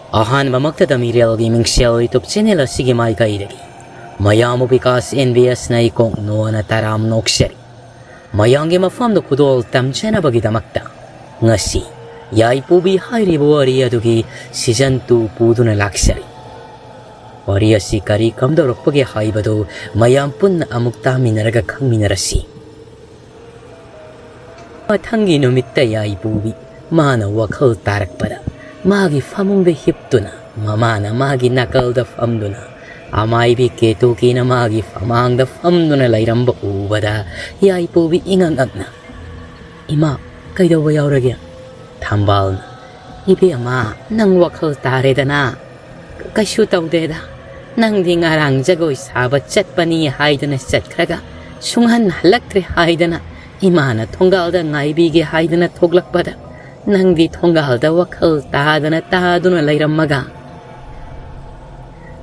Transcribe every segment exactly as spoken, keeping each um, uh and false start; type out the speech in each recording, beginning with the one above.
ꯑꯍꯥꯟꯕꯃꯛꯇꯗ ꯃꯤꯔꯦꯜꯒꯤ ꯃꯤꯡꯁꯦꯜ YouTube channel ꯑꯁꯤꯒꯤ ꯃꯥꯏꯀꯩꯗꯒꯤ ꯃꯌꯥꯝꯕꯨ ꯕꯤꯀꯥꯁ NBSꯅ ꯏꯀꯣꯛ ꯅꯣꯟꯅ ꯇꯔꯥꯝ ꯅꯣꯛꯆꯔꯤ꯫ ꯃꯌꯥꯝꯒꯤ ꯃꯐꯝꯗ ꯈꯨꯗꯣꯜ ꯇꯝꯖꯅꯕꯒꯤꯗꯃꯛꯇ ꯉꯁꯤ ꯌꯥꯏꯄꯨꯕꯤ ꯍꯥꯏꯔꯤꯕ ꯋꯥꯔꯤ ꯑꯗꯨꯒꯤ season two ꯄꯨꯗꯨꯅ ꯂꯥꯛꯆꯔꯤ꯫ ꯋꯥꯔꯤ ꯑꯁꯤ ꯀꯔꯤ ꯀꯝꯗꯧꯔꯛꯄꯒꯦ ꯍꯥꯏꯕꯗꯨ ꯃꯌꯥꯝ ꯄꯨꯟꯅ ꯑꯃꯨꯛ ꯇꯥꯃꯤꯟꯅꯔꯒ ꯈꯪꯃꯤꯟꯅꯔꯁꯤ꯫ ꯃꯊꯪꯒꯤ ꯅꯨꯃꯤꯠꯇ ꯌꯥꯏꯄꯨꯕꯤ ꯃꯥꯅ ꯋꯥꯈꯜ ꯇꯥꯔꯛꯄꯗ ꯃꯥꯒꯤ ꯐꯃꯨꯡꯗ ꯍꯤꯞꯇꯨꯅ ꯃꯃꯥꯅ ꯃꯥꯒꯤ ꯅꯥꯀꯜꯗ ꯐꯝꯗꯨꯅ ꯑꯃꯥꯏꯕꯤ ꯀꯦꯇꯨꯀꯤꯅ ꯃꯥꯒꯤ ꯐꯃꯥꯡꯗ ꯐꯝꯗꯨꯅ ꯂꯩꯔꯝꯕ ꯎꯕꯗ ꯌꯥꯏꯄꯨꯕꯤ ꯏꯉꯛ ꯉꯛꯅ, "ꯏꯃꯥ, ꯀꯩꯗꯧꯕ ꯌꯥꯎꯔꯒꯦ?" ꯊꯝꯕꯥꯜꯅ, "ꯏꯕꯦꯝꯃ, ꯅꯪ ꯋꯥꯈꯜ ꯇꯥꯔꯦꯗꯅ?" "ꯀꯩꯁꯨ ꯇꯧꯗꯦꯗ, ꯅꯪꯗꯤ ꯉꯔꯥꯡ ꯖꯒꯣꯏ ꯁꯥꯕ ꯆꯠꯄꯅꯤ ꯍꯥꯏꯗꯅ ꯆꯠꯈ꯭ꯔꯒ ꯁꯨꯡꯍꯟ ꯍꯜꯂꯛꯇ꯭ꯔꯦ ꯍꯥꯏꯗꯅ ꯏꯃꯥꯅ ꯊꯣꯡꯒꯥꯜꯗ ꯉꯥꯏꯕꯤꯒꯦ ꯍꯥꯏꯗꯅ ꯊꯣꯛꯂꯛꯄꯗ ꯅꯪꯗꯤ ꯊꯣꯡꯒꯥꯜꯗ ꯋꯥꯈꯜ ꯇꯥꯗꯅ ꯇꯥꯗꯨꯅ ꯂꯩꯔꯝꯃꯒ,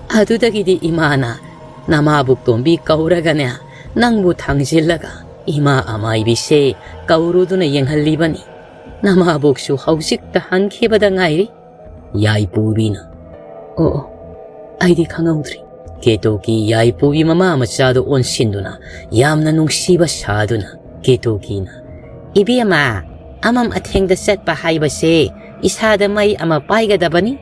ꯑꯗꯨꯗꯒꯤꯗꯤ ꯏꯃꯥꯅ ꯅꯃꯥꯕꯨꯛ ꯇꯣꯝꯕꯤ ꯀꯧꯔꯒꯅꯦ, ꯅꯪꯕꯨ ꯊꯥꯡꯖꯤꯜꯂꯒ ꯏꯃꯥ ꯑꯃꯥꯏꯕꯤꯁꯦ ꯀꯧꯔꯨꯗꯨꯅ ꯌꯦꯡꯍꯜꯂꯤꯕꯅꯤ꯫ ꯅꯃꯥꯕꯣꯛꯁꯨ ꯍꯧꯖꯤꯛꯇ ꯍꯟꯈꯤꯕꯗ ꯉꯥꯏꯔꯤ꯫" ꯌꯥꯏꯄꯨꯕꯤꯅ, "ꯑꯣ, ꯑꯣ, ꯑꯩꯗꯤ ꯈꯪꯍꯧꯗ꯭ꯔꯤ꯫" ꯀꯦꯇꯨꯀꯤ ꯌꯥꯏꯄꯨꯕꯤ ꯃꯃꯥ ꯃꯆꯥꯗ ꯑꯣꯟꯁꯤꯟꯗꯨꯅ ꯌꯥꯝꯅ ꯅꯨꯡꯁꯤꯕ ꯁꯥꯗꯨꯅ ꯀꯦꯇꯨꯀꯤꯅ, "ꯏꯕꯦꯝꯃ, ꯑꯃꯝ ꯑꯊꯦꯡꯗ ꯆꯠꯄ ꯍꯥꯏꯕꯁꯦ ꯏꯁꯥꯗ ꯃꯩ ꯑꯃ ꯄꯥꯏꯒꯗꯕꯅꯤ꯫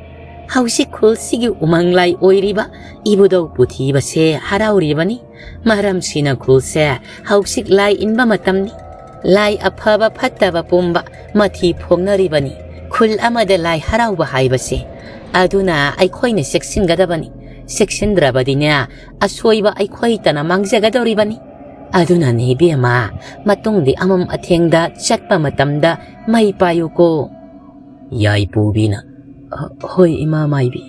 ꯍꯧꯖꯤꯛ ꯈꯨꯜꯁꯤꯒꯤ ꯎꯃꯪ ꯂꯥꯏ ꯑꯣꯏꯔꯤꯕ ꯏꯕꯨꯙꯧ ꯄꯨꯊꯤꯕꯁꯦ ꯍꯔꯥꯎꯔꯤꯕꯅꯤ꯫ ꯃꯔꯝꯁꯤꯅ ꯈꯨꯜꯁꯦ ꯍꯧꯖꯤꯛ ꯂꯥꯏ ꯏꯟꯕ ꯃꯇꯝꯅꯤ꯫ ꯂꯥꯏ ꯑꯐꯕ ꯐꯠꯇꯕ ꯄꯨꯝꯕ ꯃꯊꯤ ꯐꯣꯡꯅꯔꯤꯕꯅꯤ꯫ ꯈꯨꯜ ꯑꯃꯗ ꯂꯥꯏ ꯍꯔꯥꯎꯕ ꯍꯥꯏꯕꯁꯦ꯫ ꯑꯗꯨꯅ ꯑꯩꯈꯣꯏꯅ ꯆꯦꯛꯁꯤꯟꯒꯗꯕꯅꯤ꯫ ꯆꯦꯛꯁꯤꯟꯗ꯭ꯔꯕꯗꯤꯅꯦ, ꯑꯁꯣꯏꯕ ꯑꯩꯈꯣꯏꯇꯅ ꯃꯥꯡꯖꯒꯗꯧꯔꯤꯕꯅꯤ꯫ ꯑꯗꯨꯅꯅꯦ ꯏꯕꯦꯝꯃ, ꯃꯇꯨꯡꯗꯤ ꯑꯃꯝ ꯑꯊꯦꯡꯗ ꯆꯠꯄ ꯃꯇꯝꯗ ꯃꯩ ꯄꯥꯏꯌꯨꯀꯣ꯫" ꯌꯥꯏꯄꯨꯕꯤꯅ, "ꯍ-, ꯍꯣꯏ, ꯏꯃꯥ ꯃꯥꯏꯕꯤ꯫"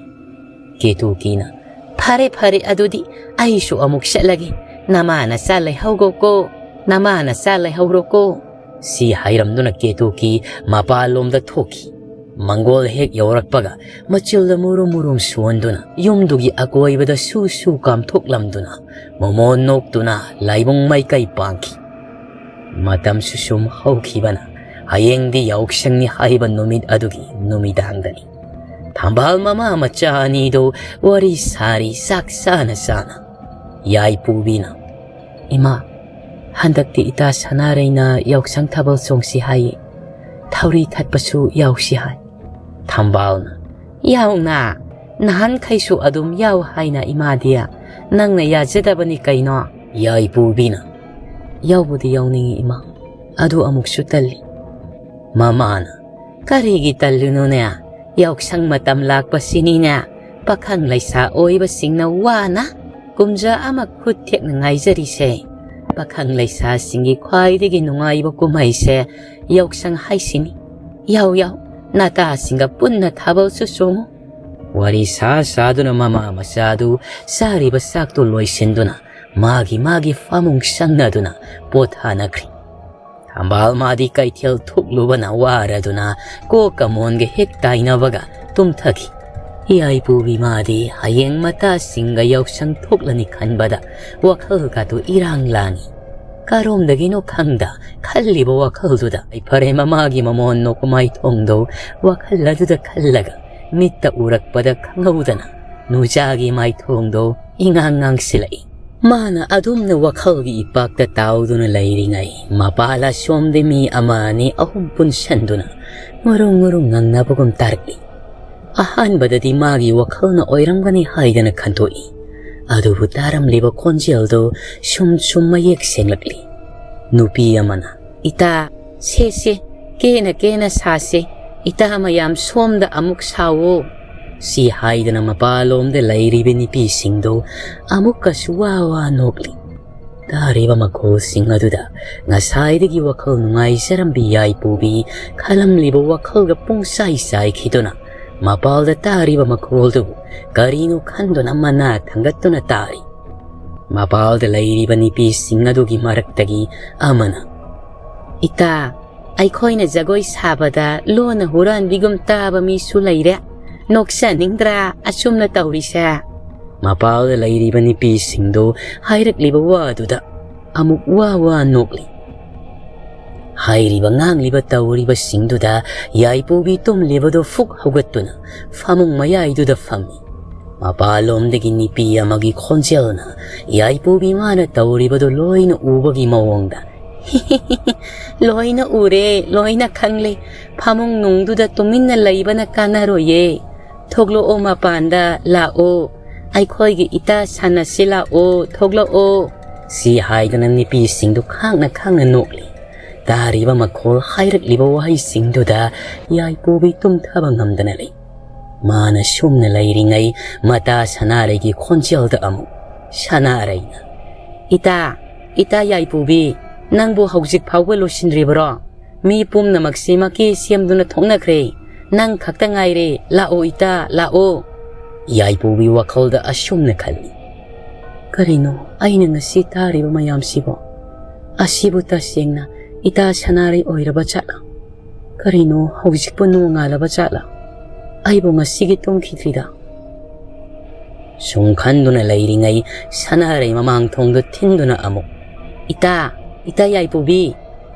ꯀꯦꯇꯨꯀꯤꯅ, "ꯐꯔꯦ, ꯐꯔꯦ, ꯑꯗꯨꯗꯤ ꯑꯩꯁꯨ ꯑꯃꯨꯛ ꯆꯠꯂꯒꯦ꯫ ꯅꯃꯥ ꯅꯆꯥ ꯂꯩꯍꯧꯒꯣꯀꯣ, ꯅꯃꯥ ꯅꯆꯥ ꯂꯩꯍꯧꯔꯣꯀꯣ꯫" ꯁꯤ ꯍꯥꯏꯔꯝꯗꯨꯅ ꯀꯦꯇꯨꯀꯤ ꯃꯄꯥꯟꯂꯣꯝꯗ ꯊꯣꯛꯈꯤ꯫ ꯃꯪꯒꯣꯜ ꯍꯦꯛ ꯌꯧꯔꯛꯄꯒ ꯃꯆꯤꯜꯗ ꯃꯨꯔꯨꯝ ꯃꯨꯔꯨꯝ ꯁꯣꯟꯗꯨꯅ ꯌꯨꯝꯗꯨꯒꯤ ꯑꯀꯣꯏꯕꯗ ꯁꯨ ꯁꯨ ꯀꯥꯝꯊꯣꯛꯂꯝꯗꯨꯅ ꯃꯣꯃꯣꯟ ꯅꯣꯛꯇꯨꯅ ꯂꯥꯏꯕꯨꯡ ꯃꯥꯏꯀꯩ ꯄꯥꯡꯈꯤ꯫ ꯃꯇꯝꯁꯨ ꯁꯨꯝ ꯍꯧꯈꯤꯕꯅ ꯍꯌꯦꯡꯗꯤ ꯌꯥꯎꯁꯪꯅꯤ ꯍꯥꯏꯕ ꯅꯨꯃꯤꯠ ꯑꯗꯨꯒꯤ ꯅꯨꯃꯤꯗꯥꯡꯗꯅꯤ꯫ ꯊꯝꯕꯥꯜ ꯃꯃꯥ ꯃꯆꯥ ꯑꯅꯤꯗꯨ ꯋꯥꯔꯤ ꯁꯥꯔꯤ ꯆꯥꯛ ꯆꯥꯅ ꯆꯥꯅ꯫ ꯌꯥꯏꯄꯨꯕꯤꯅ, "ꯏꯃꯥ, ꯍꯟꯗꯛꯇꯤ ꯏꯇꯥ ꯁꯅꯥꯔꯩꯅ ꯌꯥꯎꯁꯪ ꯊꯥꯕꯜ ꯆꯣꯡꯁꯤ ꯍꯥꯏꯌꯦ꯫ ꯊꯧꯔꯤ ꯊꯠꯄꯁꯨ ꯌꯥꯎꯁꯤ ꯍꯥꯏ꯫" ꯊꯝꯕꯥꯜꯅ, "ꯌꯥꯎꯅ, ꯅꯍꯥꯟꯈꯩꯁꯨ ꯑꯗꯨꯝ ꯌꯥꯎ ꯍꯥꯏꯅ ꯏꯃꯥꯗꯤ꯫ ꯅꯪꯅ ꯌꯥꯖꯗꯕꯅꯤ ꯀꯩꯅꯣ?" ꯌꯥꯏꯄꯨꯕꯤꯅ, "ꯌꯥꯎꯕꯨꯗꯤ ꯌꯥꯎꯅꯤꯡꯉꯤ ꯏꯃꯥ, ꯑꯗꯨ ꯑꯃꯨꯛꯁꯨ ꯇꯜꯂꯤ꯫" ꯃꯃꯥꯅ, "ꯀꯔꯤꯒꯤ ꯇꯜꯂꯤꯅꯣꯅꯦ? ꯌꯥꯎꯁꯪ ꯃꯇꯝ ꯂꯥꯛꯄꯁꯤꯅꯤꯅꯦ, ꯄꯥꯈꯪ ꯂꯩꯁꯥ ꯑꯣꯏꯕꯁꯤꯡꯅ ꯋꯥꯅ ꯀꯨꯝꯖꯥ ꯑꯃ ꯈꯨꯠ ꯊꯦꯛꯅ ꯉꯥꯏꯖꯔꯤꯁꯦ꯫ ꯄꯥꯈꯪ ꯂꯩꯁꯥꯁꯤꯡꯒꯤ ꯈ꯭ꯋꯥꯏꯗꯒꯤ ꯅꯨꯡꯉꯥꯏꯕ ꯀꯨꯝꯍꯩꯁꯦ ꯌꯥꯎꯁꯪ ꯍꯥꯏꯁꯤꯅꯤ꯫ ꯌꯥꯎ ꯌꯥꯎ, ꯅꯇꯥꯁꯤꯡꯒ ꯄꯨꯟꯅ ꯊꯥꯕꯜꯁꯨ ꯆꯣꯡꯉꯨ꯫" ꯋꯥꯔꯤ ꯁꯥ ꯁꯥꯗꯨꯅ ꯃꯃꯥ ꯃꯆꯥꯗꯨ ꯆꯥꯔꯤꯕ ꯆꯥꯛꯇꯨ ꯂꯣꯏꯁꯤꯟꯗꯨꯅ ꯃꯥꯒꯤ ꯃꯥꯒꯤ ꯐꯃꯨꯡ ꯆꯪꯅꯗꯨꯅ ꯄꯣꯊꯥꯅꯈ꯭ꯔꯤ꯫ ꯊꯝꯕꯥꯜ ꯃꯥꯗꯤ ꯀꯩꯊꯦꯜ ꯊꯣꯛꯂꯨꯕꯅ ꯋꯥꯔꯗꯨꯅ ꯀꯣꯛꯀ ꯃꯣꯟꯒ ꯍꯦꯛ ꯇꯥꯏꯅꯕꯒ ꯇꯨꯝꯊꯈꯤ꯫ ꯌꯥꯏꯄꯨꯕꯤ ꯃꯥꯗꯤ ꯍꯌꯦꯡ ꯃꯇꯥꯁꯤꯡꯒ ꯌꯥꯎꯁꯪ ꯊꯣꯛꯂꯅꯤ ꯈꯟꯕꯗ ꯋꯥꯈꯜꯒꯗꯨ ꯏꯔꯥꯡ ꯂꯥꯡꯏ꯫ ꯀꯔꯣꯝꯗꯒꯤꯅꯣ ꯈꯪꯗ ꯈꯜꯂꯤꯕ ꯋꯥꯈꯜꯗꯨꯗ ꯐꯔꯦ ꯃꯃꯥꯒꯤ ꯃꯃꯣꯟ ꯅꯣꯛꯄ ꯃꯥꯏꯊꯣꯡꯗꯣ ꯋꯥꯈꯜ ꯑꯗꯨꯗ ꯈꯜꯂꯒ ꯃꯤꯠꯇ ꯎꯔꯛꯄꯗ ꯈꯪꯍꯧꯗꯅ ꯅꯨꯖꯥꯒꯤ ꯃꯥꯏꯊꯣꯡꯗꯣ ꯏꯉꯥꯡ ꯉꯥꯡꯁꯤꯜꯂꯛꯏ꯫ ꯃꯥꯅ ꯑꯗꯨꯝꯅ ꯋꯥꯈꯜꯒꯤ ꯏꯄꯥꯛꯇ ꯇꯥꯎꯗꯨꯅ ꯂꯩꯔꯤꯉꯩ ꯃꯄꯥꯜ ꯑꯁꯣꯝꯗꯤ ꯃꯤ ꯑꯃ ꯑꯅꯤ ꯑꯍꯨꯝ ꯄꯨꯟꯁꯟꯗꯨꯅ ꯉꯨꯔꯨꯡ ꯉꯨꯔꯨꯡ ꯉꯪꯅꯕꯒꯨꯝ ꯇꯥꯔꯛꯂꯤ꯫ ꯑꯍꯥꯟꯕꯗꯗꯤ ꯃꯥꯒꯤ ꯋꯥꯈꯜꯅ ꯑꯣꯏꯔꯝꯒꯅꯤ ꯍꯥꯏꯗꯅ ꯈꯟꯗꯣꯛꯏ꯫ ꯑꯗꯨꯕꯨ ꯇꯥꯔꯝꯂꯤꯕ ꯈꯣꯟꯖꯦꯜꯗꯨ ꯁꯨꯝ ꯁꯨꯝ ꯃꯌꯦꯛ ꯁꯦꯡꯂꯛꯂꯤ꯫ ꯅꯨꯄꯤ ꯑꯃꯅ, "ꯏꯇꯥ, ꯁꯦ ꯁꯦ, ꯀꯦꯅ ꯀꯦꯅ ꯁꯥꯁꯦ, ꯏꯇꯥ ꯃꯌꯥꯝ ꯁꯣꯝꯗ ꯑꯃꯨꯛ ꯁꯥꯎꯋꯣ" ꯁꯤ ꯍꯥꯏꯗꯅ ꯃꯄꯥꯂꯣꯝꯗ ꯂꯩꯔꯤꯕ ꯅꯨꯄꯤꯁꯤꯡꯗꯨ ꯑꯃꯨꯛꯀꯁꯨ ꯋꯥ ꯋꯥ ꯅꯣꯛꯂꯤ꯫ ꯇꯥꯔꯤꯕ ꯃꯈꯣꯜꯁꯤꯡ ꯑꯗꯨꯗ ꯉꯁꯥꯏꯗꯒꯤ ꯋꯥꯈꯜ ꯅꯨꯡꯉꯥꯏꯖꯔꯝꯕꯤ ꯌꯥꯏꯄꯨꯕꯤ ꯈꯜꯂꯝꯂꯤꯕ ꯋꯥꯈꯜꯒ ꯄꯨꯡꯆꯥꯏ ꯆꯥꯏꯈꯤꯗꯨꯅ ꯃꯄꯥꯜꯗ ꯇꯥꯔꯤꯕ ꯃꯈꯣꯜꯗꯨꯕꯨ ꯀꯔꯤꯅꯣ ꯈꯟꯗꯨꯅ ꯃꯅꯥ ꯊꯥꯡꯒꯠꯇꯨꯅ ꯇꯥꯔꯤ꯫ ꯃꯄꯥꯜꯗ ꯂꯩꯔꯤꯕ ꯅꯨꯄꯤꯁꯤꯡ ꯑꯗꯨꯒꯤ ꯃꯔꯛꯇꯒꯤ ꯑꯃꯅ, "ꯏꯇꯥ, ꯑꯩꯈꯣꯏꯅ ꯖꯒꯣꯏ ꯁꯥꯕꯗ ꯂꯣꯟꯅ ꯍꯨꯔꯥꯟꯕꯤꯒꯨꯝ ꯇꯥꯕ ꯃꯤꯁꯨ ꯂꯩꯔꯦ꯫ ꯅꯣꯛꯆꯅꯤꯡꯗ꯭ꯔꯥ ꯑꯁꯨꯝꯅ ꯇꯧꯔꯤꯁꯦ?" ꯃꯄꯥꯜꯗ ꯂꯩꯔꯤꯕ ꯅꯨꯄꯤꯁꯤꯡꯗꯨ ꯍꯥꯏꯔꯛꯂꯤꯕ ꯋꯥꯗꯨꯗ ꯑꯃꯨꯛ ꯋꯥ ꯋꯥ ꯅꯣꯛꯂꯤ꯫ ꯍꯥꯏꯔꯤꯕ ꯉꯥꯡꯂꯤꯕ ꯇꯧꯔꯤꯕꯁꯤꯡꯗꯨꯗ ꯌꯥꯏꯄꯨꯕꯤ ꯇꯨꯝꯂꯤꯕꯗꯨ ꯐꯨꯛ ꯍꯧꯒꯠꯇꯨꯅ ꯐꯃꯨꯡ ꯃꯌꯥꯏꯗꯨꯗ ꯐꯝꯃꯤ꯫ ꯃꯄꯥꯟꯂꯣꯝꯗꯒꯤ ꯅꯨꯄꯤ ꯑꯃꯒꯤ ꯈꯣꯟꯖꯦꯜꯅ ꯌꯥꯏꯄꯨꯕꯤ ꯃꯥꯅ ꯇꯧꯔꯤꯕꯗꯨ ꯂꯣꯏꯅ ꯎꯕꯒꯤ ꯃꯑꯣꯡꯗ, "ꯂꯣꯏꯅ ꯎꯔꯦ, ꯂꯣꯏꯅ ꯈꯪꯂꯦ꯫ ꯐꯃꯨꯡ ꯅꯨꯡꯗꯨꯗ ꯇꯨꯃꯤꯟꯅ ꯂꯩꯕꯅ ꯀꯥꯟꯅꯔꯣꯏꯌꯦ꯫ ꯊꯣꯛꯂꯛꯑꯣ, ꯃꯄꯥꯟꯗ ꯂꯥꯛꯑꯣ꯫ ꯑꯩꯈꯣꯏꯒꯤ ꯏꯇꯥ ꯁꯥꯟꯅꯁꯤ ꯂꯥꯛꯑꯣ, ꯊꯣꯛꯂꯛꯑꯣ"꯫ ꯁꯤ ꯍꯥꯏꯗꯨꯅ ꯅꯨꯄꯤꯁꯤꯡꯗꯨ ꯈꯥꯡꯅ ꯈꯥꯡꯅ ꯅꯣꯛꯂꯤ꯫ ꯇꯥꯔꯤꯕ ꯃꯈꯣꯜ, ꯍꯥꯏꯔꯛꯂꯤꯕ ꯋꯥꯍꯩꯁꯤꯡꯗꯨꯗ ꯌꯥꯏꯄꯨꯕꯤ ꯇꯨꯝꯊꯕ ꯉꯝꯗꯅ ꯂꯩ꯫ ꯃꯥꯅ ꯁꯨꯝꯅ ꯂꯩꯔꯤꯉꯩ, ꯃꯇꯥ ꯁꯅꯥꯔꯩꯒꯤ ꯈꯣꯟꯖꯦꯜꯗ ꯑꯃꯨꯛ, ꯁꯅꯥꯔꯩꯅ, "ꯏꯇꯥ, ꯏꯇꯥ ꯌꯥꯏꯄꯨꯕꯤ, ꯅꯪꯕꯨ ꯍꯧꯖꯤꯛ ꯐꯥꯎꯕ ꯂꯣꯏꯁꯤꯟꯗ꯭ꯔꯤꯕꯔꯣ? ꯃꯤ ꯄꯨꯝꯅꯃꯛꯁꯤꯃꯛꯀꯤ ꯁꯦꯝꯗꯨꯅ ꯊꯣꯛꯅꯈ꯭ꯔꯦ꯫ ꯅꯪ ꯈꯛꯇ ꯉꯥꯏꯔꯦ꯫ ꯂꯥꯛꯑꯣ ꯏꯇꯥ, ꯂꯥꯛꯑꯣ"꯫ ꯌꯥꯏꯄꯨꯕꯤ ꯋꯥꯈꯜꯗ ꯑꯁꯨꯝꯅ ꯈꯜꯂꯤ, "ꯀꯔꯤꯅꯣ ꯑꯩꯅ ꯉꯁꯤ ꯇꯥꯔꯤꯕ ꯃꯌꯥꯝꯁꯤꯕꯣ? ꯑꯁꯤꯕꯨ ꯇꯁꯦꯡꯅ ꯏꯇꯥ ꯁꯅꯥꯔꯩ ꯑꯣꯏꯔꯕ ꯖꯥꯠꯂꯥ? ꯀꯔꯤꯅꯣ ꯍꯧꯖꯤꯛꯄꯨ ꯅꯣꯡꯉꯥꯜꯂꯕ ꯖꯥꯠꯂꯥ? ꯑꯩꯕꯨ ꯉꯁꯤꯒꯤ ꯇꯨꯝꯈꯤꯗ꯭ꯔꯤꯗ"꯫ ꯁꯨꯝ ꯈꯟꯗꯨꯅ ꯂꯩꯔꯤꯉꯩ, ꯁꯅꯥꯔꯩ ꯃꯃꯥꯡ ꯊꯣꯡꯗꯨ ꯊꯤꯟꯗꯨꯅ ꯑꯃꯨꯛ, "ꯏꯇꯥ, ꯏꯇꯥ ꯌꯥꯏꯄꯨꯕꯤ,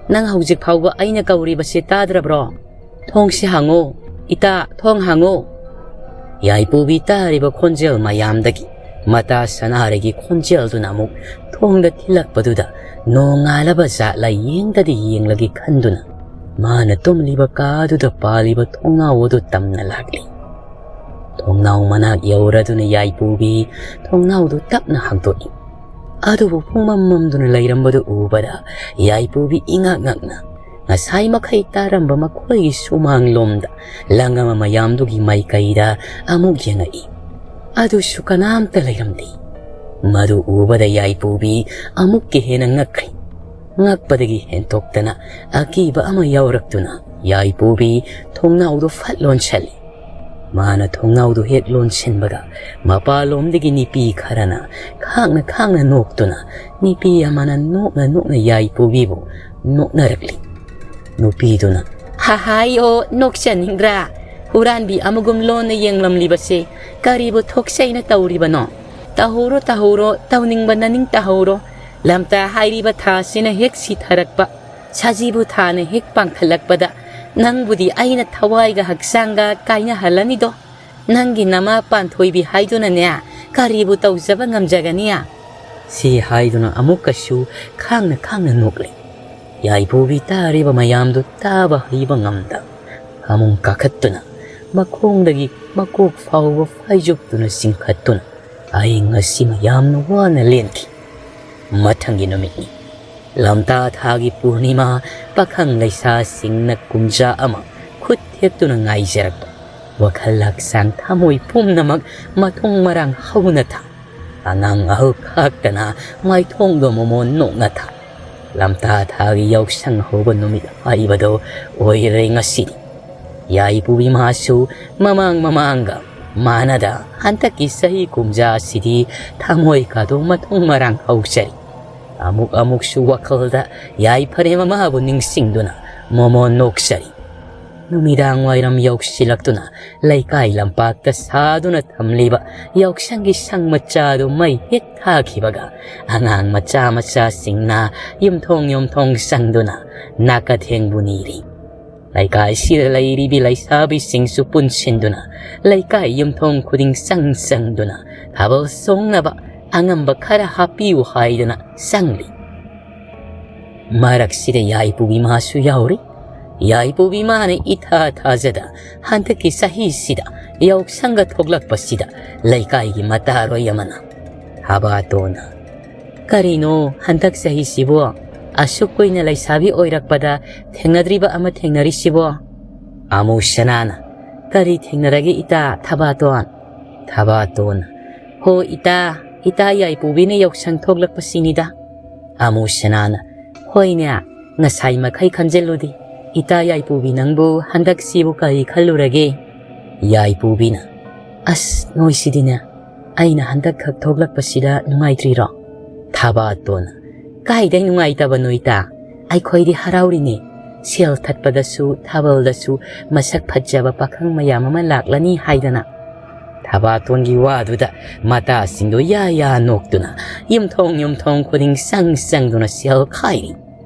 ꯅꯪ ꯍꯧꯖꯤꯛ ꯐꯥꯎꯕ ꯑꯩꯅ ꯀꯧꯔꯤꯕꯁꯤ ꯇꯥꯗ꯭ꯔꯕ꯭ꯔꯣ? ꯊꯣꯡꯁꯤ ꯍꯥꯡꯉꯣ, ꯏꯇꯥ, ꯊꯣꯡ ꯍꯥꯡꯉꯣ"꯫ ꯌꯥꯏꯄꯨꯕꯤ ꯇꯥꯔꯤꯕ ꯈꯣꯟꯖꯦꯜ ꯃꯌꯥꯝꯗꯒꯤ ꯃꯇꯥ ꯁꯅꯥꯔꯩꯒꯤ ꯈꯣꯟꯖꯦꯜꯗꯨꯅ ꯑꯃꯨꯛ ꯊꯣꯡꯗ ꯊꯤꯜꯂꯛꯄꯗꯨꯗ, ꯅꯣꯡꯉꯥꯜꯂꯕ ꯖꯥꯠꯂ ꯌꯦꯡꯗꯗꯤ ꯌꯦꯡꯂꯒꯦ ꯈꯟꯗꯨꯅ, ꯃꯥꯅ ꯇꯨꯝꯂꯤꯕ ꯀꯥꯗꯨꯗ ꯄꯥꯜꯂꯤꯕ ꯊꯣꯡꯅꯥꯎ ꯑꯗꯨ ꯇꯝꯅ ꯂꯥꯛꯂꯤ꯫ ꯊꯣꯡꯅꯥꯎ ꯃꯅꯥꯛ ꯌꯧꯔꯗꯨꯅ ꯌꯥꯏꯄꯨꯕꯤ ꯊꯣꯡꯅꯥꯎꯗꯨ ꯇꯞꯅ ꯍꯥꯡꯗꯣꯛꯏ꯫ ꯑꯗꯨꯕꯨ ꯄꯨꯡꯃꯝ ꯃꯝꯗꯨꯅ ꯂꯩꯔꯝꯕꯗꯨ ꯎꯕꯗ ꯌꯥꯏꯄꯨꯕꯤ ꯏꯉꯛ ꯉꯛꯅ ꯉꯁꯥꯏ ꯃꯈꯩ ꯇꯥꯔꯝꯕ ꯃꯈꯣꯏꯒꯤ ꯁꯨꯃꯥꯡꯂꯣꯝꯗ ꯂꯪ ꯑꯃ ꯃꯌꯥꯝꯗꯨꯒꯤ ꯃꯥꯏꯀꯩꯗ ꯑꯃꯨꯛ ꯌꯦꯡꯉꯛꯏ꯫ ꯑꯗꯨꯁꯨ ꯀꯅꯥꯝꯇ ꯂꯩꯔꯝꯗꯦ꯫ ꯃꯗꯨ ꯎꯕꯗ ꯌꯥꯏꯄꯨꯕꯤ ꯑꯃꯨꯛꯀ ꯍꯦꯟꯅ ꯉꯛꯈ꯭ꯔꯦ꯫ ꯉꯛꯄꯗꯒꯤ ꯍꯦꯟꯇꯣꯛꯇꯅ ꯑꯀꯤꯕ ꯑꯃ ꯌꯥꯎꯔꯛꯇꯨꯅ ꯌꯥꯏꯄꯨꯕꯤ ꯊꯣꯡꯅꯥꯎꯗꯨ ꯐꯠ ꯂꯣꯟꯁꯤꯜꯂꯤ꯫ ꯃꯥꯅ ꯊꯣꯡꯅꯥꯎꯗꯨ ꯍꯦꯛ ꯂꯣꯟꯁꯤꯟꯕꯒ, ꯃꯄꯥꯟꯂꯣꯝꯗꯒꯤ ꯅꯨꯄꯤ ꯈꯔꯅ ꯈꯥꯡꯅ ꯈꯥꯡꯅ ꯅꯣꯛꯇꯨꯅ, ꯅꯨꯄꯤ ꯑꯃꯅ ꯅꯣꯛꯅ ꯅꯣꯛꯅ ꯌꯥꯏꯄꯨꯕꯤꯕꯨ ꯅꯣꯛꯅꯔꯛꯂꯤ꯫ ꯅꯨꯄꯤꯗꯨꯅ, "ꯍꯥꯍꯥꯏ ꯑꯣ, ꯅꯣꯛꯆꯅꯤꯡꯗ꯭ꯔꯥ? ꯍꯨꯔꯥꯟꯕꯤ ꯑꯃꯒꯨꯝ ꯂꯣꯟꯅ ꯌꯦꯡꯂꯝꯂꯤꯕꯁꯦ ꯀꯔꯤꯕꯨ ꯊꯣꯛꯆꯩꯅ ꯇꯧꯔꯤꯕꯅꯣ? ꯇꯧꯍꯧꯔꯣ, ꯇꯧꯍꯧꯔꯣ, ꯇꯧꯅꯤꯡꯕ ꯅꯅꯤꯡ ꯇꯧꯍꯧꯔꯣ꯫ ꯂꯝꯇꯥ ꯍꯥꯏꯔꯤꯕ ꯊꯥꯁꯤꯅ ꯍꯦꯛ ꯁꯤꯊꯔꯛꯄ, ꯁꯖꯤꯕꯨ ꯊꯥꯅ ꯍꯦꯛ ꯄꯥꯡꯈꯠꯂꯛꯄꯗ ꯅꯪꯕꯨꯗꯤ ꯑꯩꯅ ꯊꯋꯥꯏꯒ ꯍꯛꯆꯥꯡꯒ ꯀꯥꯏꯅꯍꯜꯂꯅꯤꯗꯣ꯫ ꯅꯪꯒꯤ ꯅꯃꯥ ꯄꯥꯟꯊꯣꯏꯕꯤ ꯍꯥꯏꯗꯨꯅꯅꯦ ꯀꯔꯤꯕꯨ ꯇꯧꯖꯕ ꯉꯝꯖꯒꯅꯤ?" ꯁꯤ ꯍꯥꯏꯗꯨꯅ ꯑꯃꯨꯛꯀꯁꯨ ꯈꯥꯡꯅ ꯈꯥꯡꯅ ꯅꯣꯛꯂꯦ꯫ ꯌꯥꯏꯕꯨꯕꯤ ꯇꯥꯔꯤꯕ ꯃꯌꯥꯝꯗꯨ ꯇꯥꯕ ꯍꯩꯕ ꯉꯝꯗ ꯐꯃꯨꯡ ꯀꯥꯈꯠꯇꯨꯅ ꯃꯈꯣꯡꯗꯒꯤ ꯃꯀꯣꯛ ꯐꯥꯎꯕ ꯐꯥꯏꯖꯣꯛꯇꯨꯅ ꯆꯤꯡꯈꯠꯇꯨꯅ ꯑꯍꯤꯡ ꯑꯁꯤꯃ ꯌꯥꯝꯅ ꯋꯥꯅ ꯂꯦꯟꯈꯤ꯫ ꯃꯊꯪꯒꯤ ꯅꯨꯃꯤꯠꯅꯤ꯫ ꯂꯝꯇꯥ ꯊꯥꯒꯤ ꯄꯨꯔꯅꯤꯃꯥ, ꯄꯥꯈꯪ ꯂꯩꯁꯥꯁꯤꯡꯅ ꯀꯨꯝꯖꯥ ꯑꯃ ꯈꯨꯠ ꯊꯦꯛꯇꯨꯅ ꯉꯥꯏꯖꯔꯛꯄ꯫ ꯋꯥꯈꯜ ꯍꯛꯆꯥꯡ ꯊꯃꯣꯏ ꯄꯨꯝꯅꯃꯛ ꯃꯊꯣꯡ ꯃꯔꯥꯡ ꯍꯧꯅ ꯊꯥ꯫ ꯑꯉꯥꯡ ꯑꯍꯜ ꯈꯥꯛꯇꯅ ꯃꯥꯏꯊꯣꯡꯗꯣ ꯃꯣꯃꯣꯟ ꯅꯣꯛꯅ ꯊꯥ꯫ ꯂꯝꯇꯥ ꯊꯥꯒꯤ ꯌꯥꯎꯁꯪ ꯍꯧꯕ ꯅꯨꯃꯤꯠ ꯍꯥꯏꯕꯗꯣ ꯑꯣꯏꯔꯦ ꯉꯁꯤꯗꯤ꯫ ꯌꯥꯏꯄꯨꯕꯤ ꯃꯥꯁꯨ ꯃꯃꯥꯡ ꯃꯃꯥꯡꯒ ꯃꯥꯟꯅꯗ ꯍꯟꯗꯛꯀꯤ ꯆꯍꯤ ꯀꯨꯝꯖꯥ ꯑꯁꯤꯗꯤ ꯊꯃꯣꯏ ꯀꯥꯗꯣ ꯃꯊꯣꯡ ꯃꯔꯥꯡ ꯍꯧꯖꯔꯤ꯫ ꯑꯃꯨꯛ ꯑꯃꯨꯛꯁꯨ ꯋꯥꯈꯜꯗ ꯌꯥꯏꯐꯔꯦ ꯃꯃꯥꯕꯨ ꯅꯤꯡꯁꯤꯡꯗꯨꯅ ꯃꯣꯃꯣꯟ ꯅꯣꯛꯆꯔꯤ꯫ ꯅꯨꯃꯤꯗꯥꯡ ꯋꯥꯏꯔꯝ ꯌꯧꯁꯤꯜꯂꯛꯇꯨꯅ ꯂꯩꯀꯥꯏ ꯂꯝꯄꯥꯛꯇ ꯁꯥꯗꯨꯅ ꯊꯝꯂꯤꯕ ꯌꯥꯎꯁꯪꯒꯤ ꯁꯪ ꯃꯆꯥꯗꯨ ꯃꯩ ꯍꯦꯛ ꯊꯥꯈꯤꯕꯒ ꯑꯉꯥꯡ ꯃꯆꯥ ꯃꯆꯥꯁꯤꯡꯅ ꯌꯨꯝꯊꯣꯡ ꯌꯨꯝꯊꯣꯡ ꯆꯪꯗꯨꯅ ꯅꯥꯀꯊꯦꯡꯕꯨ ꯅꯤꯔꯤ꯫ ꯂꯩꯀꯥꯏꯁꯤꯗ ꯂꯩꯔꯤꯕꯤ ꯂꯩꯁꯥꯕꯤꯁꯤꯡꯁꯨ ꯄꯨꯟꯁꯤꯟꯗꯨꯅ ꯂꯩꯀꯥꯏ ꯌꯨꯝꯊꯣꯡ ꯈꯨꯗꯤꯡ ꯆꯪ ꯆꯪꯗꯨꯅ ꯊꯥꯕꯜ ꯆꯣꯡꯅꯕ ꯑꯉꯝꯕ ꯈꯔ ꯍꯥꯞꯄꯤꯌꯨ ꯍꯥꯏꯗꯨꯅ ꯆꯪꯂꯤ꯫ ꯃꯔꯛꯁꯤꯗ ꯌꯥꯏꯄꯨꯕꯤ ꯃꯥꯁꯨ ꯌꯥꯎꯔꯤ꯫ ꯌꯥꯏꯄꯨꯕꯤ ꯃꯥꯅ ꯏꯊꯥ ꯊꯥꯖꯗ ꯍꯟꯗꯛꯀꯤ ꯆꯍꯤꯁꯤꯗ ꯌꯥꯎꯁꯪꯒ ꯊꯣꯛꯂꯛꯄꯁꯤꯗ ꯂꯩꯀꯥꯏꯒꯤ ꯃꯇꯥꯔꯣꯏ ꯑꯃꯅ ꯊꯥꯕꯥꯇꯣꯟꯅ, "ꯀꯔꯤꯅꯣ ꯍꯟꯗꯛ ꯆꯍꯤꯁꯤꯕꯨ? ꯑꯁꯨꯛ ꯀꯨꯏꯅ ꯂꯩꯁꯥꯕꯤ ꯑꯣꯏꯔꯛꯄꯗ ꯊꯦꯡꯅꯗ꯭ꯔꯤꯕ ꯑꯃ ꯊꯦꯡꯅꯔꯤꯁꯤꯕꯣ?" ꯑꯃꯨ ꯁꯅꯥꯅ, "ꯀꯔꯤ ꯊꯦꯡꯅꯔꯒꯦ ꯏꯇꯥ ꯊꯥꯕꯥꯇꯣꯟ?" ꯊꯥꯕꯥꯇꯣꯟꯅ, "ꯍꯣ ꯏꯇꯥ, ꯏꯇꯥ ꯌꯥꯏꯄꯨꯕꯤꯅ ꯌꯥꯎꯁꯪ ꯊꯣꯛꯂꯛꯄꯁꯤꯅꯤꯗ꯫" ꯑꯃꯨ ꯁꯅꯥꯅ, "ꯍꯣꯏꯅꯦ, ꯉꯁꯥꯏ ꯃꯈꯩ ꯈꯟꯖꯤꯜꯂꯨꯗꯤ꯫ ꯏꯇꯥ ꯌꯥꯏꯄꯨꯕꯤ ꯅꯪꯕꯨ ꯍꯟꯗꯛꯁꯤꯕꯨ ꯀꯔꯤ ꯈꯜꯂꯨꯔꯒꯦ?" ꯌꯥꯏꯄꯨꯕꯤꯅ, "ꯑꯁ, ꯅꯣꯏꯁꯤꯗꯤꯅꯦ, ꯑꯩꯅ ꯍꯟꯗꯛ ꯈꯛ ꯊꯣꯛꯂꯛꯄꯁꯤꯗ ꯅꯨꯡꯉꯥꯏꯇ꯭ꯔꯤꯔꯣ?" ꯊꯥꯕꯥꯇꯣꯟꯅ, "ꯀꯥꯏꯗꯩ ꯅꯨꯡꯉꯥꯏꯇꯕꯅꯣ ꯏꯇꯥ? ꯑꯩꯈꯣꯏꯗꯤ ꯍꯔꯥꯎꯔꯤꯅꯦ꯫ ꯁꯦꯜ ꯊꯠꯄꯗꯁꯨ, ꯊꯥꯕꯜꯗꯁꯨ ꯃꯁꯛ ꯐꯖꯕ ꯄꯥꯈꯪ ꯃꯌꯥꯝ ꯑꯃ ꯂꯥꯛꯂꯅꯤ ꯍꯥꯏꯗꯅ꯫" ꯊꯥꯕꯥꯇꯣꯟꯒꯤ ꯋꯥꯗꯨꯗ ꯃꯇꯥꯁꯤꯡꯗꯣ ꯌꯥ ꯌꯥ ꯅꯣꯛꯇꯨꯅ ꯌꯨꯝꯊꯣꯡ ꯌꯨꯝꯊꯣꯡ ꯈꯨꯗꯤꯡ ꯆꯪ ꯆꯪꯗꯨꯅ ꯁꯦꯜ ꯈꯥꯏꯔꯤ꯫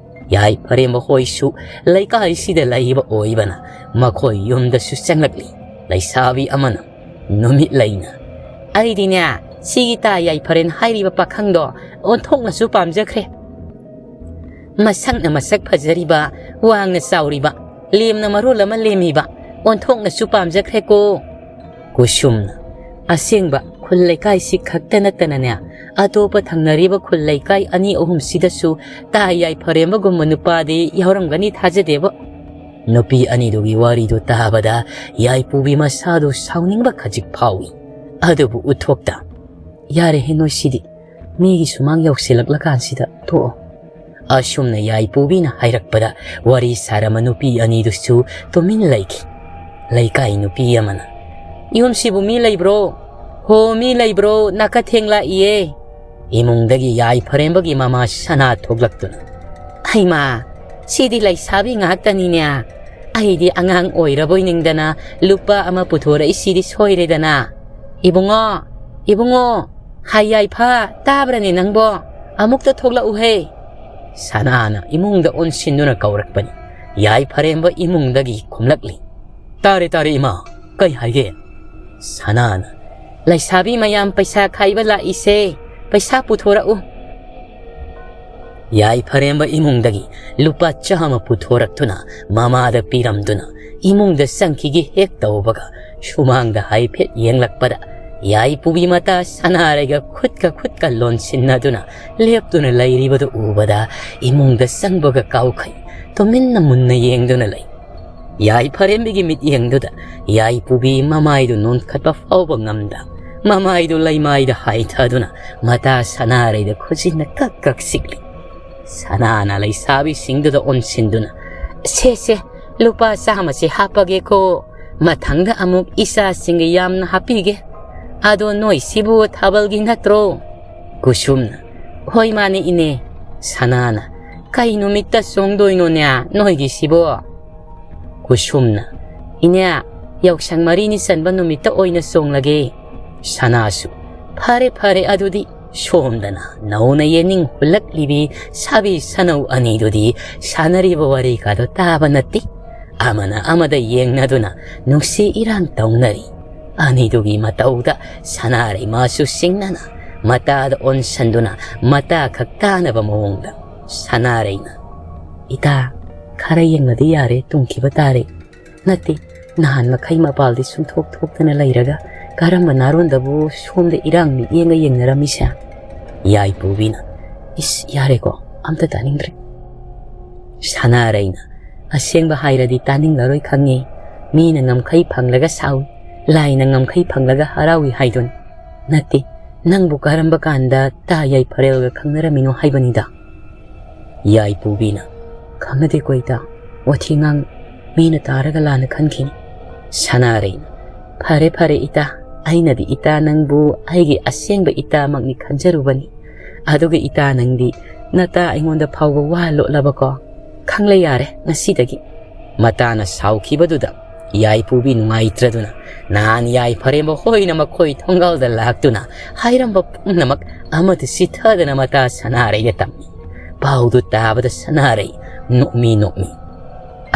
ꯌꯥꯏꯐꯔꯦꯝꯕ ꯍꯣꯏꯁꯨ ꯂꯩꯀꯥꯏꯁꯤꯗ ꯂꯩꯕ ꯑꯣꯏꯕꯅ ꯃꯈꯣꯏ ꯌꯨꯝꯗꯁꯨ ꯆꯪꯂꯛꯂꯤ꯫ ꯂꯩꯁꯥꯕꯤ ꯑꯃꯅ ꯅꯨꯃꯤꯠ ꯂꯩꯅ, "ꯑꯩꯗꯤꯅꯦ, ꯁꯤꯒꯤ ꯇꯥ ꯌꯥꯏꯐꯔꯦꯟ ꯍꯥꯏꯔꯤꯕ ꯄꯥꯈꯪꯗꯣ ꯑꯣꯟꯊꯣꯛꯅꯁꯨ ꯄꯥꯝꯖꯈ꯭ꯔꯦ꯫ ꯃꯁꯛꯅ ꯃꯁꯛ ꯐꯖꯔꯤꯕ, ꯋꯥꯡꯅ ꯆꯥꯎꯔꯤꯕ, ꯂꯦꯝꯅ ꯃꯔꯣꯜ ꯑꯃ ꯂꯦꯝꯃꯤꯕ, ꯑꯣꯟꯊꯣꯛꯅꯁꯨ ꯄꯥꯝꯖꯈ꯭ꯔꯦꯀꯣ"꯫ ꯀꯨꯁꯨꯝꯅ, "ꯑꯁꯦꯡꯕ, ꯈꯨꯜ ꯂꯩꯀꯥꯏꯁꯤ ꯈꯛꯇ ꯅꯠꯇꯅꯅꯦ, ꯑꯇꯣꯞꯄ ꯊꯪꯅꯔꯤꯕ ꯈꯨꯜ ꯂꯩꯀꯥꯏ ꯑꯅꯤ ꯑꯍꯨꯝꯁꯤꯗꯁꯨ ꯇꯥ ꯌꯥꯏꯐꯔꯦꯝꯕꯒꯨꯝꯕ ꯅꯨꯄꯥꯗꯤ ꯌꯥꯎꯔꯝꯒꯅꯤ ꯊꯥꯖꯗꯦꯕꯣ"꯫ ꯅꯨꯄꯤ ꯑꯅꯤꯗꯨꯒꯤ ꯋꯥꯔꯤꯗꯨ ꯇꯥꯕꯗ ꯌꯥꯏꯄꯨꯕꯤ ꯃꯁꯥꯗꯨ ꯁꯥꯎꯅꯤꯡꯕ ꯈꯖꯤꯛ ꯐꯥꯎꯏ꯫ ꯑꯗꯨꯕꯨ ꯎꯠꯊꯣꯛꯇ, "ꯌꯥꯔꯦꯍꯦ ꯅꯣꯏꯁꯤꯗꯤ, ꯃꯤꯒꯤ ꯁꯨꯃꯥꯡ ꯌꯧꯁꯤꯜꯂꯛꯂꯀꯥꯟꯁꯤꯗ ꯇꯣꯛꯑꯣ"꯫ ꯑꯁꯨꯝꯅ ꯌꯥꯏꯄꯨꯕꯤꯅ ꯍꯥꯏꯔꯛꯄꯗ ꯋꯥꯔꯤ ꯁꯥꯔꯝꯕ ꯅꯨꯄꯤ ꯑꯅꯤꯗꯨꯁꯨ ꯇꯨꯃꯤꯟ ꯂꯩꯈꯤ꯫ ꯂꯩꯀꯥꯏ ꯅꯨꯄꯤ ꯑꯃꯅ, "ꯌꯨꯝꯁꯤꯕꯨ ꯃꯤ ꯂꯩꯕ꯭ꯔꯣ? ꯍꯣ, ꯃꯤ ꯂꯩꯕ꯭ꯔꯣ? ꯅꯥꯀꯊꯦꯡ ꯂꯥꯛꯏꯌꯦ"꯫ ꯏꯃꯨꯡꯗꯒꯤ ꯌꯥꯏꯐꯔꯦꯝꯕꯒꯤ ꯃꯃꯥ ꯁꯅꯥ ꯊꯣꯛꯂꯛꯇꯨꯅ, "ꯍꯩꯃꯥ, ꯁꯤꯗꯤ ꯂꯩꯁꯥꯕꯤ ꯉꯥꯛꯇꯅꯤꯅꯦ꯫ ꯑꯩꯗꯤ ꯑꯉꯥꯡ ꯑꯣꯏꯔꯕꯣꯏ ꯅꯤꯡꯗꯅ ꯂꯨꯄꯥ ꯑꯃ ꯄꯨꯊꯣꯔꯛꯏꯁꯤꯗꯤ ꯁꯣꯏꯔꯦꯗꯅ꯫ ꯏꯕꯨꯡꯉꯣ, ꯏꯕꯨꯡꯉꯣ, ꯍꯥꯏ ꯌꯥꯏꯐ, ꯇꯥꯕ꯭ꯔꯅꯦ ꯅꯪꯕꯣ? ꯑꯃꯨꯛꯇ ꯊꯣꯛꯂꯛꯎꯍꯦ"꯫ ꯁꯅꯥꯅ ꯏꯃꯨꯡꯗ ꯑꯣꯟꯁꯤꯟꯗꯨꯅ ꯀꯧꯔꯛꯄꯅꯤ꯫ ꯌꯥꯏꯐꯔꯦꯝꯕ ꯏꯃꯨꯡꯗꯒꯤ ꯈꯨꯝꯂꯛꯂꯤ, "ꯇꯥꯔꯦ, ꯇꯥꯔꯦ ꯏꯃꯥ, ꯀꯩ ꯍꯥꯏꯒꯦ?" ꯁꯅꯥꯅ, "ꯂꯩꯁꯥꯕꯤ ꯃꯌꯥꯝ ꯄꯩꯁꯥ ꯈꯥꯏꯕ ꯂꯥꯛꯏꯁꯦ, ꯄꯩꯁꯥ ꯄꯨꯊꯣꯔꯛꯎ"꯫ ꯌꯥꯏꯐꯔꯦꯝꯕ ꯏꯃꯨꯡꯗꯒꯤ ꯂꯨꯄꯥ ꯆꯥꯝꯃ ꯄꯨꯊꯣꯔꯛꯇꯨꯅ ꯃꯃꯥꯗ ꯄꯤꯔꯝꯗꯨꯅ ꯏꯃꯨꯡꯗ ꯆꯪꯈꯤꯒꯦ ꯍꯦꯛ ꯇꯧꯕꯒ, ꯁꯨꯃꯥꯡꯗ ꯍꯥꯏꯐꯦꯠ ꯌꯦꯡꯂꯛꯄꯗ ꯌꯥꯏꯄꯨꯕꯤ ꯃꯇꯥ ꯁꯅꯥꯔꯩꯒ ꯈꯨꯠꯀ ꯈꯨꯠꯀ ꯂꯣꯟꯁꯤꯟꯅꯗꯨꯅ ꯂꯦꯞꯇꯨꯅ ꯂꯩꯔꯤꯕꯗꯨ ꯎꯕꯗ ꯏꯃꯨꯡꯗ ꯆꯪꯕꯒ ꯀꯥꯎꯈꯩ ꯇꯨꯃꯤꯟꯅ ꯃꯨꯟꯅ ꯌꯦꯡꯗꯨꯅ ꯂꯩ꯫ ꯌꯥꯏꯐꯔꯦꯝꯕꯤꯒꯤ ꯃꯤꯠꯌꯦꯡꯗꯨꯗ ꯌꯥꯏꯄꯨꯕꯤ ꯃꯃꯥꯏꯗꯨ ꯅꯣꯟꯈꯠꯄ ꯐꯥꯎꯕ ꯉꯝꯗ, ꯃꯃꯥꯏꯗꯨ ꯂꯩꯃꯥꯏꯗ ꯍꯥꯏꯊꯗꯨꯅ ꯃꯇꯥ ꯁꯅꯥꯔꯩꯗ ꯈꯨꯖꯤꯟꯅ ꯀꯛ ꯀꯛ ꯁꯤꯛꯂꯤ꯫ ꯁꯅꯥꯅ ꯂꯩꯁꯥꯕꯤꯁꯤꯡꯗꯨꯗ ꯑꯣꯟꯁꯤꯟꯗꯨꯅ, "ꯁꯦ, ꯁꯦ, ꯂꯨꯄꯥ ꯆꯥꯝꯃꯁꯦ ꯍꯥꯞꯄꯒꯦꯀꯣ꯫ ꯃꯊꯪꯗ ꯑꯃꯨꯛ ꯏꯆꯥꯁꯤꯡꯒꯤ ꯌꯥꯝꯅ ꯍꯥꯞꯄꯤꯒꯦ꯫ ꯑꯗꯣ ꯅꯣꯏꯁꯤꯕꯨ ꯊꯥꯕꯜꯒꯤ ꯅꯠꯇ꯭ꯔꯣ?" ꯀꯨꯁꯨꯝꯅ, "ꯍꯣꯏ, ꯃꯥꯅꯦ, ꯏꯅꯦ"꯫ ꯁꯅꯥꯅ, "ꯀꯩ ꯅꯨꯃꯤꯠꯇ ꯆꯣꯡꯗꯣꯏꯅꯣꯅꯦ ꯅꯣꯏꯒꯤꯁꯤꯕꯣ?" ꯀꯨꯁꯨꯝꯅ, "ꯏꯅꯦ, ꯌꯥꯎꯁꯪ ꯃꯔꯤꯅꯤ ꯆꯟꯕ ꯅꯨꯃꯤꯠꯇ ꯑꯣꯏꯅ ꯆꯣꯡꯂꯒꯦ"꯫ ꯁꯅꯥꯁꯨ, "ꯐꯔꯦ, ꯐꯔꯦ, ꯑꯗꯨꯗꯤ ꯁꯣꯝꯗꯅ ꯅꯧꯅ ꯌꯦꯅꯤꯡ ꯍꯨꯜꯂꯛꯂꯤꯕꯤ ꯁꯥꯕꯤ ꯁꯅꯧ ꯑꯅꯤꯗꯨꯗꯤ ꯁꯥꯟꯅꯔꯤꯕ ꯋꯥꯔꯤ ꯀꯥꯗꯣ ꯇꯥꯕ ꯅꯠꯇꯦ꯫ ꯑꯃꯅ ꯑꯃꯗ ꯌꯦꯡꯅꯗꯨꯅ ꯅꯨꯡꯁꯤ ꯏꯔꯥꯡ ꯇꯧꯅꯔꯤ꯫ ꯑꯅꯤꯗꯨꯒꯤ ꯃꯇꯧꯗ ꯁꯅꯥꯔꯩ ꯃꯥꯁꯨ ꯁꯤꯡꯅꯅ ꯃꯇꯥꯗ ꯑꯣꯟꯁꯟꯗꯨꯅ ꯃꯇꯥ ꯈꯛ ꯇꯥꯅꯕ ꯃꯑꯣꯡꯗ ꯁꯅꯥꯔꯩꯅ, "ꯏꯇꯥ, ꯈꯔ ꯌꯦꯡꯂꯗꯤ ꯌꯥꯔꯦ, ꯇꯨꯝꯈꯤꯕ ꯇꯥꯔꯦ꯫ ꯅꯠꯇꯦ, ꯅꯍꯥꯟ ꯃꯈꯩ ꯃꯄꯥꯜꯗꯤ ꯁꯨꯡꯊꯣꯛ ꯊꯣꯛꯇꯅ ꯂꯩꯔꯒ ꯀꯔꯝꯕ ꯅꯥꯔꯣꯟꯗꯕꯨ ꯁꯣꯝꯗ ꯏꯔꯥꯡ ꯃꯤꯠꯌꯦꯡꯒ ꯌꯦꯡꯅꯔꯝꯃꯤꯁꯦ?" ꯌꯥꯏꯄꯨꯕꯤꯅ, "ꯏꯁ, ꯌꯥꯔꯦꯀꯣ, ꯑꯝꯇ ꯇꯥꯅꯤꯡꯗ꯭ꯔꯦ꯫" ꯁꯅꯥꯔꯩꯅ, "ꯑꯁꯦꯡꯕ ꯍꯥꯏꯔꯗꯤ ꯇꯥꯅꯤꯡꯂꯔꯣꯏ ꯈꯪꯉꯦ꯫ ꯃꯤꯅ ꯉꯝꯈꯩ ꯐꯪꯂꯒ ꯁꯥꯎꯏ, ꯂꯥꯏꯅ ꯉꯝꯈꯩ ꯐꯪꯂꯒ ꯍꯔꯥꯎꯏ ꯍꯥꯏꯗꯨꯅꯤ꯫ ꯅꯠꯇꯦ, ꯅꯪꯕꯨ ꯀꯔꯝꯕ ꯀꯥꯟꯗ ꯇꯥ ꯌꯥꯏꯐꯔꯦꯜꯒ ꯈꯪꯅꯔꯝꯃꯤꯅꯣ ꯍꯥꯏꯕꯅꯤꯗ?" ꯌꯥꯏꯄꯨꯕꯤꯅ, "ꯈꯪꯅꯗꯦꯀꯣ ꯏꯇꯥ, ꯋꯥꯊꯤ ꯉꯥꯡ, ꯃꯤꯅ ꯇꯥꯔꯒ ꯂꯥꯟꯅ ꯈꯟꯈꯤꯅꯤ꯫" ꯁꯅꯥꯔꯩꯅ, "ꯐꯔꯦ ꯐꯔꯦ ꯏꯇꯥ, ꯑꯩꯅꯗꯤ ꯏꯇꯥ ꯅꯪꯕꯨ ꯑꯩꯒꯤ ꯑꯁꯦꯡꯕ ꯏꯇꯥꯃꯛꯅꯤ ꯈꯟꯖꯔꯨꯕꯅꯤ꯫ ꯑꯗꯨꯒ ꯏꯇꯥ ꯅꯪꯗꯤ ꯅꯇꯥ ꯑꯩꯉꯣꯟꯗ ꯐꯥꯎꯕ ꯋꯥ ꯂꯣꯠꯂꯕꯀꯣ? ꯈꯪꯂꯦ ꯌꯥꯔꯦ ꯉꯁꯤꯗꯒꯤ꯫" ꯃꯇꯥꯅ ꯁꯥꯎꯈꯤꯕꯗꯨꯗ ꯌꯥꯏꯄꯨꯕꯤ ꯅꯨꯡꯉꯥꯏꯇ꯭ꯔꯗꯨꯅ ꯅꯍꯥꯟ ꯌꯥꯏꯐꯔꯦꯝꯕ ꯍꯣꯏꯅ ꯃꯈꯣꯏ ꯊꯣꯡꯒꯥꯜꯗ ꯂꯥꯛꯇꯨꯅ ꯍꯥꯏꯔꯝꯕ ꯄꯨꯝꯅꯃꯛ ꯑꯃꯠꯇ ꯆꯤꯊꯗꯅ ꯃꯇꯥ ꯁꯅꯥꯔꯩꯗ ꯇꯝꯃꯤ꯫ ꯄꯥꯎꯗꯨ ꯇꯥꯕꯗ ꯁꯅꯥꯔꯩ ꯅꯣꯛꯃꯤ ꯅꯣꯛꯃꯤ꯫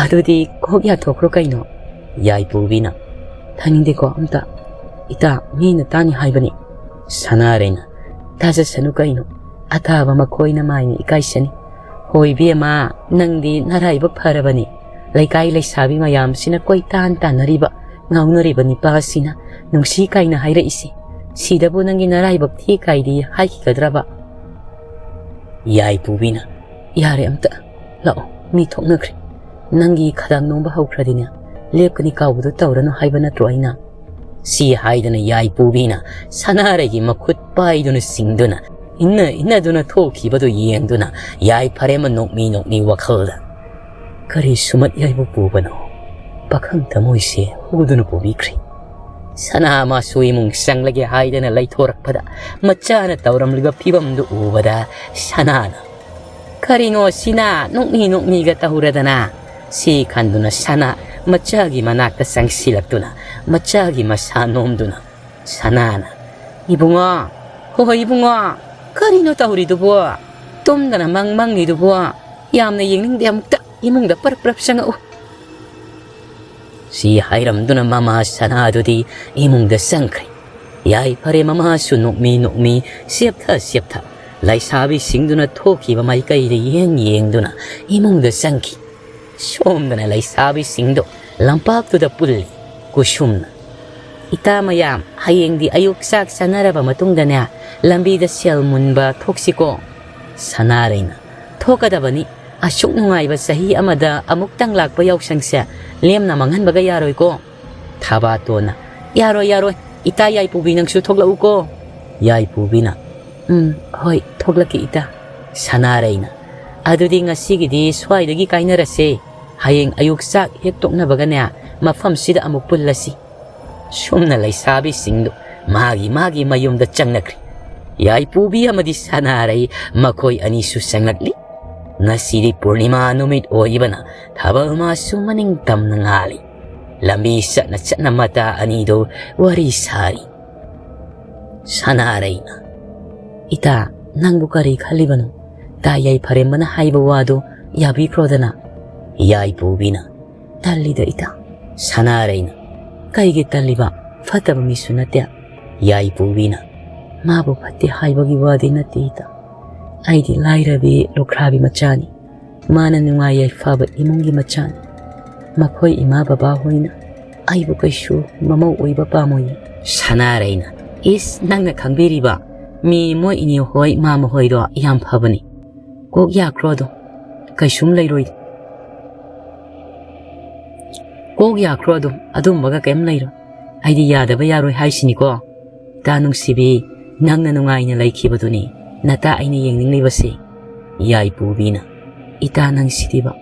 "ꯑꯗꯨꯗꯤ ꯀꯣꯛ ꯌꯥꯊꯣꯛꯈ꯭ꯔꯣ ꯀꯩꯅꯣ?" ꯌꯥꯏꯄꯨꯕꯤꯅ, "ꯊꯥꯅꯤꯡꯗꯦꯀꯣ ꯑꯝꯇ꯫ ꯏꯇꯥ, ꯃꯤꯅ ꯇꯥꯅꯤ ꯍꯥꯏꯕꯅꯤ꯫" ꯁꯅꯥꯔꯩꯅ, "ꯇꯥꯖꯁꯅꯨ ꯀꯩꯅꯣ, ꯑꯇꯥꯕ ꯃꯈꯣꯏꯅ ꯃꯥꯏꯅ ꯏꯀꯥꯏꯁꯅꯤ꯫ ꯍꯣꯏ ꯏꯕꯦꯝꯃ, ꯅꯪꯗꯤ ꯅꯔꯥꯏꯕꯛ ꯐꯔꯕꯅꯤ꯫ ꯂꯩꯀꯥꯏ ꯂꯩꯁꯥꯕꯤ ꯃꯌꯥꯝꯁꯤꯅ ꯀꯣꯏꯇꯥꯟ ꯇꯥꯟꯅꯔꯤꯕ, ꯉꯥꯎꯅꯔꯤꯕ ꯅꯤꯄꯥ ꯑꯁꯤꯅ ꯅꯨꯡꯁꯤ ꯀꯥꯏꯅ ꯍꯥꯏꯔꯛꯏꯁꯤ꯫ ꯁꯤꯗꯕꯨ ꯅꯪꯒꯤ ꯅꯔꯥꯏꯕꯛ ꯊꯤ ꯀꯥꯏꯗꯤ ꯍꯥꯏꯈꯤꯒꯗ꯭ꯔꯕ?" ꯌꯥꯏꯄꯨꯕꯤꯅ, "ꯌꯥꯔꯦ ꯑꯝꯇ, ꯂꯥꯛꯑꯣ, ꯃꯤ ꯊꯣꯛꯅꯈ꯭ꯔꯦ꯫ ꯅꯪꯒꯤ ꯈꯗꯥꯡ ꯅꯣꯝꯕ ꯍꯧꯈ꯭ꯔꯗꯤꯅꯦ, ꯂꯦꯞꯀꯅꯤ ꯀꯥꯎꯕꯗꯣ ꯇꯧꯔꯅꯨ ꯍꯥꯏꯕ ꯅꯠꯇ꯭ꯔꯣ ꯑꯩꯅ?" ꯁꯤ ꯍꯥꯏꯗꯨꯅ ꯌꯥꯏꯄꯨꯕꯤꯅ ꯁꯅꯥꯔꯩꯒꯤ ꯃꯈꯨꯠ ꯄꯥꯏꯗꯨꯅ ꯆꯤꯡꯗꯨꯅ ꯏꯟꯅ ꯏꯟꯅꯗꯨꯅ ꯊꯣꯛꯈꯤꯕꯗꯨ ꯌꯦꯡꯗꯨꯅ ꯌꯥꯏꯐꯔꯦꯝꯕ ꯅꯣꯛꯃꯤ ꯅꯣꯛꯃꯤ ꯋꯥꯈꯜꯗ, "ꯀꯔꯤ ꯁꯨꯃꯠ ꯌꯥꯏꯕꯨ ꯄꯨꯕꯅꯣ? ꯄꯥꯈꯪ ꯊꯃꯣꯏꯁꯦ ꯍꯨꯗꯨꯅ ꯄꯨꯕꯤꯈ꯭ꯔꯦ꯫" ꯁꯅꯥ ꯃꯥꯁꯨ ꯏꯃꯨꯡ ꯆꯪꯂꯒꯦ ꯍꯥꯏꯗꯅ ꯂꯩꯊꯣꯔꯛꯄꯗ ꯃꯆꯥꯅ ꯇꯧꯔꯝꯂꯤꯕ ꯐꯤꯕꯝꯗꯨ ꯎꯕꯗ ꯁꯅꯥꯅ, "ꯀꯔꯤꯅꯣ ꯁꯤꯅ ꯅꯣꯛꯃꯤ ꯅꯣꯛꯃꯤꯒ ꯇꯧꯔꯗꯅ?" ꯁꯤ ꯈꯟꯗꯨꯅ ꯁꯅꯥ ꯃꯆꯥꯒꯤ ꯃꯅꯥꯛꯇ ꯆꯪꯁꯤꯜꯂꯛꯇꯨꯅ ꯃꯆꯥꯒꯤ ꯃꯁꯥ ꯅꯣꯝꯗꯨꯅ ꯁꯅꯥꯅ, "ꯏꯕꯨꯡꯉꯣ, "ꯍꯣꯏ ꯏꯕꯨꯡꯉꯣ, ꯀꯔꯤꯅꯣ ꯇꯧꯔꯤꯗꯨꯕꯣ? ꯇꯨꯝꯗꯅ ꯃꯪ ꯃꯪꯉꯤꯗꯨꯕꯣ? ꯌꯥꯝꯅ ꯌꯦꯡꯅꯤꯡꯗꯦ, ꯑꯃꯨꯛꯇ ꯏꯃꯨꯡꯗ ꯄꯔꯞ ꯄꯔꯞ ꯆꯪꯉꯛꯎ꯫" ꯁꯤ ꯍꯥꯏꯔꯝꯗꯨꯅ ꯃꯃꯥ ꯁꯅꯥꯗꯨꯗꯤ ꯏꯃꯨꯡꯗ ꯆꯪꯈ꯭ꯔꯦ꯫ ꯌꯥꯏꯐꯔꯦ ꯃꯃꯥꯁꯨ ꯅꯣꯛꯃꯤ ꯅꯣꯛꯃꯤ, ꯆꯦꯞꯊ ꯆꯦꯞꯊ, ꯂꯩꯁꯥꯕꯤꯁꯤꯡꯗꯨꯅ ꯊꯣꯛꯈꯤꯕ ꯃꯥꯏꯀꯩꯗ ꯌꯦꯡ ꯌꯦꯡꯗꯨꯅ ꯏꯃꯨꯡꯗ ꯆꯪꯈꯤ꯫ ꯁꯣꯝꯗꯅ ꯂꯩꯁꯥꯕꯤꯁꯤꯡꯗꯣ ꯂꯝꯄꯥꯛꯇꯨꯗ ꯄꯨꯜꯂꯤ꯫ ꯀꯨꯁꯨꯝꯅ, "ꯏꯇꯥ ꯃꯌꯥꯝ, ꯍꯌꯦꯡꯗꯤ ꯑꯌꯨꯛ ꯆꯥꯛ ꯆꯥꯅꯔꯕ ꯃꯇꯨꯡꯗꯅꯦ, ꯂꯝꯕꯤꯗ ꯁꯦꯜ ꯃꯨꯟꯕ ꯊꯣꯛꯁꯤꯀꯣ?" ꯁꯅꯥꯔꯩꯅ, "ꯊꯣꯛꯀꯗꯕꯅꯤ꯫ ꯑꯁꯨꯛ ꯅꯨꯡꯉꯥꯏꯕ ꯆꯍꯤ ꯑꯃꯗ ꯑꯃꯨꯛꯇꯪ ꯂꯥꯛꯄ ꯌꯥꯎꯁꯪꯁꯦ ꯂꯦꯝꯅ ꯃꯥꯡꯍꯟꯕꯒ ꯌꯥꯔꯣꯏꯀꯣ?" ꯊꯥꯕꯥꯇꯣꯟꯅ, "ꯌꯥꯔꯣꯏ, ꯌꯥꯔꯣꯏ꯫ ꯏꯇꯥ ꯌꯥꯏꯄꯨꯕꯤ, ꯅꯪꯁꯨ ꯊꯣꯛꯂꯛꯎꯀꯣ꯫" ꯌꯥꯏꯄꯨꯕꯤꯅ, "ꯎꯝ, ꯍꯣꯏ, ꯊꯣꯛꯂꯛꯀꯦ ꯏꯇꯥ꯫" ꯁꯅꯥꯔꯩꯅ, "ꯑꯗꯨꯗꯤ ꯉꯁꯤꯒꯤꯗꯤ ꯁ꯭ꯋꯥꯏꯗꯒꯤ ꯀꯥꯏꯅꯔꯁꯦ꯫ ꯍꯌꯦꯡ ꯑꯌꯨꯛ ꯆꯥꯛ ꯍꯦꯛ ꯇꯣꯛꯅꯕꯒꯅꯦ, ꯃꯐꯝꯁꯤꯗ ꯑꯃꯨꯛ ꯄꯨꯜꯂꯁꯤ꯫" ꯁꯨꯝꯅ ꯂꯩꯁꯥꯕꯤꯁꯤꯡꯗꯨ ꯃꯥꯒꯤ ꯃꯥꯒꯤ ꯃꯌꯨꯝꯗ ꯆꯪꯅꯈ꯭ꯔꯦ꯫ ꯌꯥꯏꯄꯨꯕꯤ ꯑꯃꯗꯤ ꯁꯅꯥꯔꯩ ꯃꯈꯣꯏ ꯑꯅꯤꯁꯨ ꯆꯪꯂꯛꯂꯤ꯫ ꯉꯁꯤꯗꯤ ꯄꯨꯔꯅꯤꯃꯥ ꯅꯨꯃꯤꯠ ꯑꯣꯏꯕꯅ ꯊꯥꯕꯜ ꯃꯥꯁꯨ ꯃꯅꯤꯡ ꯇꯝꯅ ꯉꯥꯜꯂꯤ꯫ ꯂꯝꯕꯤ ꯆꯠꯅ ꯆꯠꯅ ꯃꯇꯥ ꯑꯅꯤꯗꯨ ꯋꯥꯔꯤ ꯁꯥꯔꯤ꯫ ꯁꯅꯥꯔꯩꯅ, "ꯏꯇꯥ, ꯅꯪꯕꯨ ꯀꯔꯤ ꯈꯜꯂꯤꯕꯅꯣ? ꯇꯥ ꯌꯥꯏꯐꯔꯦꯝꯕꯅ ꯍꯥꯏꯕ ꯋꯥꯗꯨ ꯌꯥꯕꯤꯈ꯭ꯔꯣꯗꯅ꯫" ꯌꯥꯏꯄꯨꯕꯤꯅ, "ꯇꯜꯂꯤꯗ ꯏꯇꯥ꯫" ꯁꯅꯥꯔꯩꯅ, "ꯀꯩꯒꯤ ꯇꯜꯂꯤꯕ? ꯐꯠꯇꯕ ꯃꯤꯁꯨ ꯅꯠꯇꯦ꯫" ꯌꯥꯏꯄꯨꯕꯤꯅ, "ꯃꯥꯕꯨ ꯐꯠꯇꯦ ꯍꯥꯏꯕꯒꯤ ꯋꯥꯗꯤ ꯅꯠꯇꯦ ꯏꯇꯥ꯫ ꯑꯩꯗꯤ ꯂꯥꯏꯔꯕꯤ ꯂꯨꯈ꯭ꯔꯥꯕꯤ ꯃꯆꯥꯅꯤ꯫ ꯃꯥꯅ ꯅꯨꯡꯉꯥꯏ ꯌꯥꯏꯐꯕ ꯏꯃꯨꯡꯒꯤ ꯃꯆꯥꯅꯤ꯫ ꯃꯈꯣꯏ ꯏꯃꯥ ꯕꯕꯥ ꯍꯣꯏꯅ ꯑꯩꯕꯨ ꯀꯩꯁꯨ ꯃꯃꯧ ꯑꯣꯏꯕ ꯄꯥꯝꯃꯣꯏꯌꯦ꯫" ꯁꯅꯥꯔꯩꯅ, "ꯏꯁ, ꯅꯪꯅ ꯈꯪꯕꯤꯔꯤꯕ? ꯃꯤ ꯃꯣꯏ ꯏꯅꯦ ꯍꯣꯏ, ꯃꯥꯃ ꯍꯣꯏꯗꯣ ꯌꯥꯝ ꯐꯕꯅꯤ꯫ ꯀꯣꯛ ꯌꯥꯈ꯭ꯔꯣ ꯑꯗꯨꯝ, ꯀꯩꯁꯨꯝ ꯂꯩꯔꯣꯏ꯫ ꯀꯣꯛ ꯌꯥꯈ꯭ꯔꯣ ꯑꯗꯨꯝ, ꯑꯗꯨꯝꯕꯒ ꯀꯩꯝ ꯂꯩꯔꯣꯏ꯫ ꯑꯩꯗꯤ ꯌꯥꯗꯕ ꯌꯥꯔꯣꯏ ꯍꯥꯏꯁꯤꯅꯤꯀꯣ꯫ ꯏꯇꯥ ꯅꯨꯡꯁꯤꯕꯤ, ꯅꯪꯅ ꯅꯨꯡꯉꯥꯏꯅ ꯂꯩꯈꯤꯕꯗꯨꯅꯤ ꯅꯇꯥ ꯑꯩꯅ ꯌꯦꯡꯅꯤꯡꯂꯤꯕꯁꯦ꯫" ꯌꯥꯏꯄꯨꯕꯤꯅ, "ꯏꯇꯥ ꯅꯪꯁꯤꯗꯤꯕ꯫"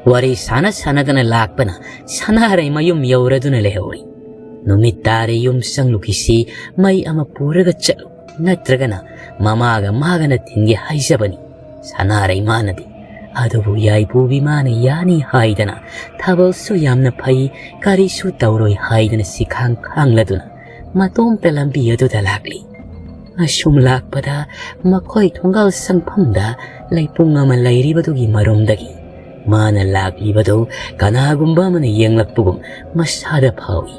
ꯋꯥꯔꯤ ꯁꯥꯟꯅ ꯁꯥꯟꯅꯗꯅ ꯂꯥꯛꯄꯅ ꯁꯅꯥꯔꯩ ꯃꯌꯨꯝ ꯌꯧꯔꯗꯨꯅ ꯂꯩꯍꯧꯔꯤ꯫ ꯅꯨꯃꯤꯠ ꯇꯥꯔꯦ, ꯌꯨꯝ ꯆꯪꯂꯨꯈꯤꯁꯤ, ꯃꯩ ꯑꯃ ꯄꯨꯔꯒ ꯆꯠꯂꯨ, ꯅꯠꯇ꯭ꯔꯒꯅ ꯃꯃꯥꯒ ꯃꯥꯒꯅ ꯊꯤꯟꯒꯦ ꯍꯥꯏꯖꯕꯅꯤ꯫ ꯁꯅꯥꯔꯩ ꯃꯥꯅꯗꯤ, ꯑꯗꯨꯕꯨ ꯌꯥꯏꯄꯨꯕꯤ ꯃꯥꯅ ꯌꯥꯅꯤ ꯍꯥꯏꯗꯅ, ꯊꯥꯕꯜꯁꯨ ꯌꯥꯝꯅ ꯐꯩ, ꯀꯔꯤꯁꯨ ꯇꯧꯔꯣꯏ ꯍꯥꯏꯗꯅ ꯁꯤꯈꯥꯡ ꯈꯥꯡꯂꯗꯨꯅ ꯃꯇꯣꯝꯇ ꯂꯝꯕꯤ ꯑꯗꯨꯗ ꯂꯥꯛꯂꯤ꯫ ꯑꯁꯨꯝ ꯂꯥꯛꯄꯗ ꯃꯈꯣꯏ ꯊꯣꯡꯒꯥꯜ ꯆꯪꯐꯝꯗ ꯂꯩꯄꯨꯡ ꯑꯃ ꯂꯩꯔꯤꯕꯗꯨꯒꯤ ꯃꯔꯨꯝꯗꯒꯤ ꯃꯥꯅ ꯂꯥꯛꯂꯤꯕꯗꯨ ꯀꯅꯥꯒꯨꯝꯕ ꯑꯃꯅ ꯌꯦꯡꯂꯛꯄꯒꯨꯝ ꯃꯁꯥꯗ ꯐꯥꯎꯏ꯫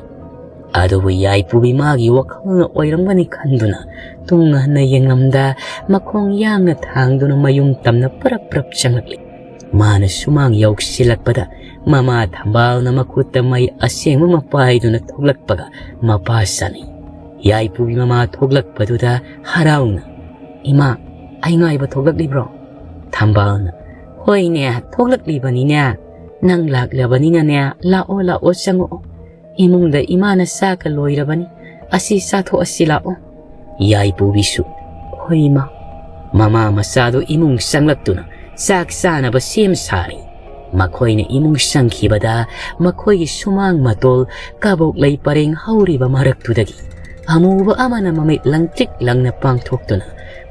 ꯑꯗꯨꯕꯨ ꯌꯥꯏꯄꯨꯕꯤ ꯃꯥꯒꯤ ꯋꯥꯈꯜꯅ ꯑꯣꯏꯔꯝꯒꯅꯤ ꯈꯟꯗꯨꯅ ꯇꯨꯡ ꯍꯟꯅ ꯌꯦꯡꯂꯝꯗ ꯃꯈꯣꯡ ꯌꯥꯡꯅ ꯊꯥꯡꯗꯨꯅ ꯃꯌꯨꯝ ꯇꯝꯅ ꯄꯔꯞ ꯄꯔꯞ ꯆꯪꯂꯛꯂꯤ꯫ ꯃꯥꯅ ꯁꯨꯃꯥꯡ ꯌꯧꯁꯤꯜꯂꯛꯄꯗ ꯃꯃꯥ ꯊꯝꯕꯥꯜꯅ ꯃꯈꯨꯠꯇ ꯃꯩ ꯑꯁꯦꯡꯕ ꯑꯃ ꯄꯥꯏꯗꯨꯅ ꯊꯣꯛꯂꯛꯄꯒ ꯃꯄꯥ ꯁꯥꯅꯩ꯫ ꯌꯥꯏꯄꯨꯒꯤ ꯃꯃꯥ ꯊꯣꯛꯂꯛꯄꯗꯨꯗ ꯍꯔꯥꯎꯅ, "ꯏꯃꯥ, ꯑꯩ ꯉꯥꯏꯕ ꯊꯣꯛꯂꯛꯂꯤꯕ꯭ꯔꯣ?" ꯊꯝꯕꯥꯜꯅ, "ꯍꯣꯏꯅꯦ, ꯊꯣꯛꯂꯛꯂꯤꯕꯅꯤꯅꯦ꯫ ꯅꯪ ꯂꯥꯛꯂꯕꯅꯤꯅꯅꯦ, ꯂꯥꯛꯑꯣ, ꯂꯥꯛꯑꯣ, ꯆꯪꯉꯛꯑꯣ꯫ ꯏꯃꯨꯡꯗ ꯏꯃꯥꯅ ꯆꯥꯛꯀ ꯂꯣꯏꯔꯕꯅꯤ꯫ ꯑꯁꯤ ꯆꯥꯊꯣꯛꯑꯁꯤ ꯂꯥꯛꯑꯣ꯫" ꯌꯥꯏꯄꯨꯕꯤꯁꯨ, "ꯍꯣꯏ, ꯏꯃꯥ꯫" ꯃꯃꯥ ꯃꯆꯥꯗꯨ ꯏꯃꯨꯡ ꯆꯪꯂꯛꯇꯨꯅ ꯆꯥꯛ ꯆꯥꯅꯕ ꯁꯦꯝ ꯁꯥꯔꯤ꯫ ꯃꯈꯣꯏꯅ ꯏꯃꯨꯡ ꯆꯪꯈꯤꯕꯗ ꯃꯈꯣꯏꯒꯤ ꯁꯨꯃꯥꯡ ꯃꯇꯣꯜ ꯀꯕꯣꯛ ꯂꯩ ꯄꯔꯦꯡ ꯍꯧꯔꯤꯕ ꯃꯔꯛꯇꯨꯗꯒꯤ ꯑꯃꯨꯕ ꯑꯃꯅ ꯃꯃꯤꯠ ꯂꯪꯇ꯭ꯔꯤꯛ ꯂꯪꯅ ꯄꯥꯡꯊꯣꯛꯇꯨꯅ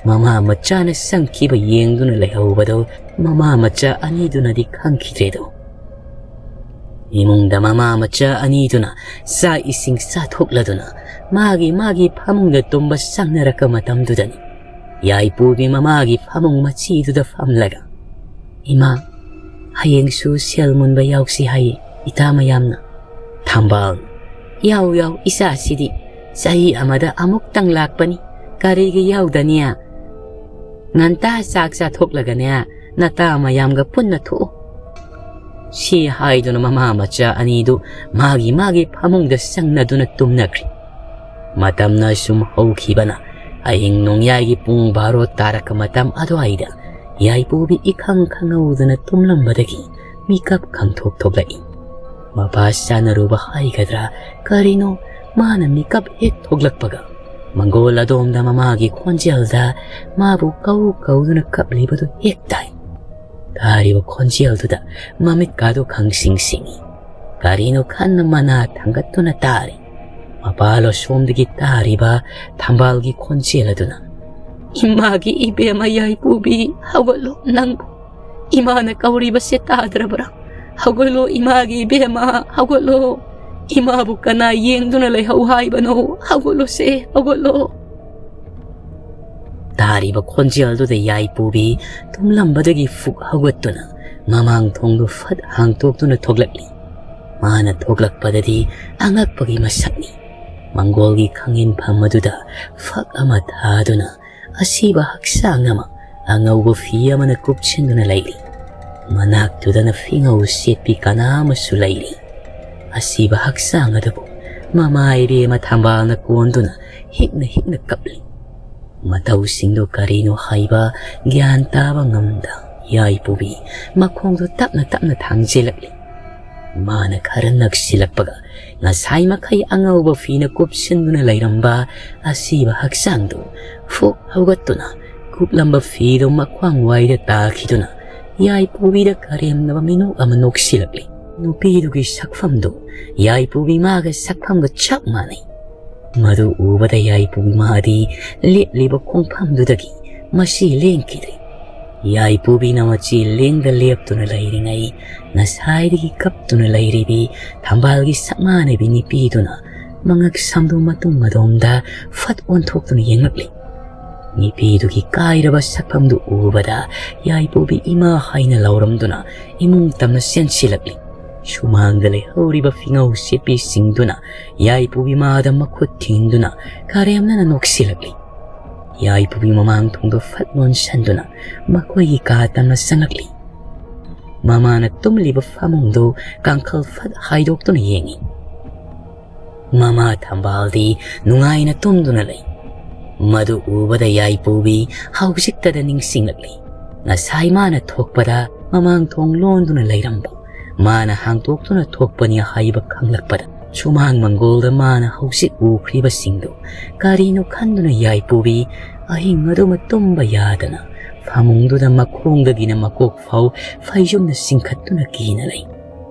ꯃꯃꯥ ꯃꯆꯥꯅ ꯆꯪꯈꯤꯕ ꯌꯦꯡꯗꯨꯅ ꯂꯩꯍꯧꯕꯗꯨ ꯃꯃꯥ ꯃꯆꯥ ꯑꯅꯤꯗꯨꯅꯗꯤ ꯈꯪꯈꯤꯗ꯭ꯔꯦꯗꯣ꯫ ꯏꯃꯨꯡꯗ ꯃꯃꯥ ꯃꯆꯥ ꯑꯅꯤꯗꯨꯅ ꯆꯥꯛ ꯏꯁꯤꯡ ꯆꯥꯊꯣꯛꯂꯗꯨꯅ ꯃꯥꯒꯤ ꯃꯥꯒꯤ ꯐꯃꯨꯡꯗ ꯇꯨꯝꯕ ꯆꯪꯅꯔꯛꯄ ꯃꯇꯝꯗꯨꯗꯅꯤ ꯌꯥꯏꯄꯨꯒꯤ ꯃꯃꯥꯒꯤ ꯐꯃꯨꯡ ꯃꯆꯤꯗꯨꯗ ꯐꯝꯂꯒ, "ꯏꯃꯥ, ꯍꯌꯦꯡꯁꯨ ꯁꯦꯜ ꯃꯨꯟꯕ ꯌꯥꯎꯁꯤ ꯍꯥꯏꯌꯦ ꯏꯇꯥ ꯃꯌꯥꯝꯅ꯫" ꯊꯝꯕꯥꯜ, "ꯌꯥꯎ ꯌꯥꯎ, ꯏꯆꯥꯁꯤꯗꯤ ꯆꯍꯤ ꯑꯃꯗ ꯑꯃꯨꯛꯇꯪ ꯂꯥꯛꯄꯅꯤ꯫ ꯀꯔꯤꯒꯤ ꯌꯥꯎꯗꯅꯤ? ꯉꯟꯇꯥ ꯆꯥꯛ ꯆꯥꯊꯣꯛꯂꯒꯅꯦ ꯅꯇꯥ ꯃꯌꯥꯝꯒ ꯄꯨꯟꯅ ꯊꯣꯛꯎ꯫" ꯁꯤ ꯍꯥꯏꯗꯨꯅ ꯃꯃꯥ ꯃꯆꯥ ꯑꯅꯤꯗꯨ ꯃꯥꯒꯤ ꯃꯥꯒꯤ ꯐꯃꯨꯡꯗ ꯆꯪꯅꯗꯨꯅ ꯇꯨꯝꯅꯈ꯭ꯔꯤ꯫ ꯃꯇꯝꯅ ꯁꯨꯝ ꯍꯧꯈꯤꯕꯅ ꯑꯍꯤꯡ ꯅꯣꯡꯌꯥꯏꯒꯤ ꯄꯨꯡ ꯕꯥꯔꯣ ꯇꯥꯔꯛꯄ ꯃꯇꯝ ꯑꯗꯨꯋꯥꯏꯗ ꯌꯥꯏꯄꯨꯕꯤ ꯏꯈꯪ ꯈꯪꯍꯧꯗꯅ ꯇꯨꯝꯂꯝꯕꯗꯒꯤ ꯃꯤꯀꯞ ꯈꯪꯊꯣꯛ ꯊꯣꯛꯂꯛꯏ꯫ ꯃꯄꯥ ꯆꯥꯅꯔꯨꯕ ꯍꯥꯏꯒꯗ꯭ꯔꯥ ꯀꯔꯤꯅꯣ, ꯃꯥꯅ ꯃꯤꯀꯞ ꯍꯦꯛ ꯊꯣꯛꯂꯛꯄꯒ ꯃꯪꯒꯣꯜ ꯑꯗꯣꯝꯗ ꯃꯃꯥꯒꯤ ꯈꯣꯟꯖꯦꯜꯗ ꯃꯥꯕꯨ ꯀꯧ ꯀꯧꯗꯨꯅ ꯀꯞꯂꯤꯕꯗꯨ ꯍꯦꯛ ꯇꯥꯏ꯫ ꯇꯥꯔꯤꯕ ꯈꯣꯟꯖꯦꯜꯗꯨꯗ ꯃꯃꯤꯠꯀꯥꯗꯨ ꯈꯪꯁꯤꯡ ꯁꯤꯡꯏ꯫ ꯀꯔꯤꯅꯣ ꯈꯟꯅ ꯃꯅꯥ ꯊꯥꯡꯒꯠꯇꯨꯅ ꯇꯥꯔꯤ꯫ ꯃꯄꯥ ꯂꯣꯁꯣꯝꯗꯒꯤ ꯇꯥꯔꯤꯕ ꯊꯝꯕꯥꯜꯒꯤ ꯈꯣꯟꯖꯦꯜ ꯑꯗꯨꯅ, "ꯏꯃꯥꯒꯤ ꯏꯕꯦꯝꯃ ꯌꯥꯏꯄꯨꯕꯤ, ꯍꯧꯒꯠꯂꯣ, ꯅꯪꯕꯨ ꯏꯃꯥꯅ ꯀꯧꯔꯤꯕꯁꯦ ꯇꯥꯗ꯭ꯔꯕ꯭ꯔꯥ? ꯍꯧꯒꯠꯂꯣ, ꯏꯃꯥꯒꯤ ꯏꯕꯦꯝꯃ, ꯍꯧꯒꯠꯂꯣ꯫ ꯏꯃꯥꯕꯨ ꯀꯅꯥ ꯌꯦꯡꯗꯨꯅ ꯂꯩꯍꯧ ꯍꯥꯏꯕꯅꯣ? ꯍꯧꯒꯠꯂꯣꯁꯦ, ꯍꯧꯒꯠꯂꯣ꯫" ꯇꯥꯔꯤꯕ ꯈꯣꯟꯖꯦꯜꯗꯨꯗ ꯌꯥꯏꯄꯨꯕꯤ ꯇꯨꯝꯂꯝꯕꯗꯒꯤ ꯐꯨꯛ ꯍꯧꯒꯠꯇꯨꯅ ꯃꯃꯥꯡ ꯊꯣꯡꯗꯨ ꯐꯠ ꯍꯥꯡꯇꯣꯛꯇꯨꯅ ꯊꯣꯛꯂꯛꯂꯤ꯫ ꯃꯥꯅ ꯊꯣꯛꯂꯛꯄꯗꯗꯤ ꯑꯉꯛꯄꯒꯤ ꯃꯁꯛꯅꯤ꯫ ꯃꯪꯒꯣꯜꯒꯤ ꯈꯥꯡꯉꯦꯟꯐꯝ ꯑꯗꯨꯗ ꯐꯛ ꯑꯃ ꯊꯥꯗꯨꯅ ꯑꯁꯤꯕ ꯍꯛꯆꯥꯡ ꯑꯃ ꯑꯉꯧꯕ ꯐꯤ ꯑꯃꯅ ꯀꯨꯞꯁꯤꯟꯗꯨꯅ ꯂꯩꯔꯤ꯫ ꯃꯅꯥꯛꯇꯨꯗꯅ ꯐꯤꯉꯧ ꯁꯦꯠꯄꯤ ꯀꯅꯥ ꯑꯃꯁꯨ ꯂꯩꯔꯤ꯫ ꯑꯁꯤꯕ ꯍꯛꯆꯥꯡ ꯑꯗꯨꯕꯨ ꯃꯃꯥ ꯏꯕꯦꯝꯃ ꯊꯝꯕꯥꯜꯅ ꯀꯣꯟꯗꯨꯅ ꯍꯤꯛꯅ ꯍꯤꯛꯅ ꯀꯞꯂꯤ꯫ ꯃꯇꯧꯁꯤꯡꯗꯨ ꯀꯔꯤꯅꯣ ꯍꯥꯏꯕ ꯒ꯭ꯌꯥꯟ ꯇꯥꯕ ꯉꯝꯗ ꯌꯥꯏꯄꯨꯕꯤ ꯃꯈꯣꯡꯗꯨ ꯇꯞꯅ ꯇꯞꯅ ꯊꯥꯡꯖꯤꯜꯂꯛꯂꯤ꯫ ꯃꯥꯅ ꯈꯔ ꯅꯛꯁꯤꯜꯂꯛꯄꯒ ꯉꯁꯥꯏ ꯃꯈꯩ ꯑꯉꯧꯕ ꯐꯤꯅ ꯀꯨꯞꯁꯤꯟꯗꯨꯅ ꯂꯩꯔꯝꯕ ꯑꯁꯤꯕ ꯍꯛꯆꯥꯡꯗꯨ ꯐꯨꯛ ꯍꯧꯒꯠꯇꯨꯅ ꯀꯨꯞꯂꯝꯕ ꯐꯤꯗꯨ ꯃꯈ꯭ꯋꯥꯡ ꯋꯥꯏꯗ ꯇꯥꯈꯤꯗꯨꯅ ꯌꯥꯏꯄꯨꯕꯤꯗ ꯀꯔꯦꯝꯅꯕ ꯃꯤꯅꯣꯛ ꯑꯃ ꯅꯣꯛꯁꯤꯜꯂꯛꯂꯤ꯫ ꯅꯨꯄꯤꯗꯨꯒꯤ ꯁꯛꯐꯝꯗꯨ ꯌꯥꯏꯄꯨꯕꯤ ꯃꯥꯒ ꯁꯛꯐꯝꯒ ꯆꯞ ꯃꯥꯟꯅꯩ꯫ ꯃꯗꯨ ꯎꯕꯗ ꯌꯥꯏꯄꯨꯕꯤ ꯃꯥꯗꯤ ꯂꯦꯞꯂꯤꯕ ꯈꯣꯡꯐꯝꯗꯨꯗꯒꯤ ꯃꯁꯤ ꯂꯦꯡꯈꯤꯗ꯭ꯔꯦ꯫ ꯌꯥꯏꯄꯨꯕꯤꯅ ꯃꯆꯤ ꯂꯦꯡꯗ ꯂꯦꯞꯇꯨꯅ ꯂꯩꯔꯤꯉꯩ ꯉꯁꯥꯏꯗꯒꯤ ꯀꯞꯇꯨꯅ ꯂꯩꯔꯤꯕꯤ ꯊꯝꯕꯥꯜꯒꯤ ꯁꯛꯃꯥꯟꯅꯕꯤ ꯅꯨꯄꯤꯗꯨꯅ ꯃꯉꯛ ꯁꯝꯗꯨ ꯃꯇꯨꯡ ꯃꯗꯣꯝꯗ ꯐꯠ ꯑꯣꯟꯊꯣꯛꯇꯨꯅ ꯌꯦꯡꯂꯛꯂꯤ꯫ ꯅꯨꯄꯤꯗꯨꯒꯤ ꯀꯥꯏꯔꯕ ꯁꯛꯐꯝꯗꯨ ꯎꯕꯗ ꯌꯥꯏꯄꯨꯕꯤ ꯏꯃꯥ ꯍꯥꯏꯅ ꯂꯥꯎꯔꯝꯗꯨꯅ ꯏꯃꯨꯡ ꯇꯝꯅ ꯆꯦꯟꯁꯤꯜꯂꯛꯂꯤ꯫ ꯁꯨꯃꯥꯡꯗ ꯂꯩꯍꯧꯔꯤꯕ ꯐꯤꯉꯧ ꯁꯦꯠꯄꯤꯁꯤꯡꯗꯨꯅ ꯌꯥꯏꯄꯨꯕꯤ ꯃꯥꯗ ꯃꯈꯨꯠ ꯊꯤꯡꯗꯨꯅ ꯀꯔꯦꯝꯅꯅ ꯅꯣꯛꯁꯤꯜꯂꯛꯂꯤ꯫ ꯌꯥꯏꯄꯨꯕꯤ ꯃꯃꯥꯡ ꯊꯣꯡꯗꯨ ꯐꯠ ꯂꯣꯟꯁꯤꯟꯗꯨꯅ ꯃꯈꯣꯏꯒꯤ ꯀꯥ ꯇꯝꯅ ꯆꯪꯂꯛꯂꯤ꯫ ꯃꯃꯥꯅ ꯇꯨꯝꯂꯤꯕ ꯐꯃꯨꯡꯗꯨ ꯀꯥꯡꯈꯜ ꯐꯠ ꯍꯥꯏꯗꯣꯛꯇꯨꯅ ꯌꯦꯡꯏ꯫ ꯃꯃꯥ ꯊꯝꯕꯥꯜꯗꯤ ꯅꯨꯡꯉꯥꯏꯅ ꯇꯨꯝꯗꯨꯅ ꯂꯩ꯫ ꯃꯗꯨ ꯎꯕꯗ ꯌꯥꯏꯄꯨꯕꯤ ꯍꯧꯖꯤꯛꯇꯗ ꯅꯤꯡꯁꯤꯡꯂꯛꯂꯤ꯫ ꯉꯁꯥꯏ ꯃꯥꯅ ꯊꯣꯛꯄꯗ ꯃꯃꯥꯡ ꯊꯣꯡ ꯂꯣꯟꯗꯨꯅ ꯂꯩꯔꯝꯕ, ꯃꯥꯅ ꯍꯥꯡꯇꯣꯛꯇꯨꯅ ꯊꯣꯛꯄꯅꯤ ꯍꯥꯏꯕ ꯈꯪꯂꯛꯄꯗ ꯁꯨꯃꯥꯡ ꯃꯪꯒꯣꯜꯗ ꯃꯥꯅ ꯍꯧꯖꯤꯛ ꯎꯈ꯭ꯔꯤꯕꯁꯤꯡꯗꯨ ꯀꯔꯤꯅꯣ ꯈꯟꯗꯨꯅ ꯌꯥꯏꯄꯨꯕꯤ ꯑꯍꯤꯡ ꯑꯗꯨꯃ ꯇꯨꯝꯕ ꯌꯥꯗꯅ ꯐꯃꯨꯡꯗꯨꯗ ꯃꯈꯣꯡꯗꯒꯤꯅ ꯃꯀꯣꯛ ꯐꯥꯎ ꯐꯩꯖꯨꯝꯅ ꯆꯤꯡꯈꯠꯇꯨꯅ ꯀꯤꯅ ꯂꯩ꯫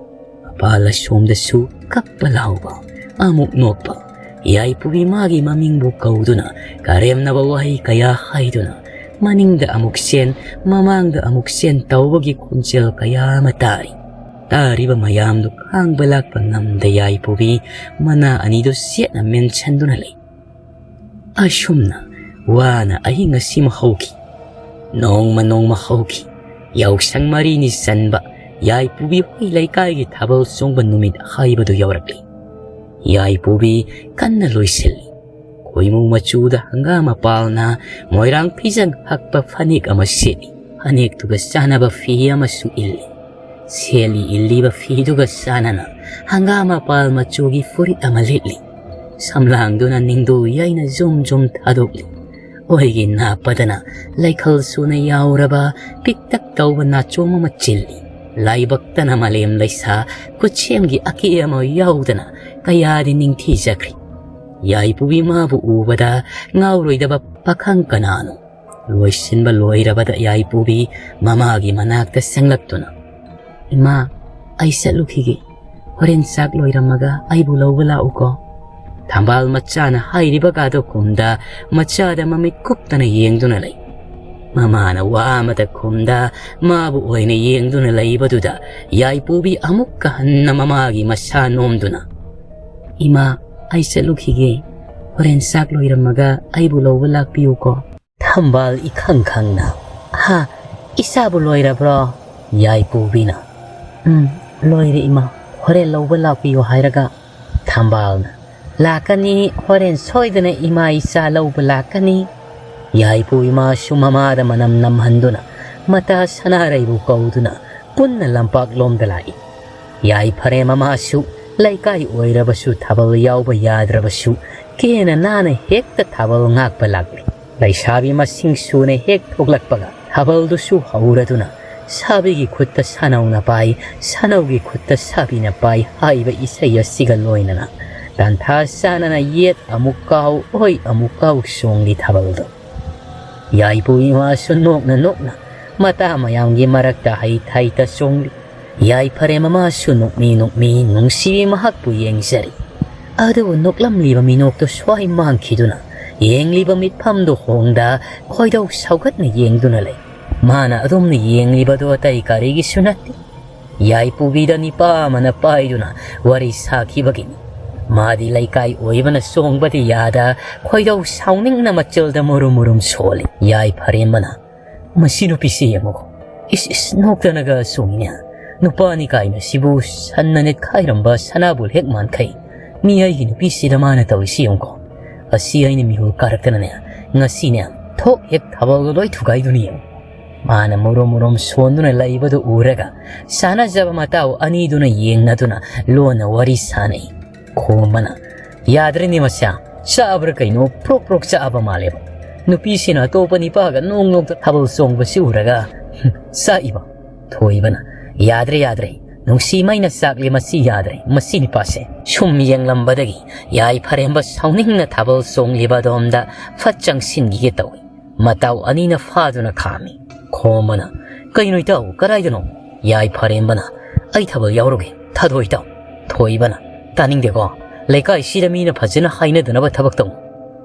ꯃꯄꯥꯜ ꯑꯁꯣꯝꯗꯁꯨ ꯀꯞꯄ ꯂꯥꯎꯕ, ꯑꯃꯨꯛ ꯅꯣꯛꯄ, ꯌꯥꯏꯄꯨꯕꯤ ꯃꯥꯒꯤ ꯃꯃꯤꯡꯕꯨ ꯀꯧꯗꯨꯅ ꯀꯔꯦꯝꯅꯕ ꯋꯥꯍꯩ ꯀꯌꯥ ꯍꯥꯏꯗꯨꯅ ꯃꯅꯤꯡꯗ ꯑꯃꯨꯛ ꯆꯦꯟ, ꯃꯃꯥꯡꯗ ꯑꯃꯨꯛ ꯆꯦꯟ ꯇꯧꯕꯒꯤ ꯈꯣꯟꯖꯦꯜ ꯀꯌꯥ ꯑꯃ ꯇꯥꯔꯤ꯫ ꯇꯥꯔꯤꯕ ꯃꯌꯥꯝꯗꯨ ꯈꯥꯡꯕ ꯂꯥꯛꯄ ꯉꯝꯗ ꯌꯥꯏꯄꯨꯕꯤ ꯃꯅꯥ ꯑꯅꯤꯗꯨ ꯆꯦꯠꯅ ꯃꯦꯟꯁꯤꯟꯗꯨꯅ ꯂꯩ꯫ ꯑꯁꯨꯝꯅ ꯋꯥꯅ ꯑꯍꯤꯡ ꯑꯁꯤꯃ ꯍꯧꯈꯤ꯫ ꯅꯣꯡꯃ ꯅꯣꯡꯃ ꯍꯧꯈꯤ꯫ ꯌꯥꯎꯁꯪ ꯃꯔꯤꯅꯤ ꯆꯟꯕ ꯌꯥꯏꯄꯨꯕꯤ ꯍꯣꯏ ꯂꯩꯀꯥꯏꯒꯤ ꯊꯥꯕꯜ ꯆꯣꯡꯕ ꯅꯨꯃꯤꯠ ꯍꯥꯏꯕꯗꯨ ꯌꯧꯔꯛꯂꯤ꯫ ꯌꯥꯏꯄꯨꯕꯤ ꯀꯟꯅ ꯂꯣꯏꯁꯤꯜꯂꯤ꯫ ꯈꯣꯏꯃꯨ ꯃꯆꯨꯗ ꯍꯪꯒꯥꯝ ꯃꯄꯥꯜꯅ ꯃꯣꯏꯔꯥꯡ ꯐꯤꯖꯪ ꯍꯛꯄ ꯐꯅꯦꯛ ꯑꯃ ꯁꯦꯠꯂꯤ꯫ ꯐꯅꯦꯛꯇꯨꯒ ꯆꯥꯟꯅꯕ ꯐꯤ ꯑꯃꯁꯨ ꯏꯜꯂꯤ꯫ ꯁꯦꯠꯂꯤ ꯏꯜꯂꯤꯕ ꯐꯤꯗꯨꯒ ꯆꯥꯟꯅꯅ ꯍꯪꯒꯥꯝ ꯃꯄꯥꯜ ꯃꯆꯨꯒꯤ ꯐꯨꯔꯤꯠ ꯑꯃ ꯂꯤꯠꯂꯤ꯫ ꯁꯝꯂꯥꯡꯗꯨꯅ ꯅꯤꯡꯗꯣ ꯌꯩꯅ ꯖꯨꯝ ꯖꯨꯝ ꯊꯥꯗꯣꯛꯂꯤ꯫ ꯑꯣꯏꯒꯤ ꯅꯥꯞꯄꯗꯅ ꯂꯩꯈꯜ ꯁꯨꯅ ꯌꯥꯎꯔꯕ ꯄꯤꯛꯇꯛ ꯇꯧꯕ ꯅꯥꯆꯣꯝ ꯑꯃ ꯆꯤꯜꯂꯤ꯫ ꯂꯥꯏꯕꯛꯇꯅ ꯃꯥꯂꯦꯝ ꯂꯩꯁꯥ ꯈꯨꯠꯁꯦꯝꯒꯤ ꯑꯀꯦ ꯑꯃ ꯌꯥꯎꯗꯅ ꯀꯌꯥꯗꯤ ꯅꯤꯡꯊꯤꯖꯈ꯭ꯔꯦ꯫ ꯌꯥꯏꯄꯨꯕꯤ ꯃꯥꯕꯨ ꯎꯕꯗ ꯉꯥꯎꯔꯣꯏꯗꯕ ꯄꯥꯈꯪ ꯀꯅꯥꯅꯣ? ꯂꯣꯏꯁꯤꯟꯕ ꯂꯣꯏꯔꯕꯗ ꯌꯥꯏꯄꯨꯕꯤ ꯃꯃꯥꯒꯤ ꯃꯅꯥꯛꯇ ꯆꯪꯂꯛꯇꯨꯅ, "ꯏꯃꯥ, ꯑꯩ ꯆꯠꯂꯨꯈꯤꯒꯦ꯫ ꯍꯣꯔꯦꯟ ꯆꯥꯛ ꯂꯣꯏꯔꯝꯃꯒ ꯑꯩꯕꯨ ꯂꯧꯕ ꯂꯥꯛꯎꯀꯣ꯫" ꯊꯝꯕꯥꯜ ꯃꯆꯥꯅ ꯍꯥꯏꯔꯤꯕꯒꯗꯣ ꯈꯨꯝꯗ ꯃꯆꯥꯗ ꯃꯃꯤꯠ ꯀꯨꯞꯇꯅ ꯌꯦꯡꯗꯨꯅ ꯂꯩ꯫ ꯃꯃꯥꯅ ꯋꯥ ꯑꯃꯇ ꯈꯨꯝꯗ ꯃꯥꯕꯨ ꯑꯣꯏꯅ ꯌꯦꯡꯗꯨꯅ ꯂꯩꯕꯗꯨꯗ ꯌꯥꯏꯄꯨꯕꯤ ꯑꯃꯨꯛꯀ ꯍꯟꯅ ꯃꯃꯥꯒꯤ ꯃꯁꯥ ꯅꯣꯝꯗꯨꯅ, "ꯏꯃꯥ, ꯑꯩ ꯆꯠꯂꯨꯈꯤꯒꯦ꯫ ꯍꯣꯔꯦꯟ ꯆꯥꯛ ꯂꯣꯏꯔꯝꯃꯒ ꯑꯩꯕꯨ ꯂꯧꯕ ꯂꯥꯛꯄꯤꯌꯨꯀꯣ꯫" ꯊꯝꯕꯥꯜ ꯏꯈꯪ ꯈꯪꯅ, "ꯍꯥ, ꯏꯆꯥꯕꯨ ꯂꯣꯏꯔꯕ꯭ꯔꯣ?" ꯌꯥꯏꯄꯨꯕꯤꯅ, "ꯎꯝ, ꯂꯣꯏꯔꯦ ꯏꯃꯥ, ꯍꯣꯔꯦꯟ ꯂꯧꯕ ꯂꯥꯛꯄꯤꯌꯨ ꯍꯥꯏꯔꯒ꯫" ꯊꯝꯕꯥꯜꯅ, "ꯂꯥꯛꯀꯅꯤ, ꯍꯣꯔꯦꯟ ꯁꯣꯏꯗꯅ ꯏꯃꯥ ꯏꯆꯥ ꯂꯧꯕ ꯂꯥꯛꯀꯅꯤ꯫" ꯌꯥꯏꯄꯨ ꯏꯃꯥꯁꯨ ꯃꯃꯥꯗ ꯃꯅꯝ ꯅꯝꯍꯟꯗꯨꯅ ꯃꯇꯥ ꯁꯅꯥꯔꯩꯕꯨ ꯀꯧꯗꯨꯅ ꯄꯨꯟꯅ ꯂꯝꯄꯥꯛꯂꯣꯝꯗ ꯂꯥꯛꯏ꯫ ꯌꯥꯏꯐꯔꯦ ꯃꯃꯥꯁꯨ ꯂꯩꯀꯥꯏ ꯑꯣꯏꯔꯕꯁꯨ ꯊꯥꯕꯜ ꯌꯥꯎꯕ ꯌꯥꯗ꯭ꯔꯕꯁꯨ ꯀꯦꯅ ꯅꯥꯟꯅ ꯍꯦꯛꯇ ꯊꯥꯕꯜ ꯉꯥꯛꯄ ꯂꯥꯛꯂꯤ꯫ ꯂꯩꯁꯥꯕꯤ ꯃꯁꯤꯡ ꯁꯨꯅ ꯍꯦꯛ ꯊꯣꯛꯂꯛꯄꯒ ꯊꯥꯕꯜꯗꯨꯁꯨ ꯍꯧꯔꯗꯨꯅ ꯁꯥꯕꯤꯒꯤ ꯈꯨꯠꯇ ꯁꯥꯅꯧꯅ ꯄꯥꯏ, ꯁꯥꯅꯧꯒꯤ ꯈꯨꯠꯇ ꯁꯥꯕꯤꯅ ꯄꯥꯏ ꯍꯥꯏꯕ ꯏꯁꯩ ꯑꯁꯤꯒ ꯂꯣꯏꯅꯅ ꯇꯥꯟꯊꯥ ꯆꯥꯅꯅ ꯌꯦꯠ ꯑꯃꯨꯛ ꯀꯥꯎ, ꯑꯣꯏ ꯑꯃꯨꯛ ꯀꯥꯎ ꯆꯣꯡꯂꯤ ꯊꯥꯕꯜꯗꯣ꯫ ꯌꯥꯏꯄꯨ ꯏꯃꯥꯁꯨ ꯅꯣꯛꯅ ꯅꯣꯛꯅ ꯃꯇꯥ ꯃꯌꯥꯝꯒꯤ ꯃꯔꯛꯇ ꯍꯩ ꯊꯩꯇ ꯆꯣꯡꯂꯤ꯫ ꯌꯥꯏꯐꯔꯦ ꯃꯃꯥꯁꯨ ꯅꯣꯛꯃꯤ ꯅꯣꯛꯃꯤ ꯅꯨꯡꯁꯤꯕꯤ ꯃꯍꯥꯛꯄꯨ ꯌꯦꯡꯖꯔꯤ꯫ ꯑꯗꯨꯕꯨ ꯅꯣꯛꯂꯝꯂꯤꯕ ꯃꯤꯅꯣꯛꯇꯨ ꯁ꯭ꯋꯥꯏ ꯃꯥꯡꯈꯤꯗꯨꯅ ꯌꯦꯡꯂꯤꯕ ꯃꯤꯠꯐꯝꯗꯨ ꯍꯣꯡꯗ ꯈꯣꯏꯗꯧ ꯁꯥꯎꯒꯠꯅ ꯌꯦꯡꯗꯨꯅ ꯂꯩ꯫ ꯃꯥꯅ ꯑꯗꯣꯝꯅ ꯌꯦꯡꯂꯤꯕꯗꯨ ꯑꯇꯩ ꯀꯔꯤꯒꯤꯁꯨ ꯅꯠꯇꯦ꯫ ꯌꯥꯏꯄꯨꯕꯤꯗ ꯅꯤꯄꯥ ꯑꯃꯅ ꯄꯥꯏꯗꯨꯅ ꯋꯥꯔꯤ ꯁꯥꯈꯤꯕꯒꯤꯅꯤ꯫ ꯃꯥꯗꯤ ꯂꯩꯀꯥꯏ ꯑꯣꯏꯕꯅ ꯆꯣꯡꯕꯗꯤ ꯌꯥꯗ, ꯈꯣꯏꯗꯧ ꯁꯥꯎꯅꯤꯡꯅ ꯃꯆꯜꯗ ꯃꯨꯔꯨꯝ ꯃꯨꯔꯨꯝ ꯁꯣꯜꯂꯤ꯫ ꯌꯥꯏꯐꯔꯦꯝꯕꯅ, "ꯃꯁꯤ ꯅꯨꯄꯤꯁꯤ ꯌꯦꯡꯉꯨꯀꯣ, ꯏꯁ ꯏꯁ, ꯅꯣꯛꯇꯅꯒ ꯆꯣꯡꯉꯤꯅꯦ꯫ ꯅꯨꯄꯥꯅꯤ ꯀꯥꯏꯅ ꯁꯤꯕꯨ ꯁꯟꯅ ꯅꯦꯠꯈꯥꯏꯔꯝꯕ ꯁꯅꯥꯕꯨꯜ ꯍꯦꯛ ꯃꯥꯟꯈꯩ꯫ ꯃꯤ ꯑꯩꯒꯤ ꯅꯨꯄꯤꯁꯤꯗ ꯃꯥꯅ ꯇꯧꯔꯤꯁꯤ ꯌꯦꯡꯉꯨꯀꯣ꯫ ꯑꯁꯤ ꯑꯩꯅ ꯃꯤꯍꯨꯜ ꯀꯥꯔꯛꯇꯅꯅꯦ, ꯉꯁꯤꯅꯦ, ꯊꯣꯛ ꯍꯦꯛ ꯊꯥꯕꯜꯒ ꯂꯣꯏ ꯊꯨꯒꯥꯏꯗꯨꯅ ꯌꯦꯡꯉꯨ"꯫ ꯃꯥꯅ ꯃꯨꯔꯨꯝ ꯃꯨꯔꯨꯝ ꯁꯣꯟꯗꯨꯅ ꯂꯩꯕꯗꯨ ꯎꯔꯒ ꯆꯥꯟꯅꯖꯕ ꯃꯇꯥꯎ ꯑꯅꯤꯗꯨꯅ ꯌꯦꯡꯅꯗꯨꯅ ꯂꯣꯟꯅ ꯋꯥꯔꯤ ꯁꯥꯅꯩ꯫ ꯈꯣꯝꯕꯅ, "ꯌꯥꯗ꯭ꯔꯦꯅꯦ ꯃꯁꯥ, ꯆꯥꯛꯑꯕ꯭ꯔꯥ ꯀꯩꯅꯣ, ꯄ꯭ꯔꯣꯛ ꯄ꯭ꯔꯣꯛ ꯆꯥꯛꯑꯕ ꯃꯥꯜꯂꯦꯕ꯫ ꯅꯨꯄꯤꯁꯤꯅ ꯑꯇꯣꯞꯄ ꯅꯨꯄꯥꯒ ꯅꯣꯡ ꯅꯣꯡꯇ ꯊꯥꯕꯜ ꯆꯣꯡꯕꯁꯤ ꯎꯔꯒ ꯆꯥꯛꯏꯕ"꯫ ꯊꯣꯏꯕꯅ, "ꯌꯥꯗ꯭ꯔꯦ, ꯌꯥꯗ꯭ꯔꯦ, ꯅꯨꯡꯁꯤ ꯃꯩꯅ ꯆꯥꯛꯂꯤ, ꯃꯁꯤ ꯌꯥꯗ꯭ꯔꯦ, ꯃꯁꯤ ꯅꯨꯄꯥꯁꯦ"꯫ ꯁꯨꯝ ꯌꯦꯡꯂꯝꯕꯗꯒꯤ ꯌꯥꯏꯐꯔꯦꯝꯕ ꯁꯥꯎꯅꯤꯡꯅ ꯊꯥꯕꯜ ꯆꯣꯡꯂꯤꯕ ꯑꯗꯣꯝꯗ ꯐꯠ ꯆꯪꯁꯤꯟꯈꯤꯒꯦ ꯇꯧꯏ꯫ ꯃꯇꯥꯎ ꯑꯅꯤꯅ ꯐꯥꯗꯨꯅ ꯈꯥꯝꯃꯤ꯫ ꯈꯣꯝꯕꯅ, "ꯀꯩꯅꯣ ꯏꯇꯥꯎ, ꯀꯗꯥꯏꯗꯅꯣ?" ꯌꯥꯏꯐꯔꯦꯝꯕꯅ, "ꯑꯩ ꯊꯥꯕꯜ ꯌꯥꯎꯔꯨꯒꯦ, ꯊꯥꯗꯣꯛꯑꯣ ꯏꯇꯥꯎ"꯫ ꯊꯣꯏꯕꯅ, "ꯇꯥꯅꯤꯡꯗꯦꯀꯣ, ꯂꯩꯀꯥꯏꯁꯤꯗ ꯃꯤꯅ ꯐꯖꯅ ꯍꯥꯏꯅꯗꯅꯕ ꯊꯕꯛ ꯇꯧꯅꯨ"꯫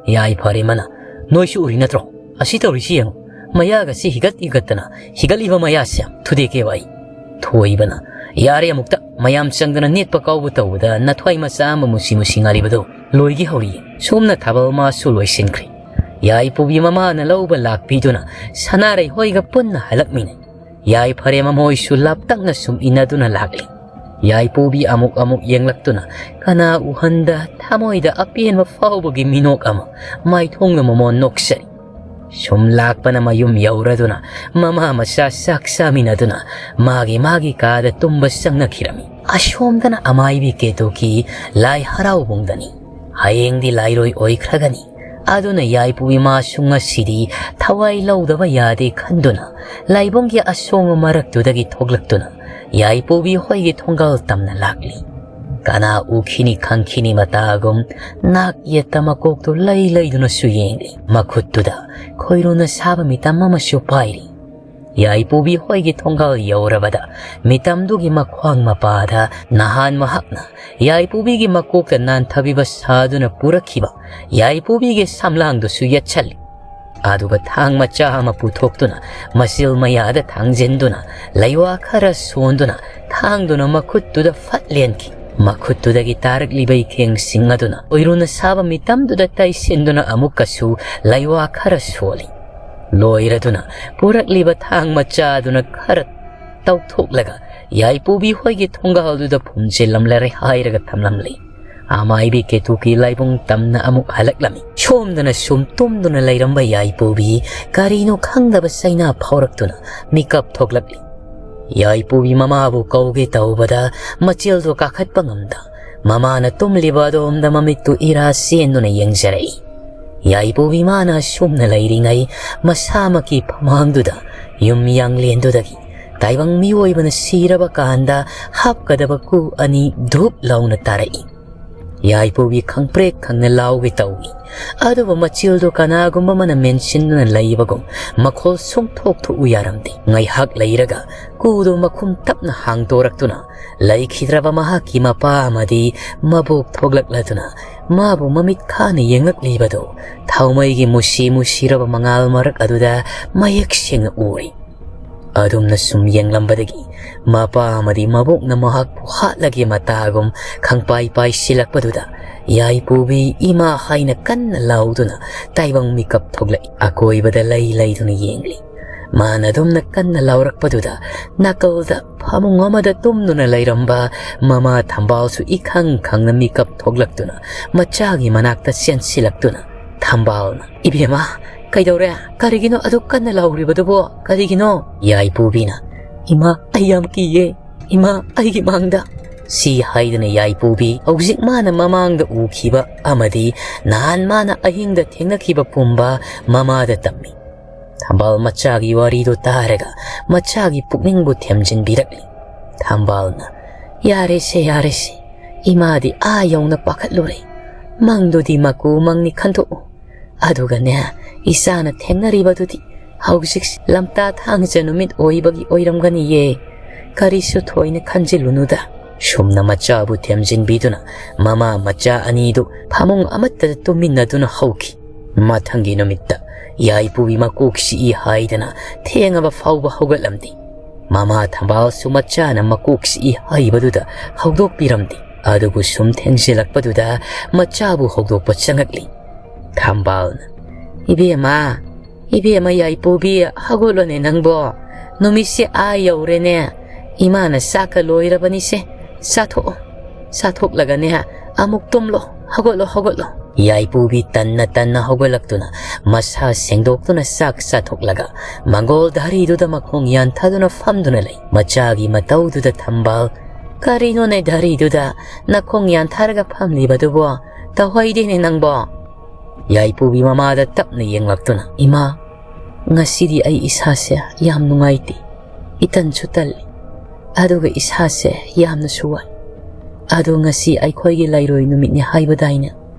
ꯌꯥꯏꯐꯔꯦꯝꯕꯅ, "ꯅꯣꯏꯁꯨ ꯎꯔꯤ ꯅꯠꯇ꯭ꯔꯣ? ꯑꯁꯤ ꯇꯧꯔꯤꯁꯤ ꯌꯦꯡꯉꯨ, ꯃꯌꯥꯒꯁꯤ ꯍꯤꯒꯠ ꯍꯤꯒꯠꯇꯅ ꯍꯤꯒꯠꯂꯤꯕ ꯃꯌꯥꯁꯦ ꯊꯨꯗꯦꯛꯀꯦꯕ ꯑꯩ"꯫ ꯊꯣꯏꯕꯅ, "ꯌꯥꯔꯦ, ꯑꯃꯨꯛꯇ ꯃꯌꯥꯝ ꯆꯪꯗꯅ ꯅꯦꯠꯄ ꯀꯥꯎꯕ ꯇꯧꯕꯗ ꯅꯊ꯭ꯋꯥꯏ ꯃꯆꯥ ꯑꯃ ꯃꯨꯁꯤ ꯃꯨꯁꯤ ꯉꯥꯜꯂꯤꯕꯗꯨ ꯂꯣꯏꯒꯦ ꯍꯧꯔꯤꯌꯦ"꯫ ꯁꯣꯝꯅ ꯊꯥꯕꯜ ꯃꯥꯁꯨ ꯂꯣꯏꯁꯤꯟꯈ꯭ꯔꯦ꯫ ꯌꯥꯏꯄꯨꯕꯤ ꯃꯃꯥꯅ ꯂꯧꯕ ꯂꯥꯛꯄꯤꯗꯨꯅ ꯁꯅꯥꯔꯩ ꯍꯣꯏꯒ ꯄꯨꯟꯅ ꯍꯜꯂꯛꯃꯤꯟꯅꯩ꯫ ꯌꯥꯏꯐꯔꯦꯝꯕ ꯃꯣꯏꯁꯨ ꯂꯥꯞꯇꯛꯅ ꯁꯨꯝ ꯏꯟꯅꯗꯨꯅ ꯂꯥꯛꯂꯤ꯫ ꯌꯥꯏꯄꯨꯕꯤ ꯑꯃꯨꯛ ꯑꯃꯨꯛ ꯌꯦꯡꯂꯛꯇꯨꯅ, ꯀꯅꯥ ꯎꯍꯟꯗ ꯊꯃꯣꯏꯗ ꯑꯄꯦꯟꯕ ꯐꯥꯎꯕꯒꯤ ꯃꯤꯅꯣꯛ ꯑꯃ ꯃꯥꯏꯊꯣꯡꯗ ꯃꯃꯣꯟ ꯅꯣꯛꯆꯔꯤ꯫ ꯁꯨꯝ ꯂꯥꯛꯄꯅ ꯃꯌꯨꯝ ꯌꯧꯔꯗꯨꯅ ꯃꯃꯥ ꯃꯆꯥ ꯆꯥꯛ ꯆꯥꯃꯤꯟꯅꯗꯨꯅ ꯃꯥꯒꯤ ꯃꯥꯒꯤ ꯀꯥꯗ ꯇꯨꯝꯕ ꯆꯪꯅꯈꯤꯔꯝꯃꯤ꯫ ꯑꯁꯣꯝꯗꯅ ꯑꯃꯥꯏꯕꯤ ꯀꯦꯇꯨꯀꯤ ꯂꯥꯏ ꯍꯔꯥꯎꯕꯨꯡꯗꯅꯤ꯫ ꯍꯌꯦꯡꯗꯤ ꯂꯥꯏꯔꯣꯏ ꯑꯣꯏꯈ꯭ꯔꯒꯅꯤ꯫ ꯑꯗꯨꯅ ꯌꯥꯏꯄꯨ ꯏꯃꯥꯁꯨ ꯉꯁꯤꯗꯤ ꯊꯋꯥꯏ ꯂꯧꯗꯕ ꯌꯥꯗꯦ ꯈꯟꯗꯨꯅ ꯂꯥꯏꯕꯨꯡꯒꯤ ꯑꯁꯣꯡꯕ ꯃꯔꯛꯇꯨꯗꯒꯤ ꯊꯣꯛꯂꯛꯇꯨꯅ ꯌꯥꯏꯄꯨꯕꯤ ꯍꯣꯏꯒꯤ ꯊꯣꯡꯒꯥꯜ ꯇꯝꯅ ꯂꯥꯛꯂꯤ꯫ ꯀꯅꯥ ꯎꯈꯤꯅꯤ ꯈꯪꯈꯤꯅꯤ ꯃꯇꯥꯒꯨꯝ ꯅꯥꯛ ꯌꯦꯠꯇ ꯃꯀꯣꯛꯇꯨ ꯂꯩ ꯂꯩꯗꯨꯅꯁꯨ ꯌꯦꯡꯂꯤ꯫ ꯃꯈꯨꯠꯇꯨꯗ ꯈꯣꯏꯔꯨꯅ ꯁꯥꯕ ꯃꯤꯇꯝ ꯑꯃꯁꯨ ꯄꯥꯏꯔꯤ꯫ ꯌꯥꯏꯄꯨꯕꯤ ꯍꯣꯏꯒꯤ ꯊꯣꯡꯒꯥꯜ ꯌꯧꯔꯕꯗ ꯃꯤꯇꯝꯗꯨꯒꯤ ꯃꯈ꯭ꯋꯥꯡ ꯃꯄꯥꯗ ꯅꯍꯥꯟ ꯃꯍꯥꯛꯅ ꯌꯥꯏꯄꯨꯕꯤꯒꯤ ꯃꯀꯣꯛꯇ ꯅꯥꯟꯊꯕꯤꯕ ꯁꯥꯗꯨꯅ ꯄꯨꯔꯛꯈꯤꯕ ꯌꯥꯏꯄꯨꯕꯤꯒꯤ ꯁꯝꯂꯥꯡꯗꯨꯁꯨ ꯌꯦꯠꯁꯜꯂꯤ꯫ ꯑꯗꯨꯒ ꯊꯥꯡ ꯃꯆꯥ ꯑꯃ ꯄꯨꯊꯣꯛꯇꯨꯅ ꯃꯆꯤꯜ ꯃꯌꯥꯗ ꯊꯥꯡꯖꯤꯟꯗꯨꯅ ꯂꯩꯋꯥ ꯈꯔ ꯁꯣꯟꯗꯨꯅ ꯊꯥꯡꯗꯨꯅ ꯃꯈꯨꯠꯇꯨꯗ ꯐꯠ ꯂꯦꯟꯈꯤ꯫ ꯃꯈꯨꯠꯇꯨꯗꯒꯤ ꯇꯥꯔꯛꯂꯤꯕ ꯏꯈꯦꯡꯁꯤꯡ ꯑꯗꯨꯅ ꯎꯏꯔꯨꯅ ꯁꯥꯕ ꯃꯤꯇꯝꯗꯨꯗ ꯇꯩꯁꯤꯟꯗꯨꯅ ꯑꯃꯨꯛꯀꯁꯨ ꯂꯩꯋꯥ ꯈꯔ ꯁꯣꯜꯂꯤ꯫ ꯂꯣꯏꯔꯗꯨꯅ ꯄꯨꯔꯛꯂꯤꯕ ꯊꯥꯡ ꯃꯆꯥꯗꯨꯅ ꯈꯔ ꯇꯧꯊꯣꯛꯂꯒ ꯌꯥꯏꯄꯨꯕꯤ ꯍꯣꯏꯒꯤ ꯊꯣꯡꯒꯥꯜꯗꯨꯗ ꯐꯨꯝꯖꯤꯜꯂꯝꯂꯔꯦ ꯍꯥꯏꯔꯒ ꯊꯝꯂꯝꯂꯤ꯫ ꯑꯃꯥꯏꯕꯤ ꯀꯦꯇꯨꯀꯤ ꯂꯥꯏꯕꯨꯡ ꯇꯝꯅ ꯑꯃꯨꯛ ꯍꯜꯂꯛꯂꯝꯃꯤ꯫ ꯁꯣꯝꯗꯅ ꯁꯨꯝ ꯇꯨꯝꯗꯨꯅ ꯂꯩꯔꯝꯕ ꯌꯥꯏꯄꯨꯕꯤ ꯀꯔꯤꯅꯣ ꯈꯪꯗꯕ ꯆꯩꯅꯥ ꯐꯥꯎꯔꯛꯇꯨꯅ ꯃꯤꯀꯞ ꯊꯣꯛꯂꯛꯂꯤ꯫ ꯌꯥꯏꯄꯨꯕꯤ ꯃꯃꯥꯕꯨ ꯀꯧꯒꯦ ꯇꯧꯕꯗ ꯃꯆꯤꯜꯗꯣ ꯀꯥꯈꯠꯄ ꯉꯝꯗ ꯃꯃꯥꯅ ꯇꯨꯝꯂꯤꯕ ꯑꯗꯣꯝꯗ ꯃꯃꯤꯠꯇꯨ ꯏꯔꯥ ꯆꯦꯟꯗꯨꯅ ꯌꯦꯡꯖꯔꯛꯏ꯫ ꯌꯥꯏꯄꯨꯕꯤ ꯃꯥꯅ ꯑꯁꯨꯝꯅ ꯂꯩꯔꯤꯉꯩ ꯃꯁꯥꯃꯛꯀꯤ ꯐꯃꯥꯡꯗꯨꯗ ꯌꯨꯝ ꯌꯥꯡꯂꯦꯟꯗꯨꯗꯒꯤ ꯇꯥꯏꯕꯪ ꯃꯤꯑꯣꯏꯕꯅ ꯁꯤꯔꯕ ꯀꯥꯟꯗ ꯍꯥꯞꯀꯗꯕ ꯀꯨ ꯑꯅꯤ ꯙꯨꯞ ꯂꯥꯎꯅ ꯇꯥꯔꯛꯏ꯫ ꯌꯥꯏꯄꯨꯕꯤ ꯈꯪꯄ꯭ꯔꯦꯛ ꯈꯪꯅ ꯂꯥꯎꯒꯦ ꯇꯧꯏ꯫ ꯑꯗꯨꯕꯨ ꯃꯆꯤꯜꯗꯨ ꯀꯅꯥꯒꯨꯝꯕ ꯑꯃꯅ ꯃꯦꯟꯁꯤꯟꯗꯨꯅ ꯂꯩꯕꯒꯨꯝ ꯃꯈꯣꯜ ꯁꯨꯡꯊꯣꯛ ꯊꯣꯛꯎ ꯌꯥꯔꯝꯗꯦ꯫ ꯉꯥꯏꯍꯥꯛ ꯂꯩꯔꯒ ꯀꯨꯗꯨ ꯃꯈꯨꯝ ꯇꯞꯅ ꯍꯥꯡꯗꯣꯔꯛꯇꯨꯅ ꯂꯩꯈꯤꯗ꯭ꯔꯕ ꯃꯍꯥꯛꯀꯤ ꯃꯄꯥ ꯑꯃꯗꯤ ꯃꯕꯣꯛ ꯊꯣꯛꯂꯛꯂꯗꯨꯅ ꯃꯥꯕꯨ ꯃꯃꯤꯠ ꯈꯥꯅ ꯌꯦꯡꯂꯛꯂꯤꯕꯗꯨ ꯊꯥꯎꯃꯩꯒꯤ ꯃꯨꯁꯤ ꯃꯨꯁꯤꯔꯕ ꯃꯉꯥꯜ ꯃꯔꯛ ꯑꯗꯨꯗ ꯃꯌꯦꯛ ꯁꯦꯡꯅ ꯎꯔꯤ꯫ ꯑꯗꯨꯝꯅ ꯁꯨꯝ ꯌꯦꯡꯂꯝꯕꯗꯒꯤ ꯃꯄꯥ ꯑꯃꯗꯤ ꯃꯕꯣꯛꯅ ꯃꯍꯥꯛꯄꯨ ꯍꯥꯠꯂꯒꯦ ꯃꯇꯥꯒꯨꯝ ꯈꯪꯄꯥꯏ ꯄꯥꯏꯁꯤꯜꯂꯛꯄꯗꯨꯗ ꯌꯥꯏꯄꯨꯕꯤ ꯏꯃꯥ ꯍꯥꯏꯅ ꯀꯟꯅ ꯂꯥꯎꯗꯨꯅ ꯇꯥꯏꯕꯪ ꯃꯤꯀꯞ ꯊꯣꯛꯂꯛꯏ꯫ ꯑꯀꯣꯏꯕꯗ ꯂꯩ ꯂꯩꯗꯨꯅ ꯌꯦꯡꯂꯤ꯫ ꯃꯥꯅ ꯑꯗꯨꯝꯅ ꯀꯟꯅ ꯂꯥꯎꯔꯛꯄꯗꯨꯗ ꯅꯥꯀꯜꯗ ꯐꯃꯨꯡ ꯑꯃꯗ ꯇꯨꯝꯗꯨꯅ ꯂꯩꯔꯝꯕ ꯃꯃꯥ ꯊꯝꯕꯥꯜꯁꯨ ꯏꯈꯪ ꯈꯪꯅ ꯃꯤꯀꯞ ꯊꯣꯛꯂꯛꯇꯨꯅ ꯃꯆꯥꯒꯤ ꯃꯅꯥꯛꯇ ꯆꯦꯟꯁꯤꯜꯂꯛꯇꯨꯅ ꯊꯝꯕꯥꯜꯅ, "ꯏꯕꯦꯝꯃ, ꯀꯩꯗꯧꯔꯦ? ꯀꯔꯤꯒꯤꯅꯣ ꯑꯗꯨꯛ ꯀꯟꯅ ꯂꯥꯎꯔꯤꯕꯗꯨꯕꯣ? ꯀꯔꯤꯒꯤꯅꯣ?" ꯌꯥꯏꯄꯨꯕꯤꯅ, "ꯏꯃꯥ, ꯑꯩ ꯌꯥꯝ ꯀꯤꯌꯦ꯫ ꯏꯃꯥ, ꯑꯩꯒꯤ ꯃꯥꯡꯗ!" ꯁꯤ ꯍꯥꯏꯗꯅ ꯌꯥꯏꯄꯨꯕꯤ ꯍꯧꯖꯤꯛ ꯃꯥꯅ ꯃꯃꯥꯡꯗ ꯎꯈꯤꯕ ꯑꯃꯗꯤ ꯅꯍꯥꯟ ꯃꯥꯅ ꯑꯍꯤꯡꯗ ꯊꯦꯡꯅꯈꯤꯕ ꯄꯨꯝꯕ ꯃꯃꯥꯗ ꯇꯝꯃꯤ꯫ ꯊꯝꯕꯥꯜ ꯃꯆꯥꯒꯤ ꯋꯥꯔꯤꯗꯨ ꯇꯥꯔꯒ ꯃꯆꯥꯒꯤ ꯄꯨꯛꯅꯤꯡꯕꯨ ꯊꯦꯝꯖꯤꯟꯕꯤꯔꯛꯂꯤ꯫ ꯊꯝꯕꯥꯜꯅ, "ꯌꯥꯔꯦꯁꯦ, ꯌꯥꯔꯦꯁꯦ꯫ ꯏꯃꯥꯗꯤ ꯑꯥ ꯌꯧꯅ ꯄꯥꯈꯠꯂꯨꯔꯦ꯫ ꯃꯪꯗꯨꯗꯤ ꯃꯀꯨ ꯃꯪꯅꯤ ꯈꯟꯗꯣꯛꯎ꯫ ꯑꯗꯨꯒꯅꯦ, ꯏꯆꯥꯅ ꯊꯦꯡꯅꯔꯤꯕꯗꯨꯗꯤ ꯍꯧꯖꯤꯛ ꯂꯝꯇꯥ ꯊꯥꯡꯖ ꯅꯨꯃꯤꯠ ꯑꯣꯏꯕꯒꯤ ꯑꯣꯏꯔꯝꯒꯅꯤꯌꯦ꯫ ꯀꯔꯤꯁꯨ ꯊꯣꯏꯅ ꯈꯟꯖꯤꯜꯂꯨꯅꯨꯗ꯫" ꯁꯨꯝꯅ ꯃꯆꯥꯕꯨ ꯊꯦꯝꯖꯤꯟꯕꯤꯗꯨꯅ ꯃꯃꯥ ꯃꯆꯥ ꯑꯅꯤꯗꯨ ꯐꯃꯨꯡ ꯑꯃꯠꯇꯗ ꯇꯨꯝꯃꯤꯟꯅꯗꯨꯅ ꯍꯧꯈꯤ꯫ ꯃꯊꯪꯒꯤ ꯅꯨꯃꯤꯠꯇ ꯌꯥꯏꯄꯨꯕꯤ ꯃꯀꯣꯛ ꯆꯤꯛꯏ ꯍꯥꯏꯗꯅ ꯊꯦꯡꯉꯕ ꯐꯥꯎꯕ ꯍꯧꯒꯠꯂꯝꯗꯦ꯫ ꯃꯃꯥ ꯊꯝꯕꯥꯜꯁꯨ ꯃꯆꯥꯅ ꯃꯀꯣꯛ ꯆꯤꯛꯏ ꯍꯥꯏꯕꯗꯨꯗ ꯍꯧꯗꯣꯛꯄꯤꯔꯝꯗꯦ꯫ ꯑꯗꯨꯕꯨ ꯁꯨꯝ ꯊꯦꯡꯖꯤꯜꯂꯛꯄꯗꯨꯗ ꯃꯆꯥꯕꯨ ꯍꯧꯗꯣꯛꯄ ꯆꯪꯉꯛꯂꯤ꯫ ꯊꯝꯕꯥꯜꯅ, "ꯏꯕꯦꯝꯃ, ꯏꯕꯦꯝꯃ ꯌꯥꯏꯄꯨꯕꯤ, ꯍꯧꯒꯠꯂꯣꯅꯦ ꯅꯪꯕꯣ꯫ ꯅꯨꯃꯤꯠꯁꯦ ꯑꯥ ꯌꯧꯔꯦꯅꯦ꯫ ꯏꯃꯥꯅ ꯆꯥꯛꯀ ꯂꯣꯏꯔꯕꯅꯤꯁꯦ꯫ ꯆꯥꯊꯣꯛꯑꯣ꯫ ꯆꯥꯊꯣꯛꯂꯒꯅꯦ ꯑꯃꯨꯛ ꯇꯨꯝꯂꯣ꯫ ꯍꯧꯒꯠꯂꯣ, ꯍꯧꯒꯠꯂꯣ꯫" ꯌꯥꯏꯄꯨꯕꯤ ꯇꯟꯅ ꯇꯟꯅ ꯍꯧꯒꯠꯂꯛꯇꯨꯅ ꯃꯁꯥ ꯁꯦꯡꯗꯣꯛꯇꯨꯅ ꯆꯥꯛ ꯆꯥꯊꯣꯛꯂꯒ ꯃꯪꯒꯣꯜ ꯙꯥꯔꯤꯗꯨꯗ ꯃꯈꯣꯡ ꯌꯥꯟꯊꯗꯨꯅ ꯐꯝꯗꯨꯅ ꯂꯩ꯫ ꯃꯆꯥꯒꯤ ꯃꯇꯧꯗꯨꯗ ꯊꯝꯕꯥꯜ, "ꯀꯔꯤꯅꯣꯅꯦ ꯙꯥꯔꯤꯗꯨꯗ ꯅꯈꯣꯡ ꯌꯥꯟꯊꯔꯒ ꯐꯝꯂꯤꯕꯗꯨꯕꯣ? ꯇꯧꯍꯩꯗꯦꯅꯦ ꯅꯪꯕꯣ꯫" ꯌꯥꯏꯄꯨꯕꯤ ꯃꯃꯥꯗ ꯇꯞꯅ ꯌꯦꯡꯂꯛꯇꯨꯅ, "ꯏꯃꯥ, ꯉꯁꯤꯗꯤ ꯑꯩ ꯏꯁꯥꯁꯦ ꯌꯥꯝ ꯅꯨꯡꯉꯥꯏꯇꯦ꯫ ꯏꯇꯟꯁꯨ ꯇꯜꯂꯤ꯫ ꯑꯗꯨꯒ ꯏꯁꯥꯁꯦ ꯌꯥꯝꯅꯁꯨ ꯋꯥꯏ꯫ ꯑꯗꯣ ꯉꯁꯤ ꯑꯩꯈꯣꯏꯒꯤ ꯂꯩꯔꯣꯏ ꯅꯨꯃꯤꯠꯅꯤ ꯍꯥꯏꯕꯗꯥꯏꯅꯦ?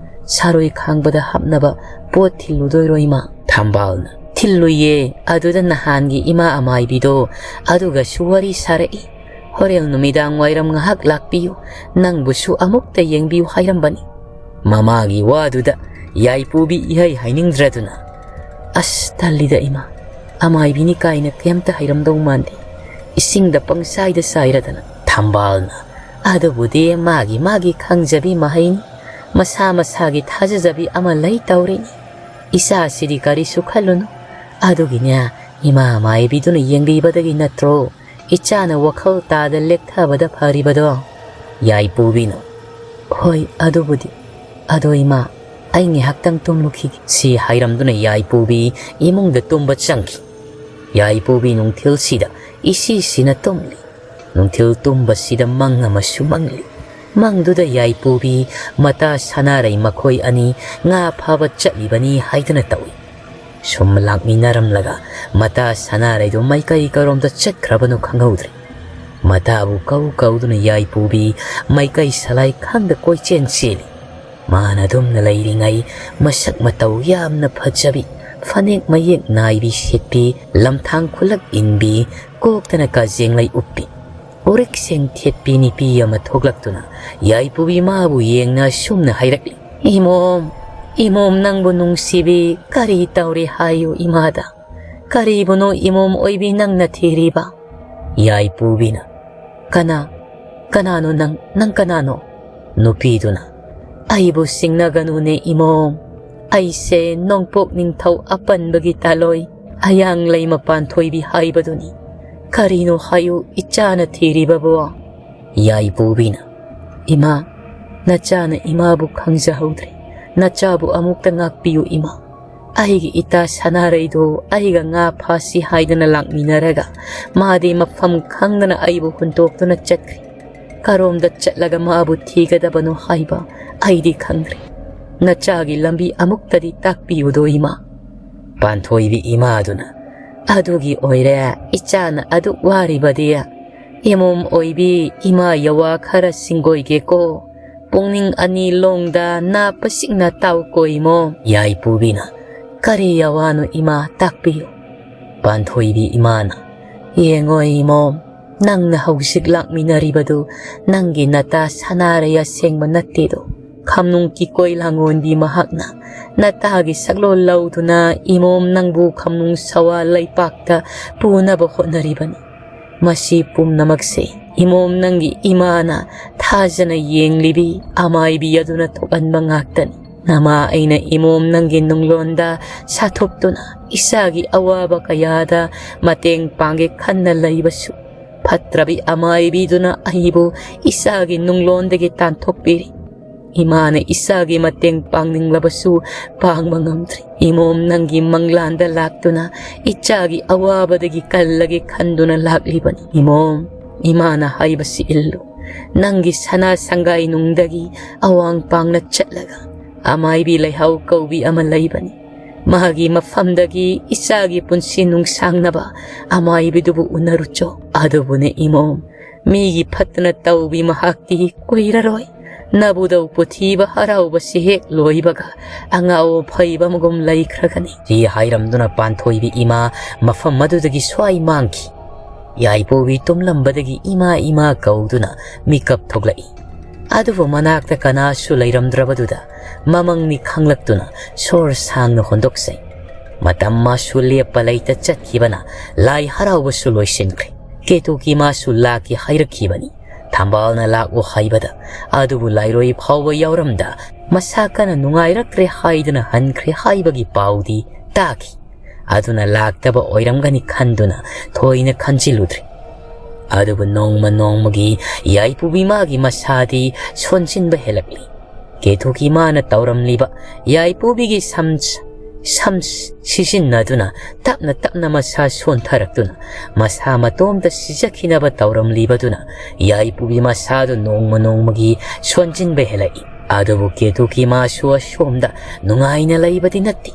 ꯁꯥꯔꯣꯏ ꯈꯥꯡꯕꯗ ꯍꯥꯞꯅꯕ ꯄꯣꯠ ꯊꯤꯜꯂꯨꯗꯣꯏꯔꯣ ꯏꯃꯥ?" ꯊꯝꯕꯥꯜꯅ, "ꯊꯤꯜꯂꯨꯏꯌꯦ꯫ ꯑꯗꯨꯗ ꯅꯍꯥꯟꯒꯤ ꯏꯃꯥ ꯑꯃꯥꯏꯕꯤꯗꯣ ꯑꯗꯨꯒꯁꯨ ꯋꯥꯔꯤ ꯁꯥꯔꯛꯏ꯫ ꯍꯣꯔꯦꯟ ꯅꯨꯃꯤꯗꯥꯡ ꯋꯥꯏꯔꯝ ꯉꯥꯏꯍꯥꯛ ꯂꯥꯛꯄꯤꯌꯨ꯫ ꯅꯪꯕꯨꯁꯨ ꯑꯃꯨꯛꯇ ꯌꯦꯡꯕꯤꯌꯨ ꯍꯥꯏꯔꯝꯕꯅꯤ꯫" ꯃꯃꯥꯒꯤ ꯋꯥꯗꯨꯗ ꯌꯥꯏꯄꯨꯕꯤ ꯏꯍꯩ ꯍꯥꯏꯅꯤꯡꯗ꯭ꯔꯗꯨꯅ, "ꯑꯁ, ꯇꯜꯂꯤꯗ ꯏꯃꯥ꯫ ꯑꯃꯥꯏꯕꯤꯅꯤ ꯀꯥꯏꯅ ꯀꯩꯝꯇ ꯍꯩꯔꯝꯗꯧ ꯃꯥꯟꯗꯦ꯫ ꯏꯁꯤꯡꯗ ꯄꯪꯆꯥꯏꯗ ꯆꯥꯏꯔꯗꯅ꯫" ꯊꯝꯕꯥꯜꯅ, "ꯑꯗꯨꯕꯨꯗꯤ ꯃꯥꯒꯤ ꯃꯥꯒꯤ ꯈꯪꯖꯕꯤ ꯃꯍꯩꯅꯤ꯫ ꯃꯁꯥ ꯃꯁꯥꯒꯤ ꯊꯥꯖꯖꯕꯤ ꯑꯃ ꯂꯩ ꯇꯧꯔꯤꯅꯤ꯫ ꯏꯆꯥꯁꯤꯗꯤ ꯀꯔꯤꯁꯨ ꯈꯜꯂꯨꯅꯨ꯫ ꯑꯗꯨꯒꯤꯅꯦ, ꯏꯃꯥ ꯃꯥꯏꯕꯤꯗꯨꯅ ꯌꯦꯡꯕꯤꯕꯗꯒꯤ ꯅꯠꯇ꯭ꯔꯣ ꯏꯆꯥꯅ ꯋꯥꯈꯜ ꯇꯥꯗ ꯂꯦꯛꯊꯕꯗ ꯐꯔꯤꯕꯗꯣ?" ꯌꯥꯏꯄꯨꯕꯤꯅ, "ꯍꯣꯏ, ꯑꯗꯨꯕꯨꯗꯤ꯫ ꯑꯗꯣ ꯏꯃꯥ, ꯑꯩ ꯉꯥꯏꯍꯥꯛꯇꯪ ꯇꯨꯝꯂꯨꯈꯤꯒꯦ꯫" ꯁꯤ ꯍꯥꯏꯔꯝꯗꯨꯅ ꯌꯥꯏꯄꯨꯕꯤ ꯏꯃꯨꯡꯗ ꯇꯨꯝꯕ ꯆꯪꯈꯤ꯫ ꯌꯥꯏꯄꯨꯕꯤ ꯅꯨꯡꯊꯤꯜꯁꯤꯗ ꯏꯁꯤꯁꯤꯅ ꯇꯨꯝꯂꯤ꯫ ꯅꯨꯡꯊꯤꯜ ꯇꯨꯝꯕꯁꯤꯗ ꯃꯪ ꯑꯃꯁꯨ ꯃꯪꯂꯤ꯫ ꯃꯪꯗꯨꯗ ꯌꯥꯏꯄꯨꯕꯤ ꯃꯇꯥ ꯁꯅꯥꯔꯩ ꯃꯈꯣꯏ ꯑꯅꯤ ꯉꯥ ꯐꯥꯕ ꯆꯠꯂꯤꯕꯅꯤ ꯍꯥꯏꯗꯨꯅ ꯇꯧꯏ꯫ ꯁꯨꯝ ꯂꯥꯛꯃꯤꯟꯅꯔꯝꯂꯒ ꯃꯇꯥ ꯁꯅꯥꯔꯩꯗꯨ ꯃꯥꯏꯀꯩ ꯀꯔꯣꯝꯗ ꯆꯠꯈ꯭ꯔꯕꯅꯣ ꯈꯪꯍꯧꯗ꯭ꯔꯦ꯫ ꯃꯇꯥꯕꯨ ꯀꯧ ꯀꯧꯗꯨꯅ ꯌꯥꯏꯄꯨꯕꯤ ꯃꯥꯏꯀꯩ ꯁꯂꯥꯏ ꯈꯪꯗ ꯀꯣꯏꯆꯦꯟ ꯆꯦꯜꯂꯤ꯫ ꯃꯥꯅ ꯑꯗꯨꯝꯅ ꯂꯩꯔꯤꯉꯩ ꯃꯁꯛ ꯃꯇꯧ ꯌꯥꯝꯅ ꯐꯖꯕꯤ, ꯐꯅꯦꯛ ꯃꯌꯦꯛ ꯅꯥꯏꯕꯤ ꯁꯦꯠꯄꯤ, ꯂꯝꯊꯥꯡ ꯈꯨꯂꯛ ꯏꯟꯕꯤ, ꯀꯣꯛꯇꯅ ꯀꯥꯖꯦꯡꯂꯩ ꯎꯞꯄꯤ, ꯎꯔꯤꯛꯁꯦꯡ ꯊꯦꯠꯄꯤ ꯅꯨꯄꯤ ꯑꯃ ꯊꯣꯛꯂꯛꯇꯨꯅ ꯌꯥꯏꯄꯨꯕꯤ ꯃꯥꯕꯨ ꯌꯦꯡꯅ ꯑꯁꯨꯝꯅ ꯍꯥꯏꯔꯛꯂꯤ, "ꯏꯃꯣꯝ, ꯏꯃꯣꯝ ꯅꯪꯕꯨ ꯅꯨꯡꯁꯤꯕꯤ ꯀꯔꯤ ꯇꯧꯔꯤ ꯍꯥꯏꯌꯨ ꯏꯃꯥꯗ? ꯀꯔꯤꯕꯨꯅꯣ ꯏꯃꯣꯝ ꯑꯣꯏꯕꯤ ꯅꯪꯅ ꯊꯤꯔꯤꯕ?" ꯌꯥꯏꯄꯨꯕꯤꯅ, "ꯀꯅꯥ, ꯀꯅꯥꯅꯣ ꯅꯪ? ꯅꯪ ꯀꯅꯥꯅꯣ?" ꯅꯨꯄꯤꯗꯨꯅ, "ꯑꯩꯕꯨ ꯁꯤꯡꯅꯒꯅꯨꯅꯦ ꯏꯃꯣꯝ, ꯑꯩꯁꯦ ꯅꯣꯡꯄꯣꯛ ꯅꯤꯡꯊꯧ ꯑꯄꯟꯕꯒꯤ ꯇꯥꯂꯣꯏ ꯑꯌꯥꯡꯂꯩꯃ ꯄꯥꯟꯊꯣꯏꯕꯤ ꯍꯥꯏꯕꯗꯨꯅꯤ꯫ ꯀꯔꯤꯅꯣ ꯍꯥꯏꯌꯨ ꯏꯆꯥꯅ ꯊꯤꯔꯤꯕꯕꯨ?" ꯌꯥꯏꯄꯨꯕꯤꯅ, "ꯏꯃꯥ, ꯅꯆꯥꯅ ꯏꯃꯥꯕꯨ ꯈꯪꯖꯍꯧꯗ꯭ꯔꯦ꯫ ꯅꯆꯥꯕꯨ ꯑꯃꯨꯛꯇ ꯉꯥꯛꯄꯤꯌꯨ ꯏꯃꯥ꯫ ꯑꯩꯒꯤ ꯏꯇꯥ ꯁꯅꯥꯔꯩꯗꯨ ꯑꯩꯒ ꯉꯥ ꯐꯥꯁꯤ ꯍꯥꯏꯗꯅ ꯂꯥꯛꯃꯤꯟꯅꯔꯒ ꯃꯥꯗꯤ ꯃꯐꯝ ꯈꯪꯗꯅ ꯑꯩꯕꯨ ꯍꯨꯟꯗꯣꯛꯇꯨꯅ ꯆꯠꯈ꯭ꯔꯦ꯫ ꯀꯔꯣꯝꯗ ꯆꯠꯂꯒ ꯃꯥꯕꯨ ꯊꯤꯒꯗꯕꯅꯣ ꯍꯥꯏꯕ ꯑꯩꯗꯤ ꯈꯪꯗ꯭ꯔꯦ꯫ ꯅꯆꯥꯒꯤ ꯂꯝꯕꯤ ꯑꯃꯨꯛꯇꯗꯤ ꯇꯥꯛꯄꯤꯌꯨꯗꯣ ꯏꯃꯥ꯫" ꯄꯥꯟꯊꯣꯏꯕꯤ ꯏꯃꯥꯗꯨꯅ, "ꯑꯗꯨꯒꯤ ꯑꯣꯏꯔꯦ ꯏꯆꯥꯅ ꯑꯗꯨꯛ ꯋꯥꯔꯤꯕꯗꯤ꯫ ꯏꯃꯣꯝ ꯑꯣꯏꯕꯤ, ꯏꯃꯥ ꯌꯋꯥ ꯈꯔ ꯁꯤꯡꯒꯣꯏꯒꯦꯀꯣ꯫ ꯄꯨꯛꯅꯤꯡ ꯑꯅꯤ ꯂꯣꯡꯗ ꯅꯥꯞꯄꯁꯤꯡꯅ ꯇꯥꯎꯀꯣ ꯏꯃꯣꯝ꯫" ꯌꯥꯏꯄꯨꯕꯤꯅ, "ꯀꯔꯤ ꯌꯋꯥꯅꯣ ꯏꯃꯥ, ꯇꯥꯛꯄꯤꯌꯨ꯫" ꯄꯥꯟꯊꯣꯏꯕꯤ ꯏꯃꯥꯅ, "ꯌꯦꯡꯉꯣ ꯏꯃꯣꯝ, ꯅꯪꯅ ꯍꯧꯖꯤꯛ ꯂꯥꯛꯃꯤꯟꯅꯔꯤꯕꯗꯨ ꯅꯪꯒꯤ ꯅꯇꯥ ꯁꯅꯥꯔꯩ ꯑꯁꯦꯡꯕ ꯅꯠꯇꯦꯗꯣ꯫ ꯈꯝꯅꯨꯡ ꯀꯤꯀꯣꯏ ꯂꯥꯡꯉꯣꯟꯕꯤ ꯃꯍꯥꯛꯅ ꯅꯇꯥꯒꯤ ꯁꯛꯂꯣꯟ ꯂꯧꯗꯨꯅ ꯏꯃꯣꯝ ꯅꯪꯕꯨ ꯈꯝꯅꯨꯡ ꯁꯋꯥ ꯂꯩꯄꯥꯛꯇ ꯄꯨꯅꯕ ꯍꯣꯠꯅꯔꯤꯕꯅꯤ꯫ ꯃꯁꯤ ꯄꯨꯝꯅꯃꯛꯁꯦ ꯏꯃꯣꯝ ꯅꯪꯒꯤ ꯏꯃꯥꯅ ꯊꯥꯖꯅ ꯌꯦꯡꯂꯤꯕꯤ ꯑꯃꯥꯏꯕꯤ ꯑꯗꯨꯅ ꯊꯣꯛꯍꯟꯕ ꯉꯥꯛꯇꯅꯤ꯫ ꯅꯃꯥ ꯑꯩꯅ ꯏꯃꯣꯝ ꯅꯪꯒꯤ ꯅꯨꯡꯂꯣꯟꯗ ꯁꯥꯊꯨꯞꯇꯨꯅ ꯏꯆꯥꯒꯤ ꯑꯋꯥꯕ ꯀꯌꯥꯗ ꯃꯇꯦꯡ ꯄꯥꯡꯒꯦ ꯈꯟꯅ ꯂꯩꯕꯁꯨ, ꯐꯠꯇ꯭ꯔꯕꯤ ꯑꯃꯥꯏꯕꯤꯗꯨꯅ ꯑꯩꯕꯨ ꯏꯆꯥꯒꯤ ꯅꯨꯡꯂꯣꯟꯗꯒꯤ ꯇꯥꯟꯊꯣꯛꯄꯤꯔꯤ꯫ ꯏꯃꯥꯅ ꯏꯆꯥꯒꯤ ꯃꯇꯦꯡ ꯄꯥꯡꯅꯤꯡꯂꯕꯁꯨ ꯄꯥꯡꯕ ꯉꯝꯗ꯭ꯔꯤ꯫ ꯏꯃꯣꯝ ꯅꯪꯒꯤ ꯃꯪꯂꯥꯟꯗ ꯂꯥꯛꯇꯨꯅ ꯏꯆꯥꯒꯤ ꯑꯋꯥꯕꯗꯒꯤ ꯀꯜꯂꯒꯦ ꯈꯟꯗꯨꯅ ꯂꯥꯛꯂꯤꯕꯅꯤ꯫ ꯏꯃꯣꯝ, ꯏꯃꯥꯅ ꯍꯥꯏꯕꯁꯤ ꯏꯜꯂꯨ꯫ ꯅꯪꯒꯤ ꯁꯅꯥ ꯁꯪꯒꯥꯏ ꯅꯨꯡꯗꯒꯤ ꯑꯋꯥꯡ ꯄꯥꯡꯅ ꯆꯠꯂꯒ ꯑꯃꯥꯏꯕꯤ ꯂꯩꯍꯥꯎ ꯀꯧꯕꯤ ꯑꯃ ꯂꯩꯕꯅꯤ꯫ ꯃꯍꯥꯛꯀꯤ ꯃꯐꯝꯗꯒꯤ ꯏꯆꯥꯒꯤ ꯄꯨꯟꯁꯤ ꯅꯨꯡꯁꯥꯡꯅꯕ ꯑꯃꯥꯏꯕꯤꯗꯨꯕꯨ ꯎꯅꯔꯨꯆꯣ꯫ ꯑꯗꯨꯕꯨꯅꯦ ꯏꯃꯣꯝ, ꯃꯤꯒꯤ ꯐꯠꯇꯅ ꯇꯧꯕꯤ ꯃꯍꯥꯛꯇꯤ ꯀꯨꯏꯔꯔꯣꯏ꯫ ꯅꯕꯨꯗꯧ ꯄꯨꯊꯤꯕ ꯍꯔꯥꯎꯕꯁꯤ ꯍꯦꯛ ꯂꯣꯏꯕꯒ ꯑꯉꯥꯎ ꯐꯩꯕ ꯑꯃꯒꯨꯝ ꯂꯩꯈ꯭ꯔꯒꯅꯤ꯫" ꯁꯤ ꯍꯥꯏꯔꯝꯗꯨꯅ ꯄꯥꯟꯊꯣꯏꯕꯤ ꯏꯃꯥ ꯃꯐꯝ ꯑꯗꯨꯗꯒꯤ ꯁ꯭ꯋꯥꯏ ꯃꯥꯡꯈꯤ꯫ ꯌꯥꯏꯄꯣꯕꯤ ꯇꯨꯝꯂꯝꯕꯗꯒꯤ ꯏꯃꯥ ꯏꯃꯥ ꯀꯧꯗꯨꯅ ꯃꯤꯀꯞ ꯊꯣꯛꯂꯛꯏ꯫ ꯑꯗꯨꯕꯨ ꯃꯅꯥꯛꯇ ꯀꯅꯥꯁꯨ ꯂꯩꯔꯝꯗ꯭ꯔꯕꯗꯨꯗ ꯃꯃꯪꯅꯤ ꯈꯪꯂꯛꯇꯨꯅ ꯁꯣꯔ ꯁꯥꯡꯅ ꯍꯣꯟꯗꯣꯛꯆꯩ꯫ ꯃꯇꯝ ꯃꯥꯁꯨ ꯂꯦꯞꯄ ꯂꯩꯇ ꯆꯠꯈꯤꯕꯅ ꯂꯥꯏ ꯍꯔꯥꯎꯕꯁꯨ ꯂꯣꯏꯁꯤꯟꯈ꯭ꯔꯦ꯫ ꯀꯦꯇꯨꯀꯤ ꯃꯥꯁꯨ ꯂꯥꯛꯀꯦ ꯍꯥꯏꯔꯛꯈꯤꯕꯅꯤ꯫ ꯊꯝꯕꯥꯜꯅ ꯂꯥꯛꯂꯣ ꯍꯥꯏꯕꯗ, ꯑꯗꯨꯕꯨ ꯂꯥꯏꯔꯣꯏ ꯐꯥꯎꯕ ꯌꯥꯎꯔꯝꯗ, ꯃꯁꯥ ꯀꯟꯅ ꯅꯨꯡꯉꯥꯏꯔꯛꯇ꯭ꯔꯦ ꯍꯥꯏꯗꯨꯅ ꯍꯟꯈ꯭ꯔꯦ ꯍꯥꯏꯕꯒꯤ ꯄꯥꯎꯗꯤ ꯇꯥꯈꯤ꯫ ꯑꯗꯨꯅ ꯂꯥꯛꯇꯕ ꯑꯣꯏꯔꯝꯒꯅꯤ ꯈꯟꯗꯨꯅ ꯊꯣꯏꯅ ꯈꯟꯖꯤꯜꯂꯨꯗ꯭ꯔꯦ꯫ ꯑꯗꯨꯕꯨ ꯅꯣꯡꯃ ꯅꯣꯡꯃꯒꯤ ꯌꯥꯏꯄꯨꯕꯤ ꯃꯥꯒꯤ ꯃꯁꯥꯗꯤ ꯁꯣꯟꯖꯤꯟꯕ ꯍꯦꯜꯂꯛꯂꯤ꯫ ꯀꯦꯇꯨꯀꯤ ꯃꯥꯅ ꯇꯧꯔꯝꯂꯤꯕ ꯌꯥꯏꯄꯨꯕꯤꯒꯤ ꯁꯝ, ꯁꯝ ꯁꯤꯖꯤꯟꯅꯗꯨꯅ ꯇꯞꯅ ꯇꯞꯅ ꯃꯁꯥ ꯁꯣꯟꯊꯔꯛꯇꯨꯅ ꯃꯁꯥ ꯃꯇꯣꯝꯇ ꯁꯤꯖꯈꯤꯅꯕ ꯇꯧꯔꯝꯂꯤꯕꯗꯨꯅ ꯌꯥꯏꯄꯨꯕꯤ ꯃꯁꯥꯗꯨ ꯅꯣꯡꯃ ꯅꯣꯡꯃꯒꯤ ꯁꯣꯟꯖꯤꯟꯕ ꯍꯦꯜꯂꯛꯏ꯫ ꯑꯗꯨꯕꯨ ꯀꯦꯇꯨꯀꯤ ꯃꯥꯁꯨ ꯑꯁꯣꯝꯗ ꯅꯨꯡꯉꯥꯏꯅ ꯂꯩꯕꯗꯤ ꯅꯠꯇꯦ꯫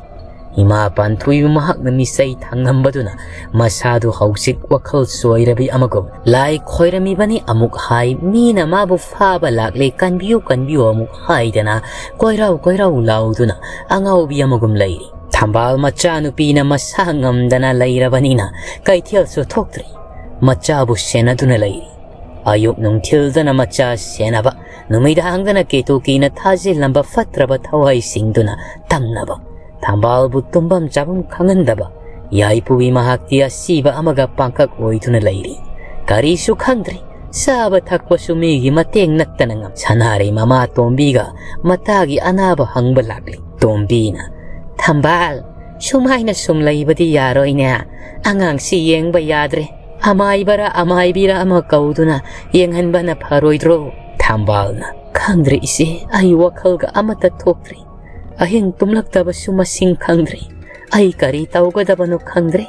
ꯏꯃꯥ ꯄꯥꯟꯊꯣꯏꯕꯤ ꯃꯍꯥꯛꯅ ꯃꯤꯆꯩ ꯊꯥꯡꯉꯝꯕꯗꯨꯅ ꯃꯁꯥꯗꯨ ꯍꯧꯖꯤꯛ ꯋꯥꯈꯜ ꯆꯣꯏꯔꯕꯤ ꯑꯃꯒꯨꯝ ꯂꯥꯏ ꯈꯣꯏꯔꯝꯃꯤꯕꯅꯤ ꯑꯃꯨꯛ ꯍꯥꯏ, ꯃꯤꯅ ꯃꯥꯕꯨ ꯐꯥꯕ ꯂꯥꯛꯂꯦ, ꯀꯟꯕꯤꯌꯨ, ꯀꯟꯕꯤꯌꯨ ꯑꯃꯨꯛ ꯍꯥꯏꯗꯅ ꯀꯣꯏꯔꯥꯎ ꯀꯣꯏꯔꯥꯎ ꯂꯥꯎꯗꯨꯅ ꯑꯉꯥꯎꯕꯤ ꯑꯃꯒꯨꯝ ꯂꯩꯔꯤ꯫ ꯊꯝꯕꯥꯜ ꯃꯆꯥꯅꯨꯄꯤꯅ ꯃꯁꯥ ꯉꯝꯗꯅ ꯂꯩꯔꯕꯅꯤꯅ ꯀꯩꯊꯦꯜꯁꯨ ꯊꯣꯛꯇ꯭ꯔꯤ꯫ ꯃꯆꯥꯕꯨ ꯁꯦꯟꯅꯗꯨꯅ ꯂꯩꯔꯤ꯫ ꯑꯌꯨꯛ ꯅꯨꯡꯊꯤꯜꯗꯅ ꯃꯆꯥ ꯁꯦꯟꯅꯕ, ꯅꯨꯃꯤꯗꯥꯡꯗꯅ ꯀꯦꯇꯨꯀꯤꯅ ꯊꯥꯖꯤꯜꯂꯝꯕ ꯐꯠꯇ꯭ꯔꯕ ꯊꯋꯥꯏꯁꯤꯡꯗꯨꯅ ꯇꯝꯅꯕ, ꯊꯝꯕꯥꯜꯕꯨ ꯇꯨꯝꯐꯝ ꯆꯥꯐꯝ ꯈꯪꯍꯟꯗꯕ, ꯌꯥꯏꯄꯨꯒꯤ ꯃꯍꯥꯛꯇꯤ ꯑꯁꯤꯕ ꯑꯃꯒ ꯄꯥꯡꯀꯛ ꯑꯣꯏꯗꯨꯅ ꯂꯩꯔꯤ꯫ ꯀꯔꯤꯁꯨ ꯈꯪꯗ꯭ꯔꯤ꯫ ꯆꯥꯕ ꯊꯛꯄꯁꯨ ꯃꯤꯒꯤ ꯃꯇꯦꯡ ꯅꯠꯇꯅ ꯉꯝ-, ꯁꯅꯥꯔꯩ ꯃꯃꯥ ꯇꯣꯝꯕꯤꯒ ꯃꯇꯥꯒꯤ ꯑꯅꯥꯕ ꯍꯪꯕ ꯂꯥꯛꯂꯤ꯫ ꯇꯣꯝꯕꯤꯅ, "ꯊꯝꯕꯥꯜ, ꯁꯨꯃꯥꯏꯅ ꯁꯨꯝ ꯂꯩꯕꯗꯤ ꯌꯥꯔꯣꯏꯅꯦ꯫ ꯑꯉꯥꯡꯁꯤ ꯌꯦꯡꯕ ꯌꯥꯗ꯭ꯔꯦ꯫ ꯑꯃꯥꯏꯕꯔ ꯑꯃꯥꯏꯕꯤꯔ ꯑꯃ ꯀꯧꯗꯨꯅ ꯌꯦꯡꯍꯟꯕꯅ ꯐꯔꯣꯏꯗ꯭ꯔꯣ?" ꯊꯝꯕꯥꯜꯅ, "ꯈꯪꯗ꯭ꯔꯦ ꯏꯆꯦ, ꯑꯩ ꯋꯥꯈꯜꯒ ꯑꯃꯠꯇ ꯊꯣꯛꯇ꯭ꯔꯤ꯫ ꯑꯍꯤꯡ ꯇꯨꯝꯂꯛꯇꯕꯁꯨ ꯃꯁꯤꯡ ꯈꯪꯗ꯭ꯔꯤ꯫ ꯑꯩ ꯀꯔꯤ ꯇꯧꯒꯗꯕꯅꯣ ꯈꯪꯗ꯭ꯔꯦ꯫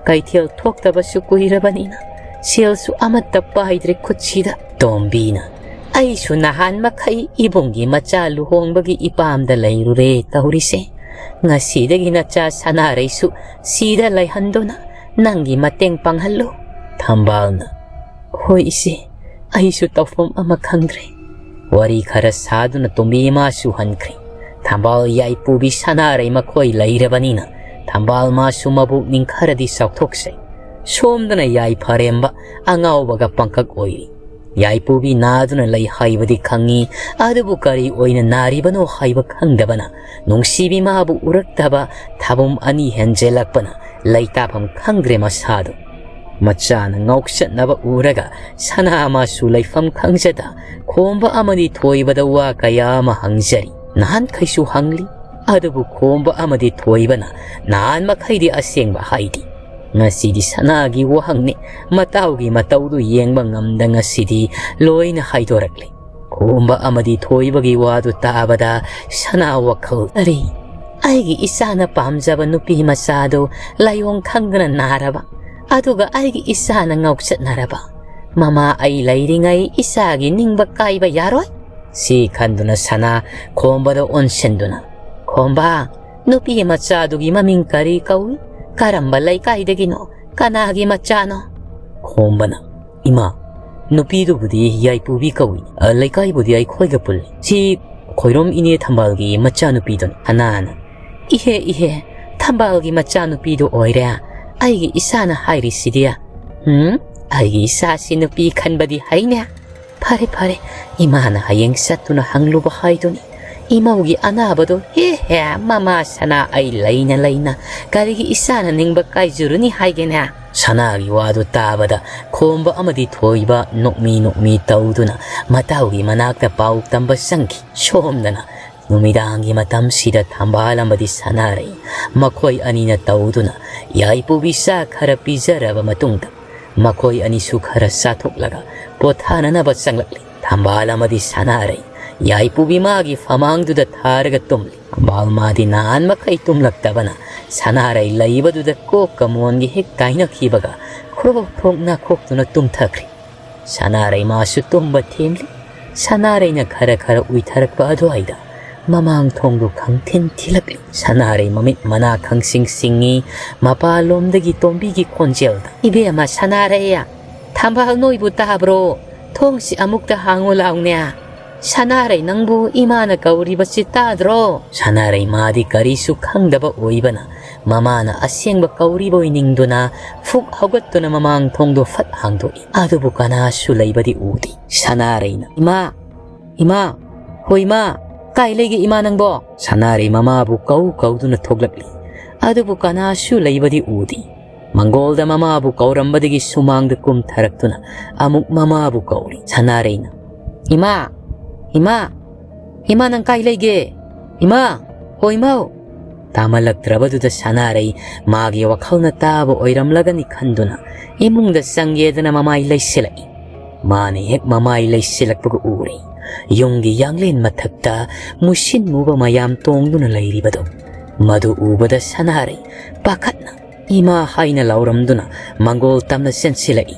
ꯀꯩꯊꯦꯜ ꯊꯣꯛꯇꯕꯁꯨ ꯀꯨꯏꯔꯕꯅꯤꯅ ꯁꯦꯜꯁꯨ ꯑꯃꯠꯇ ꯄꯥꯏꯗ꯭ꯔꯦ ꯈꯨꯠꯁꯤꯗ꯫" ꯇꯣꯝꯕꯤꯅ, "ꯑꯩꯁꯨ ꯅꯍꯥꯟ ꯃꯈꯩ ꯏꯕꯨꯡꯒꯤ ꯃꯆꯥ ꯂꯨꯍꯣꯡꯕꯒꯤ ꯏꯄꯥꯝꯗ ꯂꯩꯔꯨꯔꯦ ꯇꯧꯔꯤꯁꯦ꯫ ꯉꯁꯤꯗꯒꯤ ꯅꯆꯥ ꯁꯅꯥꯔꯩꯁꯨ ꯁꯤꯗ ꯂꯩꯍꯟꯗꯨꯅ ꯅꯪꯒꯤ ꯃꯇꯦꯡ ꯄꯥꯡꯍꯜꯂꯨ꯫" ꯊꯝꯕꯥꯜꯅ, "ꯍꯣꯏ ꯏꯆꯦ, ꯑꯩꯁꯨ ꯇꯧꯐꯝ ꯑꯃ ꯈꯪꯗ꯭ꯔꯦ꯫" ꯋꯥꯔꯤ ꯈꯔ ꯁꯥꯗꯨꯅ ꯇꯣꯝꯕꯤ ꯃꯥꯁꯨ ꯍꯟꯈ꯭ꯔꯦ꯫ ꯊꯝꯕꯥꯜ ꯌꯥꯏꯄꯨꯕꯤ ꯁꯅꯥꯔꯩ ꯃꯈꯣꯏ ꯂꯩꯔꯕꯅꯤꯅ ꯊꯝꯕꯥꯜ ꯃꯥꯁꯨ ꯃꯕꯨꯛꯅꯤꯡ ꯈꯔꯗꯤ ꯆꯥꯎꯊꯣꯛꯆꯩ꯫ ꯁꯣꯝꯗꯅ ꯌꯥꯏꯐꯔꯦꯝꯕ ꯑꯉꯥꯎꯕꯒ ꯄꯥꯡꯀꯛ ꯑꯣꯏꯔꯤ꯫ ꯌꯥꯏꯄꯨꯕꯤ ꯅꯥꯗꯨꯅ ꯂꯩ ꯍꯥꯏꯕꯗꯤ ꯈꯪꯉꯤ, ꯑꯗꯨꯕꯨ ꯀꯔꯤ ꯑꯣꯏꯅ ꯅꯥꯔꯤꯕꯅꯣ ꯍꯥꯏꯕ ꯈꯪꯗꯕꯅ ꯅꯨꯡꯁꯤꯕꯤ ꯃꯥꯕꯨ ꯎꯔꯛꯇꯕ ꯊꯥꯕꯨꯝ ꯑꯅꯤ ꯍꯦꯟꯖꯦꯜꯂꯛꯄꯅ ꯂꯩꯇꯥꯐꯝ ꯈꯪꯗ꯭ꯔꯦ ꯃꯁꯥꯗꯨ꯫ ꯃꯆꯥꯅ ꯉꯥꯎꯁꯟꯅꯕ ꯎꯔꯒ ꯁꯅꯥ ꯃꯥꯁꯨ ꯂꯩꯐꯝ ꯈꯪꯖꯗ ꯈꯣꯝꯕ ꯑꯃꯗꯤ ꯊꯣꯏꯕꯗ ꯋꯥ ꯀꯌꯥ ꯑꯃ ꯍꯪꯖꯔꯤ꯫ ꯅꯍꯥꯟꯈꯩꯁꯨ ꯍꯪꯂꯤ, ꯑꯗꯨꯕꯨ ꯈꯣꯝꯕ ꯑꯃꯗꯤ ꯊꯣꯏꯕꯅ ꯅꯍꯥꯟ ꯃꯈꯩꯗꯤ ꯑꯁꯦꯡꯕ ꯍꯥꯏꯗꯦ꯫ ꯉꯁꯤꯗꯤ ꯁꯅꯥꯒꯤ ꯋꯥꯍꯪꯅꯤ, ꯃꯇꯥꯎꯒꯤ ꯃꯇꯧꯗꯨ ꯌꯦꯡꯕ ꯉꯝꯗ ꯉꯁꯤꯗꯤ ꯂꯣꯏꯅ ꯍꯥꯏꯗꯣꯔꯛꯂꯦ꯫ ꯈꯣꯝꯕ ꯑꯃꯗꯤ ꯊꯣꯏꯕꯒꯤ ꯋꯥꯗꯨ ꯇꯥꯕꯗ ꯁꯅꯥ ꯋꯥꯈꯜ, "ꯑꯔꯦ, ꯑꯩꯒꯤ ꯏꯆꯥꯅ ꯄꯥꯝꯖꯕ ꯅꯨꯄꯤ ꯃꯆꯥꯗꯨ ꯂꯥꯏꯑꯣꯡ ꯈꯪꯗꯅ ꯅꯥꯔꯕ, ꯑꯗꯨꯒ ꯑꯩꯒꯤ ꯏꯆꯥꯅ ꯉꯥꯎꯆꯠꯅꯔꯕ꯫ ꯃꯃꯥ ꯑꯩ ꯂꯩꯔꯤꯉꯩ ꯏꯆꯥꯒꯤ ꯅꯤꯡꯕ ꯀꯥꯏꯕ ꯌꯥꯔꯣꯏ"꯫ ꯁꯤ ꯈꯟꯗꯨꯅ ꯁꯅꯥ ꯈꯣꯝꯕꯗ ꯑꯣꯟꯁꯤꯟꯗꯨꯅ, "ꯈꯣꯝꯕ, ꯅꯨꯄꯤ ꯃꯆꯥꯗꯨꯒꯤ ꯃꯃꯤꯡ ꯀꯔꯤ ꯀꯧꯏ? ꯀꯔꯝꯕ ꯂꯩꯀꯥꯏꯗꯒꯤꯅꯣ? ꯀꯅꯥꯒꯤ ꯃꯆꯥꯅꯣ?" ꯈꯣꯝꯕꯅ, "ꯏꯃꯥ, ꯅꯨꯄꯤꯗꯨꯕꯨꯗꯤ ꯌꯥꯏꯄꯨꯕꯤ ꯀꯧꯏ, ꯑ, ꯂꯩꯀꯥꯏꯕꯨꯗꯤ ꯑꯩꯈꯣꯏꯒ ꯄꯨꯜꯂꯤ꯫ ꯁꯤ ꯈꯣꯏꯔꯣꯝ ꯏꯅꯦ ꯊꯝꯕꯥꯜꯒꯤ ꯃꯆꯥꯅꯨꯄꯤꯗꯨꯅꯤ"꯫ ꯁꯅꯥꯅ, "ꯏꯍꯦ, ꯏꯍꯦ, ꯊꯝꯕꯥꯜꯒꯤ ꯃꯆꯥꯅꯨꯄꯤꯗꯨ ꯑꯣꯏꯔꯦ ꯑꯩꯒꯤ ꯏꯆꯥꯅ ꯍꯥꯏꯔꯤꯁꯤꯗꯤ꯫ ꯎꯝ, ꯑꯩꯒꯤ ꯏꯆꯥꯁꯤ ꯅꯨꯄꯤ ꯈꯟꯕꯗꯤ ꯍꯩꯅꯦ꯫ ꯐꯔꯦ, ꯐꯔꯦ, ꯏꯃꯥꯅ ꯍꯌꯦꯡ ꯆꯠꯇꯨꯅ ꯍꯪꯂꯨꯕ ꯍꯥꯏꯗꯨꯅꯤ꯫ ꯏꯃꯧꯒꯤ ꯑꯅꯥꯕꯗꯣ, ꯍꯦ ꯍꯦ, ꯃꯃꯥ ꯁꯅꯥ ꯑꯩ ꯂꯩꯅ ꯂꯩꯅ ꯀꯔꯤꯒꯤ ꯏꯆꯥꯅ ꯅꯤꯡꯕ ꯀꯥꯏꯖꯔꯨꯅꯤ ꯍꯥꯏꯒꯦꯅꯦ?" ꯁꯅꯥꯒꯤ ꯋꯥꯗꯨ ꯇꯥꯕꯗ ꯈꯣꯝꯕ ꯑꯃꯗꯤ ꯊꯣꯏꯕ ꯅꯣꯛꯃꯤ ꯅꯣꯛꯃꯤ ꯇꯧꯗꯨꯅ ꯃꯇꯥꯎꯒꯤ ꯃꯅꯥꯛꯇ ꯄꯥꯎ ꯇꯝꯕ ꯆꯪꯈꯤ꯫ ꯁꯣꯝꯗꯅ ꯅꯨꯃꯤꯗꯥꯡꯒꯤ ꯃꯇꯝꯁꯤꯗ ꯊꯝꯕꯥꯜ ꯑꯃꯗꯤ ꯁꯅꯥꯔꯩ ꯃꯈꯣꯏ ꯑꯅꯤꯅ ꯇꯧꯗꯨꯅ ꯌꯥꯏꯄꯨꯕꯤ ꯆꯥ ꯈꯔ ꯄꯤꯖꯔꯕ ꯃꯇꯨꯡꯗ ꯃꯈꯣꯏ ꯑꯅꯤꯁꯨ ꯈꯔ ꯆꯥꯊꯣꯛꯂꯒ ꯄꯣꯊꯥꯅꯅꯕ ꯆꯪꯂꯛꯂꯤ꯫ ꯊꯝꯕꯥꯜ ꯑꯃꯗꯤ ꯁꯅꯥꯔꯩ ꯌꯥꯏꯄꯨꯕꯤ ꯃꯥꯒꯤ ꯐꯃꯥꯡꯗꯨꯗ ꯊꯥꯔꯒ ꯇꯨꯝꯂꯤ꯫ ꯊꯝꯕꯥꯜ ꯃꯥꯗꯤ ꯅꯍꯥꯟ ꯃꯈꯩ ꯇꯨꯝꯂꯛꯇꯕꯅ ꯁꯅꯥꯔꯩ ꯂꯩꯕꯗꯨꯗ ꯀꯣꯛꯀ ꯃꯣꯟꯒ ꯍꯦꯛ ꯇꯥꯏꯅꯈꯤꯕꯒ ꯈ꯭ꯔꯣꯛ ꯈ꯭ꯔꯣꯛ ꯅꯥꯈꯣꯛꯇꯨꯅ ꯇꯨꯝꯊꯈ꯭ꯔꯦ꯫ ꯁꯅꯥꯔꯩ ꯃꯥꯁꯨ ꯇꯨꯝꯕ ꯊꯦꯝꯂꯤ꯫ ꯁꯅꯥꯔꯩꯅ ꯈꯔ ꯈꯔ ꯎꯏꯊꯔꯛꯄ ꯑꯗꯨꯋꯥꯏꯗ ꯃꯃꯥꯡ ꯊꯣꯡꯗꯨ ꯈꯪꯊꯤꯟ ꯊꯤꯜꯂꯛꯂꯤ꯫ ꯁꯅꯥꯔꯩ ꯃꯃꯤꯠ ꯃꯅꯥ ꯈꯪꯁꯤꯡ ꯁꯤꯡꯉꯤ꯫ ꯃꯄꯥꯟꯂꯣꯝꯗꯒꯤ ꯇꯣꯝꯕꯤꯒꯤ ꯈꯣꯟꯖꯦꯜꯗ, "ꯏꯕꯦꯝꯃ ꯁꯅꯥꯔꯩ, ꯊꯝꯕꯥꯜ ꯅꯣꯏꯕꯨ ꯇꯥꯕ꯭ꯔꯣ? ꯊꯣꯡꯁꯤ ꯑꯃꯨꯛꯇ ꯍꯥꯡꯉꯨ ꯂꯥꯎꯅꯦ꯫ ꯁꯅꯥꯔꯩ, ꯅꯪꯕꯨ ꯏꯃꯥꯅ ꯀꯧꯔꯤꯕꯁꯤ ꯇꯥꯗ꯭ꯔꯣ?" ꯁꯅꯥꯔꯩ ꯃꯥꯗꯤ ꯀꯔꯤꯁꯨ ꯈꯪꯗꯕ ꯑꯣꯏꯕꯅ ꯃꯃꯥꯅ ꯑꯁꯦꯡꯕ ꯀꯧꯔꯤꯕꯣꯏ ꯅꯤꯡꯗꯨꯅ ꯐꯨꯛ ꯍꯧꯒꯠꯇꯨꯅ ꯃꯃꯥꯡ ꯊꯣꯡꯗꯣ ꯐꯠ ꯍꯥꯡꯗꯣꯛꯏ꯫ ꯑꯗꯨꯕꯨ ꯀꯅꯥꯁꯨ ꯂꯩꯕꯗꯤ ꯎꯗꯦ꯫ ꯁꯅꯥꯔꯩꯅ, "ꯏꯃꯥ, ꯏꯃꯥ, ꯍꯣ ꯏꯃꯥ, ꯀꯥꯏ ꯂꯩꯒꯦ ꯏꯃꯥ ꯅꯪꯕꯣ?" ꯁꯅꯥꯔꯩ ꯃꯃꯥꯕꯨ ꯀꯧ ꯀꯧꯗꯨꯅ ꯊꯣꯛꯂꯛꯂꯤ꯫ ꯑꯗꯨꯕꯨ ꯀꯅꯥꯁꯨ ꯂꯩꯕꯗꯤ ꯎꯗꯦ꯫ ꯃꯪꯒꯣꯜꯗ ꯃꯃꯥꯕꯨ ꯀꯧꯔꯝꯕꯗꯒꯤ ꯁꯨꯃꯥꯡꯗ ꯀꯨꯝꯊꯔꯛꯇꯨꯅ ꯑꯃꯨꯛ ꯃꯃꯥꯕꯨ ꯀꯧꯔꯤ꯫ ꯁꯅꯥꯔꯩꯅ, "ꯏꯃꯥ! ꯏꯃꯥ! ꯏꯃꯥ, ꯅꯪ ꯀꯥꯏ ꯂꯩꯒꯦ? ꯏꯃꯥ! ꯍꯣ ꯏꯃꯥ!" ꯇꯥꯃꯜꯂꯛꯇ꯭ꯔꯕꯗꯨꯗ ꯁꯅꯥꯔꯩ ꯃꯥꯒꯤ ꯋꯥꯈꯜꯅ ꯇꯥꯕ ꯑꯣꯏꯔꯝꯂꯒꯅꯤ ꯈꯟꯗꯨꯅ ꯏꯃꯨꯡꯗ ꯆꯪꯒꯦꯗꯅ ꯃꯃꯥꯏ ꯂꯩꯁꯤꯜꯂꯛꯏ꯫ ꯃꯥꯅ ꯍꯦꯛ ꯃꯃꯥꯏ ꯂꯩꯁꯤꯜꯂꯛꯄꯒ ꯎꯔꯦ, ꯌꯨꯝꯒꯤ ꯌꯥꯡꯂꯦꯟ ꯃꯊꯛꯇ ꯃꯨꯁꯤꯟ ꯃꯨꯕ ꯃꯌꯥꯝ ꯇꯣꯡꯗꯨꯅ ꯂꯩꯔꯤꯕꯗꯣ꯫ ꯃꯗꯨ ꯎꯕꯗ ꯁꯅꯥꯔꯩ ꯄꯥꯈꯠꯅ "ꯏꯃꯥ" ꯍꯥꯏꯅ ꯂꯥꯎꯔꯝꯗꯨꯅ ꯃꯪꯒꯣꯜ ꯇꯝꯅ ꯆꯦꯟꯁꯤꯜꯂꯛꯏ꯫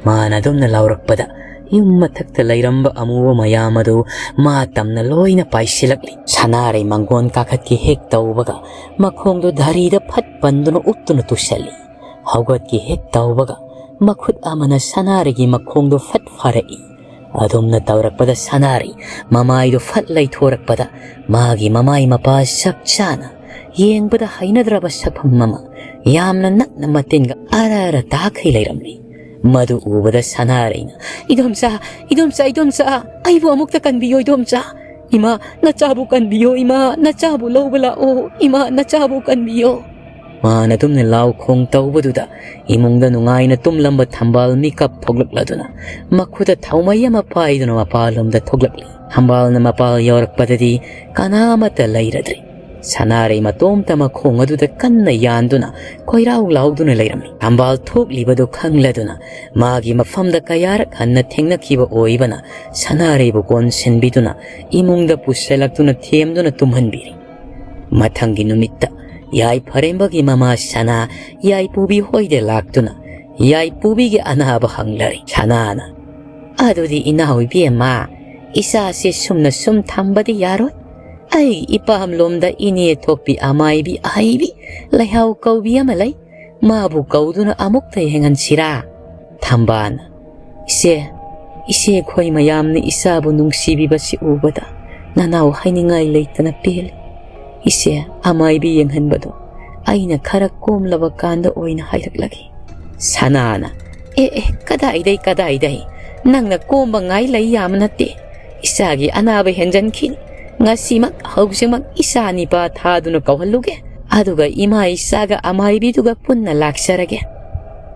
ꯃꯥꯅ ꯑꯗꯨꯝꯅ ꯂꯥꯎꯔꯛꯄꯗ ꯌꯨꯝ ꯃꯊꯛꯇ ꯂꯩꯔꯝꯕ ꯑꯃꯨꯕ ꯃꯌꯥꯝ ꯑꯗꯨ ꯃꯥ ꯇꯝꯅ ꯂꯣꯏꯅ ꯄꯥꯏꯁꯤꯜꯂꯛꯂꯤ꯫ ꯁꯅꯥꯔꯩ ꯃꯪꯒꯣꯜ ꯀꯥꯈꯠꯀꯦ ꯍꯦꯛ ꯇꯧꯕꯒ ꯃꯈꯣꯡꯗꯨ ꯙꯔꯤꯗ ꯐꯠ ꯄꯟꯗꯨꯅ ꯎꯞꯇꯨꯅ ꯇꯨꯁꯜꯂꯤ꯫ ꯍꯧꯒꯠꯀꯦ ꯍꯦꯛ ꯇꯧꯕꯒ ꯃꯈꯨꯠ ꯑꯃꯅ ꯁꯅꯥꯔꯩꯒꯤ ꯃꯈꯣꯡꯗꯨ ꯐꯠ ꯐꯥꯔꯛꯏ꯫ ꯑꯗꯨꯝꯅ ꯇꯧꯔꯛꯄꯗ ꯁꯅꯥꯔꯩ ꯃꯃꯥꯏꯗꯨ ꯐꯠ ꯂꯩꯊꯣꯔꯛꯄꯗ ꯃꯥꯒꯤ ꯃꯃꯥꯏ ꯃꯄꯥ ꯆꯞ ꯆꯥꯅ ꯌꯦꯡꯕꯗ ꯍꯩꯅꯗ꯭ꯔꯕ ꯁꯛꯐꯝ ꯑꯃ ꯌꯥꯝꯅ ꯅꯛꯅ ꯃꯇꯤꯟꯒ ꯑꯔ ꯑꯔ ꯇꯥꯈꯩ ꯂꯩꯔꯝꯂꯤ꯫ ꯃꯗꯨ ꯎꯕꯗ ꯁꯅꯥꯔꯩꯅ, "ꯏꯗꯣꯝꯆꯥ, ꯏꯗꯣꯝꯆꯥ, ꯏꯗꯣꯝꯆꯥ, ꯑꯩꯕꯨ ꯑꯃꯨꯛꯇ ꯀꯟꯕꯤꯌꯣ ꯏꯗꯣꯝꯆꯥ꯫ ꯏꯃꯥ, ꯅꯆꯥꯕꯨ ꯀꯟꯕꯤꯌꯣ ꯏꯃꯥ, ꯅꯆꯥꯕꯨ ꯂꯧꯕ ꯂꯥꯛꯑꯣ ꯏꯃꯥ, ꯅꯆꯥꯕꯨ ꯀꯟꯕꯤꯌꯣ"꯫ ꯃꯥꯅ ꯑꯗꯨꯝꯅ ꯂꯥꯎ ꯈꯣꯡ ꯇꯧꯕꯗꯨꯗ ꯏꯃꯨꯡꯗ ꯅꯨꯡꯉꯥꯏꯅ ꯇꯨꯝꯂꯝꯕ ꯊꯝꯕꯥꯜ ꯃꯤꯀꯞ ꯊꯣꯛꯂꯛꯂꯗꯨꯅ ꯃꯈꯨꯠꯇ ꯊꯥꯎꯃꯩ ꯑꯃ ꯄꯥꯏꯗꯨꯅ ꯃꯄꯥꯜꯂꯣꯝꯗ ꯊꯣꯛꯂꯛꯂꯤ꯫ ꯊꯝꯕꯥꯜꯅ ꯃꯄꯥꯜ ꯌꯧꯔꯛꯄꯗꯗꯤ ꯀꯅꯥ ꯑꯃꯠꯇ ꯂꯩꯔꯗ꯭ꯔꯦ꯫ ꯁꯅꯥꯔꯩ ꯃꯇꯣꯝꯇ ꯃꯈꯣꯡ ꯑꯗꯨꯗ ꯀꯟꯅ ꯌꯥꯟꯗꯨꯅ ꯀꯣꯏꯔꯥꯎ ꯂꯥꯎꯗꯨꯅ ꯂꯩꯔꯝꯃꯤ꯫ ꯊꯝꯕꯥꯜ ꯊꯣꯛꯂꯤꯕꯗꯨ ꯈꯪꯂꯗꯨꯅ ꯃꯥꯒꯤ ꯃꯐꯝꯗ ꯀꯌꯥꯔꯛ ꯍꯟꯅ ꯊꯦꯡꯅꯈꯤꯕ ꯑꯣꯏꯕꯅ ꯁꯅꯥꯔꯩꯕꯨ ꯀꯣꯟꯁꯤꯟꯕꯤꯗꯨꯅ ꯏꯃꯨꯡꯗ ꯄꯨꯁꯤꯜꯂꯛꯇꯨꯅ ꯊꯦꯝꯗꯨꯅ ꯇꯨꯝꯍꯟꯕꯤꯔꯤ꯫ ꯃꯊꯪꯒꯤ ꯅꯨꯃꯤꯠꯇ ꯌꯥꯏꯐꯔꯦꯝꯕꯒꯤ ꯃꯃꯥ ꯁꯅꯥ ꯌꯥꯏꯄꯨꯕꯤ ꯍꯣꯏꯗ ꯂꯥꯛꯇꯨꯅ ꯌꯥꯏꯄꯨꯕꯤꯒꯤ ꯑꯅꯥꯕ ꯍꯪꯂꯔꯦ꯫ ꯁꯅꯥꯅ, "ꯑꯗꯨꯗꯤ ꯏꯅꯥꯎ ꯏꯕꯦꯝꯃ, ꯏꯆꯥꯁꯦ ꯁꯨꯝꯅ ꯁꯨꯝ ꯊꯝꯕꯗꯤ ꯌꯥꯔꯣꯏ꯫ ꯑꯩꯒꯤ ꯏꯄꯥꯝꯂꯣꯝꯗ ꯏꯅꯦ ꯊꯣꯛꯄꯤ ꯑꯃꯥꯏꯕꯤ ꯑꯍꯩꯕꯤ ꯂꯩꯍꯥꯎ ꯀꯧꯕꯤ ꯑꯃ ꯂꯩ꯫ ꯃꯥꯕꯨ ꯀꯧꯗꯨꯅ ꯑꯃꯨꯛꯇ ꯌꯦꯡꯍꯟꯁꯤꯔꯥ?" ꯊꯝꯕꯥꯜꯅ, "ꯏꯆꯦ, ꯏꯆꯦ, ꯑꯩꯈꯣꯏ ꯃꯌꯥꯝꯅ ꯏꯆꯥꯕꯨ ꯅꯨꯡꯁꯤꯕꯤꯕꯁꯤ ꯎꯕꯗ ꯅꯅꯥꯎ ꯍꯥꯏꯅꯤꯡꯉꯥꯏ ꯂꯩꯇꯅ ꯄꯦꯜꯂꯤ꯫ ꯏꯆꯦ, ꯑꯃꯥꯏꯕꯤ ꯌꯦꯡꯍꯟꯕꯗꯣ ꯑꯩꯅ ꯈꯔ ꯀꯣꯝꯂꯕ ꯀꯥꯟꯗ ꯑꯣꯏꯅ ꯍꯥꯏꯔꯛꯂꯒꯦ"꯫ ꯁꯅꯥꯅ, "ꯑꯦ, ꯑꯦ, ꯀꯗꯥꯏꯗꯩ, ꯀꯗꯥꯏꯗꯩ? ꯅꯪꯅ ꯀꯣꯝꯕ ꯉꯥꯏ ꯂꯩ ꯌꯥꯕ ꯅꯠꯇꯦ꯫ ꯏꯆꯥꯒꯤ ꯑꯅꯥꯕ ꯍꯦꯟꯖꯟꯈꯤꯅꯤ꯫ ꯉꯁꯤꯃꯛ, ꯍꯧꯖꯤꯛꯃꯛ ꯏꯆꯥ ꯅꯤꯄꯥ ꯊꯥꯗꯨꯅ ꯀꯧꯍꯜꯂꯨꯒꯦ꯫ ꯑꯗꯨꯒ ꯏꯃꯥ ꯏꯆꯥꯒ ꯑꯃꯥꯏꯕꯤꯗꯨꯒ ꯄꯨꯟꯅ ꯂꯥꯛꯆꯔꯒꯦ꯫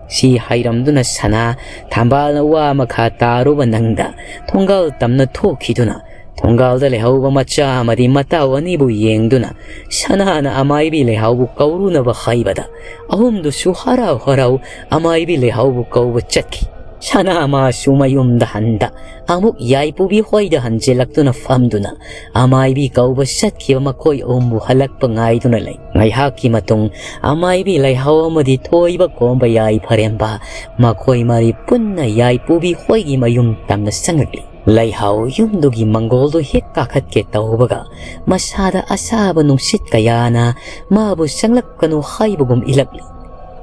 ꯁꯤ ꯍꯥꯏꯔꯝꯗꯨꯅ ꯁꯅꯥ ꯊꯝꯕꯥꯜꯅ ꯋꯥ ꯃꯈꯥ ꯇꯥꯔꯨꯕ ꯅꯪꯗ ꯊꯣꯡꯒꯥꯜ ꯇꯝꯅ ꯊꯣꯛꯈꯤꯗꯨꯅ ꯊꯣꯡꯒꯥꯜꯗ ꯂꯩꯍꯧꯕ ꯃꯆꯥ ꯑꯃꯗꯤ ꯃꯇꯥꯎ ꯑꯅꯤꯕꯨ ꯌꯦꯡꯗꯨꯅ ꯁꯅꯥꯅ ꯑꯃꯥꯏꯕꯤ ꯂꯩꯍꯥꯎꯕꯨ ꯀꯧꯔꯨꯅꯕ ꯍꯥꯏꯕꯗ ꯑꯍꯨꯝꯗꯨꯁꯨ ꯍꯔꯥꯎ ꯍꯔꯥꯎ ꯑꯃꯥꯏꯕꯤ ꯂꯩꯍꯥꯎꯕꯨ ꯀꯧꯕ ꯆꯠꯈꯤ꯫ ꯁꯅꯥ ꯃꯥꯁꯨ ꯃꯌꯨꯝꯗ ꯍꯟꯗ ꯑꯃꯨꯛ ꯌꯥꯏꯄꯨꯕꯤ ꯍꯣꯏꯗ ꯍꯟꯖꯤꯜꯂꯛꯇꯨꯅ ꯐꯝꯗꯨꯅ ꯑꯃꯥꯏꯕꯤ ꯀꯧꯕ ꯆꯠꯈꯤꯕ ꯃꯈꯣꯏ ꯑꯍꯨꯝꯕꯨ ꯍꯜꯂꯛꯄ ꯉꯥꯏꯗꯨꯅ ꯂꯩ꯫ ꯉꯥꯏꯍꯥꯛꯀꯤ ꯃꯇꯨꯡ ꯑꯃꯥꯏꯕꯤ ꯂꯩꯍꯥꯎ ꯑꯃꯗꯤ ꯊꯣꯏꯕ ꯀꯣꯝꯕ ꯌꯥꯏꯐꯔꯦꯝꯕ ꯃꯈꯣꯏ ꯃꯔꯤ ꯄꯨꯟꯅ ꯌꯥꯏꯄꯨꯕꯤ ꯍꯣꯏꯒꯤ ꯃꯌꯨꯝ ꯇꯝꯅ ꯆꯪꯂꯛꯂꯤ꯫ ꯂꯩꯍꯥꯎ ꯌꯨꯝꯗꯨꯒꯤ ꯃꯪꯒꯣꯜꯗꯨ ꯍꯦꯛ ꯀꯥꯈꯠꯀꯦ ꯇꯧꯕꯒ ꯃꯁꯥꯗ ꯑꯁꯥꯕ ꯅꯨꯡꯁꯤꯠ ꯀꯌꯥꯅ ꯃꯥꯕꯨ ꯆꯪꯂꯛꯀꯅꯨ ꯍꯥꯏꯕꯒꯨꯝ ꯏꯜꯂꯛꯂꯤ꯫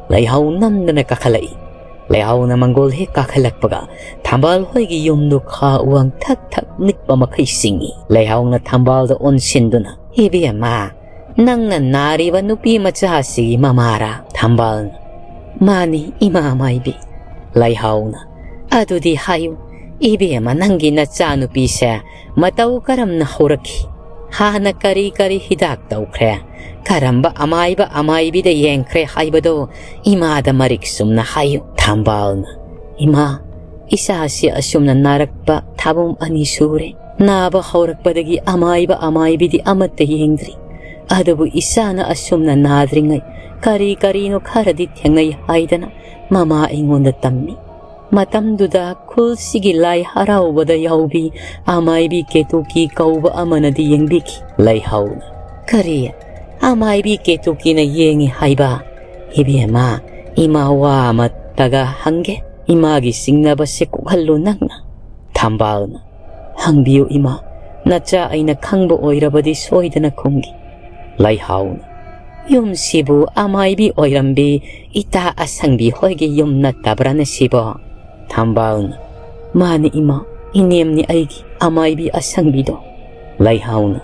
ꯂꯩꯍꯥꯎ ꯅꯝꯗꯅ ꯀꯥꯈꯠꯂꯛꯏ꯫ ꯂꯩꯍꯥꯎꯅ ꯃꯪꯒꯣꯜ ꯍꯦꯛ ꯀꯥꯈꯠꯂꯛꯄꯒ ꯊꯝꯕꯥꯜ ꯍꯣꯏꯒꯤ ꯌꯨꯝꯗꯨ ꯈꯥ ꯎꯋꯥꯡ ꯊꯛ ꯊꯛ ꯅꯤꯛꯄ ꯃꯈꯩ ꯆꯤꯡꯏ꯫ ꯂꯩꯍꯥꯎꯅ ꯊꯝꯕꯥꯜꯗ ꯑꯣꯟꯁꯤꯟꯗꯨꯅ, "ꯏꯕꯦꯝꯃ, ꯅꯪꯅ ꯅꯥꯔꯤꯕ ꯅꯨꯄꯤ ꯃꯆꯥꯁꯤꯒꯤ ꯃꯃꯥꯔꯥ?" ꯊꯝꯕꯥꯜꯅ, "ꯃꯥꯅꯤ, ꯏꯃꯥ ꯃꯥꯏꯕꯤ꯫" ꯂꯩꯍꯥꯎꯅ, "ꯑꯗꯨꯗꯤ ꯍꯥꯏꯌꯨ, ꯏꯕꯦꯝꯃ, ꯅꯪꯒꯤ ꯅꯆꯥꯅꯨꯄꯤꯁꯦ ꯃꯇꯧ ꯀꯔꯝꯅ ꯍꯧꯔꯛꯈꯤ? ꯍꯥꯟꯅ ꯀꯔꯤ ꯀꯔꯤ ꯍꯤꯗꯥꯛ ꯇꯧꯈ꯭ꯔꯦ? ꯀꯔꯝꯕ ꯑꯃꯥꯏꯕ ꯑꯃꯥꯏꯕꯤꯗ ꯌꯦꯡꯈ꯭ꯔꯦ ꯍꯥꯏꯕꯗꯣ ꯏꯃꯥꯗ ꯃꯔꯤꯛ ꯆꯨꯝꯅ ꯍꯥꯏꯌꯨ꯫" ꯊꯝꯕꯥꯜꯅ, "ꯏꯃꯥ, ꯏꯆꯥꯁꯤ ꯑꯁꯨꯝꯅ ꯅꯥꯔꯛꯄ ꯊꯥꯕꯨꯝ ꯑꯅꯤ ꯁꯨꯔꯦ꯫ ꯅꯥꯕ ꯍꯧꯔꯛꯄꯗꯒꯤ ꯑꯃꯥꯏꯕ ꯑꯃꯥꯏꯕꯤꯗꯤ ꯑꯃꯠꯇ ꯌꯦꯡꯗ꯭ꯔꯤ꯫ ꯑꯗꯨꯕꯨ ꯏꯆꯥꯅ ꯑꯁꯨꯝꯅ ꯅꯥꯗ꯭ꯔꯤꯉꯩ ꯀꯔꯤ ꯀꯔꯤꯅꯣ ꯈꯔꯗꯤ ꯊꯦꯡꯅꯩ ꯍꯥꯏꯗꯅ ꯃꯃꯥ ꯑꯩꯉꯣꯟꯗ ꯇꯝꯃꯤ꯫ ꯃꯇꯝꯗꯨꯗ ꯈꯨꯜꯁꯤꯒꯤ ꯂꯥꯏ ꯍꯔꯥꯎꯕꯗ ꯌꯥꯎꯕꯤ ꯑꯃꯥꯏꯕꯤ ꯀꯦꯇꯨꯀꯤ ꯀꯧꯕ ꯑꯃꯅꯗꯤ ꯌꯦꯡꯕꯤꯈꯤ꯫" ꯂꯩꯍꯥꯎꯅ, "ꯀꯔꯤ? ꯑꯃꯥꯏꯕꯤ ꯀꯦꯇꯨꯀꯤꯅ ꯌꯦꯡꯉꯤ ꯍꯥꯏꯕ? ꯏꯕꯦꯝꯃ, ꯏꯃꯥ ꯋꯥ ꯑꯃꯠꯇꯒ ꯍꯪꯒꯦ꯫ ꯏꯃꯥꯒꯤ ꯆꯤꯡꯅꯕꯁꯦ ꯀꯣꯛꯍꯜꯂꯨ ꯅꯪꯅ꯫" ꯊꯝꯕꯥꯜꯅ, "ꯍꯪꯕꯤꯌꯨ ꯏꯃꯥ, ꯅꯆꯥ ꯑꯩꯅ ꯈꯪꯕ ꯑꯣꯏꯔꯕꯗꯤ ꯁꯣꯏꯗꯅ ꯈꯨꯝꯒꯦ꯫" ꯂꯩꯍꯥꯎꯅ, "ꯌꯨꯝꯁꯤꯕꯨ ꯑꯃꯥꯏꯕꯤ ꯑꯣꯏꯔꯝꯕꯤ ꯏꯇꯥ ꯑꯁꯪꯕꯤ ꯍꯣꯏꯒꯤ ꯌꯨꯝ ꯅꯠꯇꯕ꯭ꯔꯥꯅꯦ ꯁꯤꯕꯣ?" ꯊꯝꯕꯥꯜꯅ, "ꯃꯥꯅꯤ ꯏꯃꯥ, ꯏꯅꯦꯝꯅꯤ ꯑꯩꯒꯤ ꯑꯃꯥꯏꯕꯤ ꯑꯁꯪꯕꯤꯗꯣ꯫" ꯂꯩꯍꯥꯎꯅ,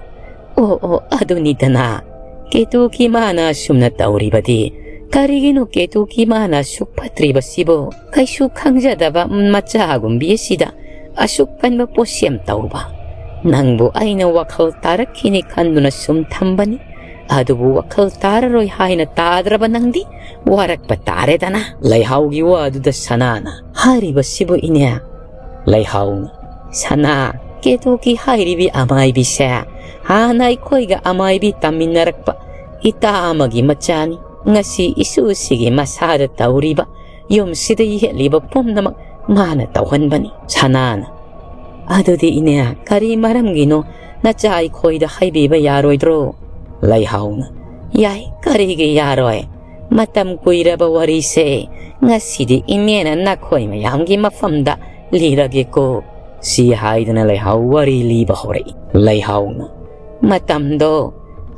"ꯑꯣ ꯑꯣ, ꯑꯗꯨꯅꯤꯗꯅ꯫ ꯀꯦꯇꯨꯀꯤ ꯃꯥꯅ ꯑꯁꯨꯝꯅ ꯇꯧꯔꯤꯕꯗꯤ ꯀꯔꯤꯒꯤꯅꯣ? ꯀꯦꯇꯨꯀꯤ ꯃꯥꯅ ꯑꯁꯨꯛ ꯐꯠꯇ꯭ꯔꯤꯕꯁꯤꯕꯨ ꯀꯩꯁꯨ ꯈꯪꯖꯗꯕ ꯃꯆꯥꯒꯨꯝꯕꯤ ꯑꯁꯤꯗ ꯑꯁꯨꯛ ꯀꯟꯕ ꯄꯣꯠꯁꯦꯝ ꯇꯧꯕ? ꯅꯪꯕꯨ ꯑꯩꯅ ꯋꯥꯈꯜ ꯇꯥꯔꯛꯈꯤꯅꯤ ꯈꯟꯗꯨꯅ ꯁꯨꯝ ꯊꯝꯕꯅꯤ꯫ ꯑꯗꯨꯕꯨ ꯋꯥꯈꯜ ꯇꯥꯔꯔꯣꯏ ꯍꯥꯏꯅ ꯇꯥꯗ꯭ꯔꯕ ꯅꯪꯗꯤ ꯋꯥꯔꯛꯄ ꯇꯥꯔꯦꯗꯅ꯫ ꯂꯩꯍꯥꯎꯒꯤ ꯋꯥꯗꯨꯗ ꯁꯅꯥꯅ, "ꯍꯥꯏꯔꯤꯕꯁꯤꯕꯨ ꯏꯅꯦ?" ꯂꯩꯍꯥꯎꯅ, "ꯁꯅꯥ, ꯀꯦꯇꯨꯀꯤ ꯍꯥꯏꯔꯤꯕꯤ ꯑꯃꯥꯏꯕꯤꯁꯦ ꯍꯥꯟꯅ ꯑꯩꯈꯣꯏꯒ ꯑꯃꯥꯏꯕꯤ ꯇꯝꯃꯤꯟꯅꯔꯛꯄ ꯏꯇꯥ ꯑꯃꯒꯤ ꯃꯆꯥꯅꯤ꯫ ꯉꯁꯤ ꯏꯁꯨꯁꯤꯒꯤ ꯃꯁꯥꯗ ꯇꯧꯔꯤꯕ, ꯌꯨꯝꯁꯤꯗ ꯌꯦꯠꯂꯤꯕ ꯄꯨꯝꯅꯃꯛ ꯃꯥꯅ ꯇꯧꯍꯟꯕꯅꯤ꯫" ꯁꯅꯥꯅ, "ꯑꯗꯨꯗꯤ ꯏꯅꯦ, ꯀꯔꯤ ꯃꯔꯝꯒꯤꯅꯣ ꯅꯆꯥ ꯑꯩꯈꯣꯏꯗ ꯍꯥꯏꯕꯤꯕ ꯌꯥꯔꯣꯏꯗ꯭ꯔꯣ?" ꯂꯩꯍꯥꯎꯅ, "ꯌꯥꯏ, ꯀꯔꯤꯒꯤ ꯌꯥꯔꯣꯏ? ꯃꯇꯝ ꯀꯨꯏꯔꯕ ꯋꯥꯔꯤꯁꯦ ꯉꯁꯤꯗꯤ ꯏꯅꯦꯅ ꯅꯈꯣꯏ ꯃꯌꯥꯝꯒꯤ ꯃꯐꯝꯗ ꯂꯤꯔꯒꯦꯀꯣ꯫" ꯁꯤ ꯍꯥꯏꯗꯨꯅ ꯂꯩꯍꯥꯎ ꯋꯥꯔꯤ ꯂꯤꯕ ꯍꯧꯔꯛꯏ꯫ ꯂꯩꯍꯥꯎꯅ, "ꯃꯇꯝꯗꯣ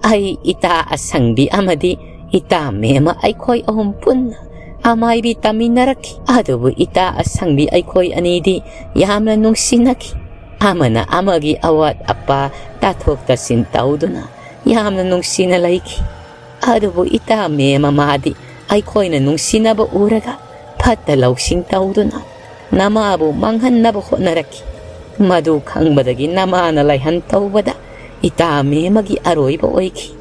ꯑꯩ ꯏꯇꯥ ꯑꯁꯪꯕꯤ ꯑꯃꯗꯤ ꯏꯇꯥ ꯃꯦꯝꯃ ꯑꯩꯈꯣꯏ ꯑꯍꯨꯝ ꯄꯨꯟꯅ ꯑꯃꯥꯏꯕꯤ ꯇꯝꯃꯤꯟꯅꯔꯛꯈꯤ꯫ ꯑꯗꯨꯕꯨ ꯏꯇꯥ ꯑꯁꯪꯕꯤ ꯑꯩꯈꯣꯏ ꯑꯅꯤꯗꯤ ꯌꯥꯝꯅ ꯅꯨꯡꯁꯤꯅꯈꯤ꯫ ꯑꯃꯅ ꯑꯃꯒꯤ ꯑꯋꯥꯠ ꯑꯄꯥ ꯇꯥꯊꯣꯛ ꯇꯥꯁꯤꯟ ꯇꯧꯗꯨꯅ ꯌꯥꯝꯅ ꯅꯨꯡꯁꯤꯅ ꯂꯩꯈꯤ꯫ ꯑꯗꯨꯕꯨ ꯏꯇꯥ ꯃꯦꯝꯃ ꯃꯥꯗꯤ ꯑꯩꯈꯣꯏꯅ ꯅꯨꯡꯁꯤꯅꯕ ꯎꯔꯒ ꯐꯠꯇ ꯂꯧꯁꯤꯡ ꯇꯧꯗꯨꯅ ꯅꯃꯥꯕꯨ ꯃꯥꯡꯍꯟꯅꯕ ꯍꯣꯠꯅꯔꯛꯈꯤ꯫ ꯃꯗꯨ ꯈꯪꯕꯗꯒꯤ ꯅꯃꯥꯅ ꯂꯥꯏꯍꯟ ꯇꯧꯕꯗ ꯏꯇꯥ ꯃꯦꯝꯃꯒꯤ ꯑꯔꯣꯏꯕ ꯑꯣꯏꯈꯤ꯫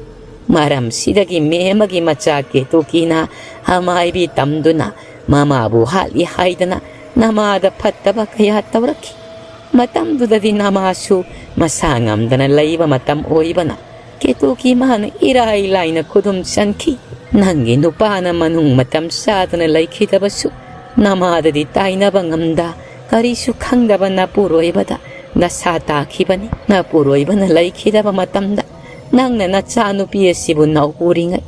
ꯃꯔꯝꯁꯤꯗꯒꯤ ꯃꯦꯝꯃꯒꯤ ꯃꯆꯥ ꯀꯦꯇꯨꯀꯤꯅ ꯑꯃꯥꯏꯕꯤ ꯇꯝꯗꯨꯅ ꯃꯃꯥꯕꯨ ꯍꯥꯠꯂꯤ ꯍꯥꯏꯗꯅ ꯅꯃꯥꯗ ꯐꯠꯇꯕ ꯀꯌꯥ ꯇꯧꯔꯛꯈꯤ꯫ ꯃꯇꯝꯗꯨꯗꯗꯤ ꯅꯃꯥꯁꯨ ꯃꯁꯥ ꯉꯝꯗꯅ ꯂꯩꯕ ꯃꯇꯝ ꯑꯣꯏꯕꯅ ꯀꯦꯇꯨꯀꯤ ꯃꯥꯅ ꯏꯔꯥꯏ ꯂꯥꯏꯅ ꯈꯨꯗꯨꯝ ꯆꯟꯈꯤ꯫ ꯅꯪꯒꯤ ꯅꯨꯄꯥꯅ ꯃꯅꯨꯡ ꯃꯇꯝ ꯆꯥꯗꯅ ꯂꯩꯈꯤꯗꯕꯁꯨ ꯅꯃꯥꯗꯗꯤ ꯇꯥꯏꯅꯕ ꯉꯝꯗ ꯀꯔꯤꯁꯨ ꯈꯪꯗꯕ ꯅꯄꯨꯔꯣꯏꯕꯗ ꯗꯁꯥ ꯇꯥꯈꯤꯕꯅꯤ꯫ ꯅꯄꯨꯔꯣꯏꯕꯅ ꯂꯩꯈꯤꯗꯕ ꯃꯇꯝꯗ ꯅꯪꯅ ꯅꯆꯥꯅꯨꯄꯤ ꯑꯁꯤꯕꯨ ꯅꯥꯎꯄꯨꯔꯤꯉꯩ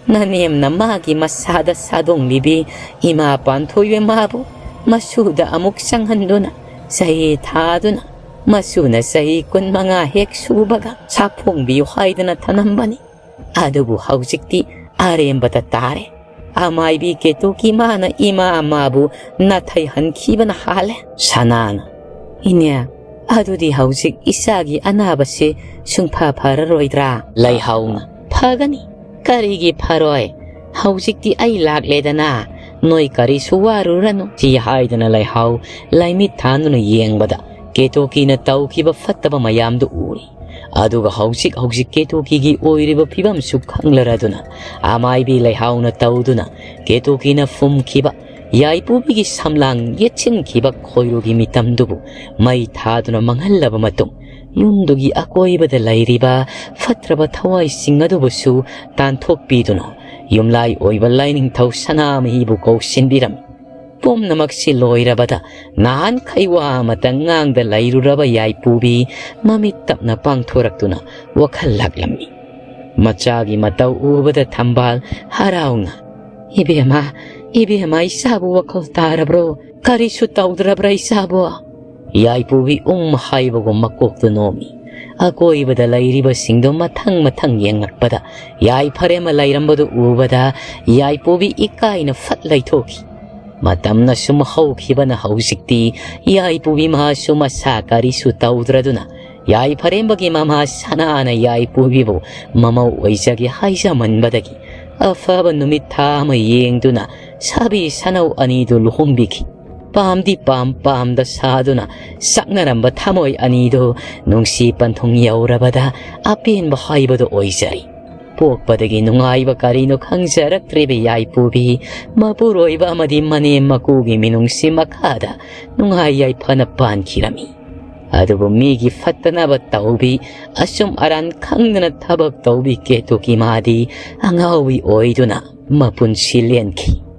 ꯅꯅꯦꯝꯅ ꯃꯥꯒꯤ ꯃꯁꯥꯗ ꯁꯥꯗꯣꯡꯂꯤꯕꯤ ꯏꯃꯥ ꯄꯥꯟꯊꯣꯏꯕꯤ ꯃꯥꯕꯨ ꯃꯁꯨꯗ ꯑꯃꯨꯛ ꯆꯪꯍꯟꯗꯨꯅ ꯆꯍꯤ ꯊꯥꯗꯨꯅ ꯃꯁꯨꯅ ꯆꯍꯤ ꯀꯨꯟꯃꯉꯥ ꯍꯦꯛ ꯁꯨꯕꯒ ꯁꯥꯐꯣꯡꯕꯤꯌꯨ ꯍꯥꯏꯗꯨꯅ ꯊꯅꯝꯕꯅꯤ꯫ ꯑꯗꯨꯕꯨ ꯍꯧꯖꯤꯛꯇꯤ ꯑꯔꯦꯝꯕꯗ ꯇꯥꯔꯦ꯫ ꯑꯃꯥꯏꯕꯤ ꯀꯦꯇꯨꯀꯤ ꯃꯥꯅ ꯏꯃꯥ ꯃꯥꯕꯨ ꯅꯥꯊꯩꯍꯟꯈꯤꯕꯅ ꯍꯥꯜꯂꯦ꯫" ꯁꯅꯥꯅ, "ꯏꯅꯦ, ꯑꯗꯨꯗꯤ ꯍꯧꯖꯤꯛ ꯏꯆꯥꯒꯤ ꯑꯅꯥꯕꯁꯦ ꯁꯨꯡꯐ ꯐꯔꯔꯣꯏꯗ꯭ꯔꯥ?" ꯂꯩꯍꯥꯎꯅ, "ꯐꯒꯅꯤ, ꯀꯔꯤꯒꯤ ꯐꯔꯣꯏ? ꯍꯧꯖꯤꯛꯇꯤ ꯑꯩ ꯂꯥꯛꯂꯦꯗꯅ, ꯅꯣꯏ ꯀꯔꯤꯁꯨ ꯋꯥꯔꯨꯔꯅꯨ꯫" ꯁꯤ ꯍꯥꯏꯗꯨꯅ ꯂꯩꯍꯥꯎ ꯂꯥꯏꯃꯤꯠ ꯊꯥꯟꯗꯨꯅ ꯌꯦꯡꯕꯗ ꯀꯦꯇꯨꯀꯤꯅ ꯇꯧꯈꯤꯕ ꯐꯠꯇꯕ ꯃꯌꯥꯝꯗꯨ ꯎꯔꯤ꯫ ꯑꯗꯨꯒ ꯍꯧꯖꯤꯛ ꯍꯧꯖꯤꯛ ꯀꯦꯇꯨꯀꯤꯒꯤ ꯑꯣꯏꯔꯤꯕ ꯐꯤꯕꯝꯁꯨ ꯈꯪꯂꯔꯗꯨꯅ, ꯑꯃꯥꯏꯕꯤ ꯂꯩꯍꯥꯎꯅ ꯇꯧꯗꯨꯅ ꯀꯦꯇꯨꯀꯤꯅ ꯐꯨꯝꯈꯤꯕ ꯌꯥꯏꯄꯨꯕꯤꯒꯤ ꯁꯝꯂꯥꯡ ꯌꯦꯠꯁꯤꯟꯈꯤꯕ ꯈꯣꯏꯔꯨꯒꯤ ꯃꯤꯇꯝꯗꯨꯕꯨ ꯃꯩ ꯊꯥꯗꯨꯅ ꯃꯥꯡꯍꯜꯂꯕ ꯃꯇꯨꯡ, ꯌꯨꯝꯗꯨꯒꯤ ꯑꯀꯣꯏꯕꯗ ꯂꯩꯔꯤꯕ ꯐꯠꯇ꯭ꯔꯕ ꯊꯋꯥꯏꯁꯤꯡ ꯑꯗꯨꯕꯨꯁꯨ ꯇꯥꯟꯊꯣꯛꯄꯤꯗꯨꯅ, ꯌꯨꯝꯂꯥꯏ ꯑꯣꯏꯕ ꯂꯥꯏꯅꯤꯡꯊꯧ ꯁꯅꯥꯃꯍꯤꯕꯨ ꯀꯧꯁꯤꯟꯕꯤꯔꯝꯃꯤ꯫ ꯄꯨꯝꯅꯃꯛꯁꯤ ꯂꯣꯏꯔꯕꯗ, ꯅꯍꯥꯟꯈꯩ ꯋꯥ ꯑꯃꯇ ꯉꯥꯡꯗ ꯂꯩꯔꯨꯔꯕ ꯌꯥꯏꯄꯨꯕꯤ ꯃꯃꯤꯠ ꯇꯞꯅ ꯄꯥꯡꯊꯣꯔꯛꯇꯨꯅ ꯋꯥꯈꯜ ꯂꯥꯛꯂꯝꯃꯤ꯫ ꯃꯆꯥꯒꯤ ꯃꯇꯧ ꯎꯕꯗ ꯊꯝꯕꯥꯜ ꯍꯔꯥꯎꯅ, "ꯏꯕꯦꯝꯃ, ꯏꯕꯦꯝꯃ, ꯏꯆꯥꯕꯨ ꯋꯥꯈꯜ ꯇꯥꯔꯕ꯭ꯔꯣ? ꯀꯔꯤꯁꯨ ꯇꯧꯗ꯭ꯔꯕ꯭ꯔꯥ ꯏꯆꯥꯕꯨ?" ꯌꯥꯏꯄꯨꯕꯤ ꯎꯝ ꯍꯥꯏꯕꯒꯨꯝ ꯃꯀꯣꯛꯇꯨ ꯅꯣꯝꯃꯤ꯫ ꯑꯀꯣꯏꯕꯗ ꯂꯩꯔꯤꯕꯁꯤꯡꯗꯨ ꯃꯊꯪ ꯃꯊꯪ ꯌꯦꯡꯂꯛꯄꯗ, ꯌꯥꯏꯐꯔꯦꯝꯕ ꯂꯩꯔꯝꯕꯗꯨ ꯎꯕꯗ ꯌꯥꯏꯄꯨꯕꯤ ꯏꯀꯥꯏꯅ ꯐꯠ ꯂꯩꯊꯣꯛꯈꯤ꯫ ꯃꯇꯝꯅ ꯁꯨꯝ ꯍꯧꯈꯤꯕꯅ ꯍꯧꯖꯤꯛꯇꯤ ꯌꯥꯏꯄꯨꯕꯤ ꯃꯍꯥꯁꯨ ꯃꯁꯥ ꯀꯔꯤꯁꯨ ꯇꯧꯗ꯭ꯔꯗꯨꯅ, ꯌꯥꯏꯐꯔꯦꯝꯕꯒꯤ ꯃꯃꯥ ꯁꯅꯥꯅ ꯌꯥꯏꯄꯨꯕꯤꯕꯨ ꯃꯃꯧ ꯑꯣꯏꯖꯒꯦ ꯍꯥꯏꯖꯃꯟꯕꯗꯒꯤ, ꯑꯐꯕ ꯅꯨꯃꯤꯠ ꯊꯥ ꯑꯃ ꯌꯦꯡꯗꯨꯅ ꯁꯥꯕꯤ ꯁꯅꯧ ꯑꯅꯤꯗꯨ ꯂꯨꯍꯣꯡꯕꯤꯈꯤ꯫ ꯄꯥꯝꯗꯤ ꯄꯥꯝ, ꯄꯥꯝꯗ ꯁꯥꯗꯨꯅ ꯁꯛꯅꯔꯝꯕ ꯊꯃꯣꯏ ꯑꯅꯤꯗꯨ ꯅꯨꯡꯁꯤ ꯄꯟꯊꯨꯡ ꯌꯧꯔꯕꯗ ꯑꯄꯦꯟꯕ ꯍꯥꯏꯕꯗꯨ ꯑꯣꯏꯖꯔꯤ꯫ ꯄꯣꯛꯄꯗꯒꯤ ꯅꯨꯡꯉꯥꯏꯕ ꯀꯔꯤꯅꯣ ꯈꯪꯖꯔꯛꯇ꯭ꯔꯤꯕ ꯌꯥꯏꯄꯨꯕꯤ, ꯃꯄꯨꯔꯣꯏꯕ ꯑꯃꯗꯤ ꯃꯅꯦꯝ ꯃꯀꯨꯒꯤ ꯃꯤꯅꯨꯡꯁꯤ ꯃꯈꯥꯗ ꯅꯨꯡꯉꯥꯏ ꯌꯥꯏꯐꯅ ꯄꯥꯟꯈꯤꯔꯝꯃꯤ꯫ ꯑꯗꯨꯕꯨ ꯃꯤꯒꯤ ꯐꯠꯇꯅꯕ ꯇꯧꯕꯤ, ꯑꯆꯨꯝ ꯑꯔꯥꯟ ꯈꯪꯗꯅ ꯊꯕꯛ ꯇꯧꯕꯤ ꯀꯦꯇꯨꯀꯤ ꯃꯥꯗꯤ ꯑꯉꯥꯎꯕꯤ ꯑꯣꯏꯗꯨꯅ ꯃꯄꯨꯟꯁꯤ ꯂꯦꯟꯈꯤ꯫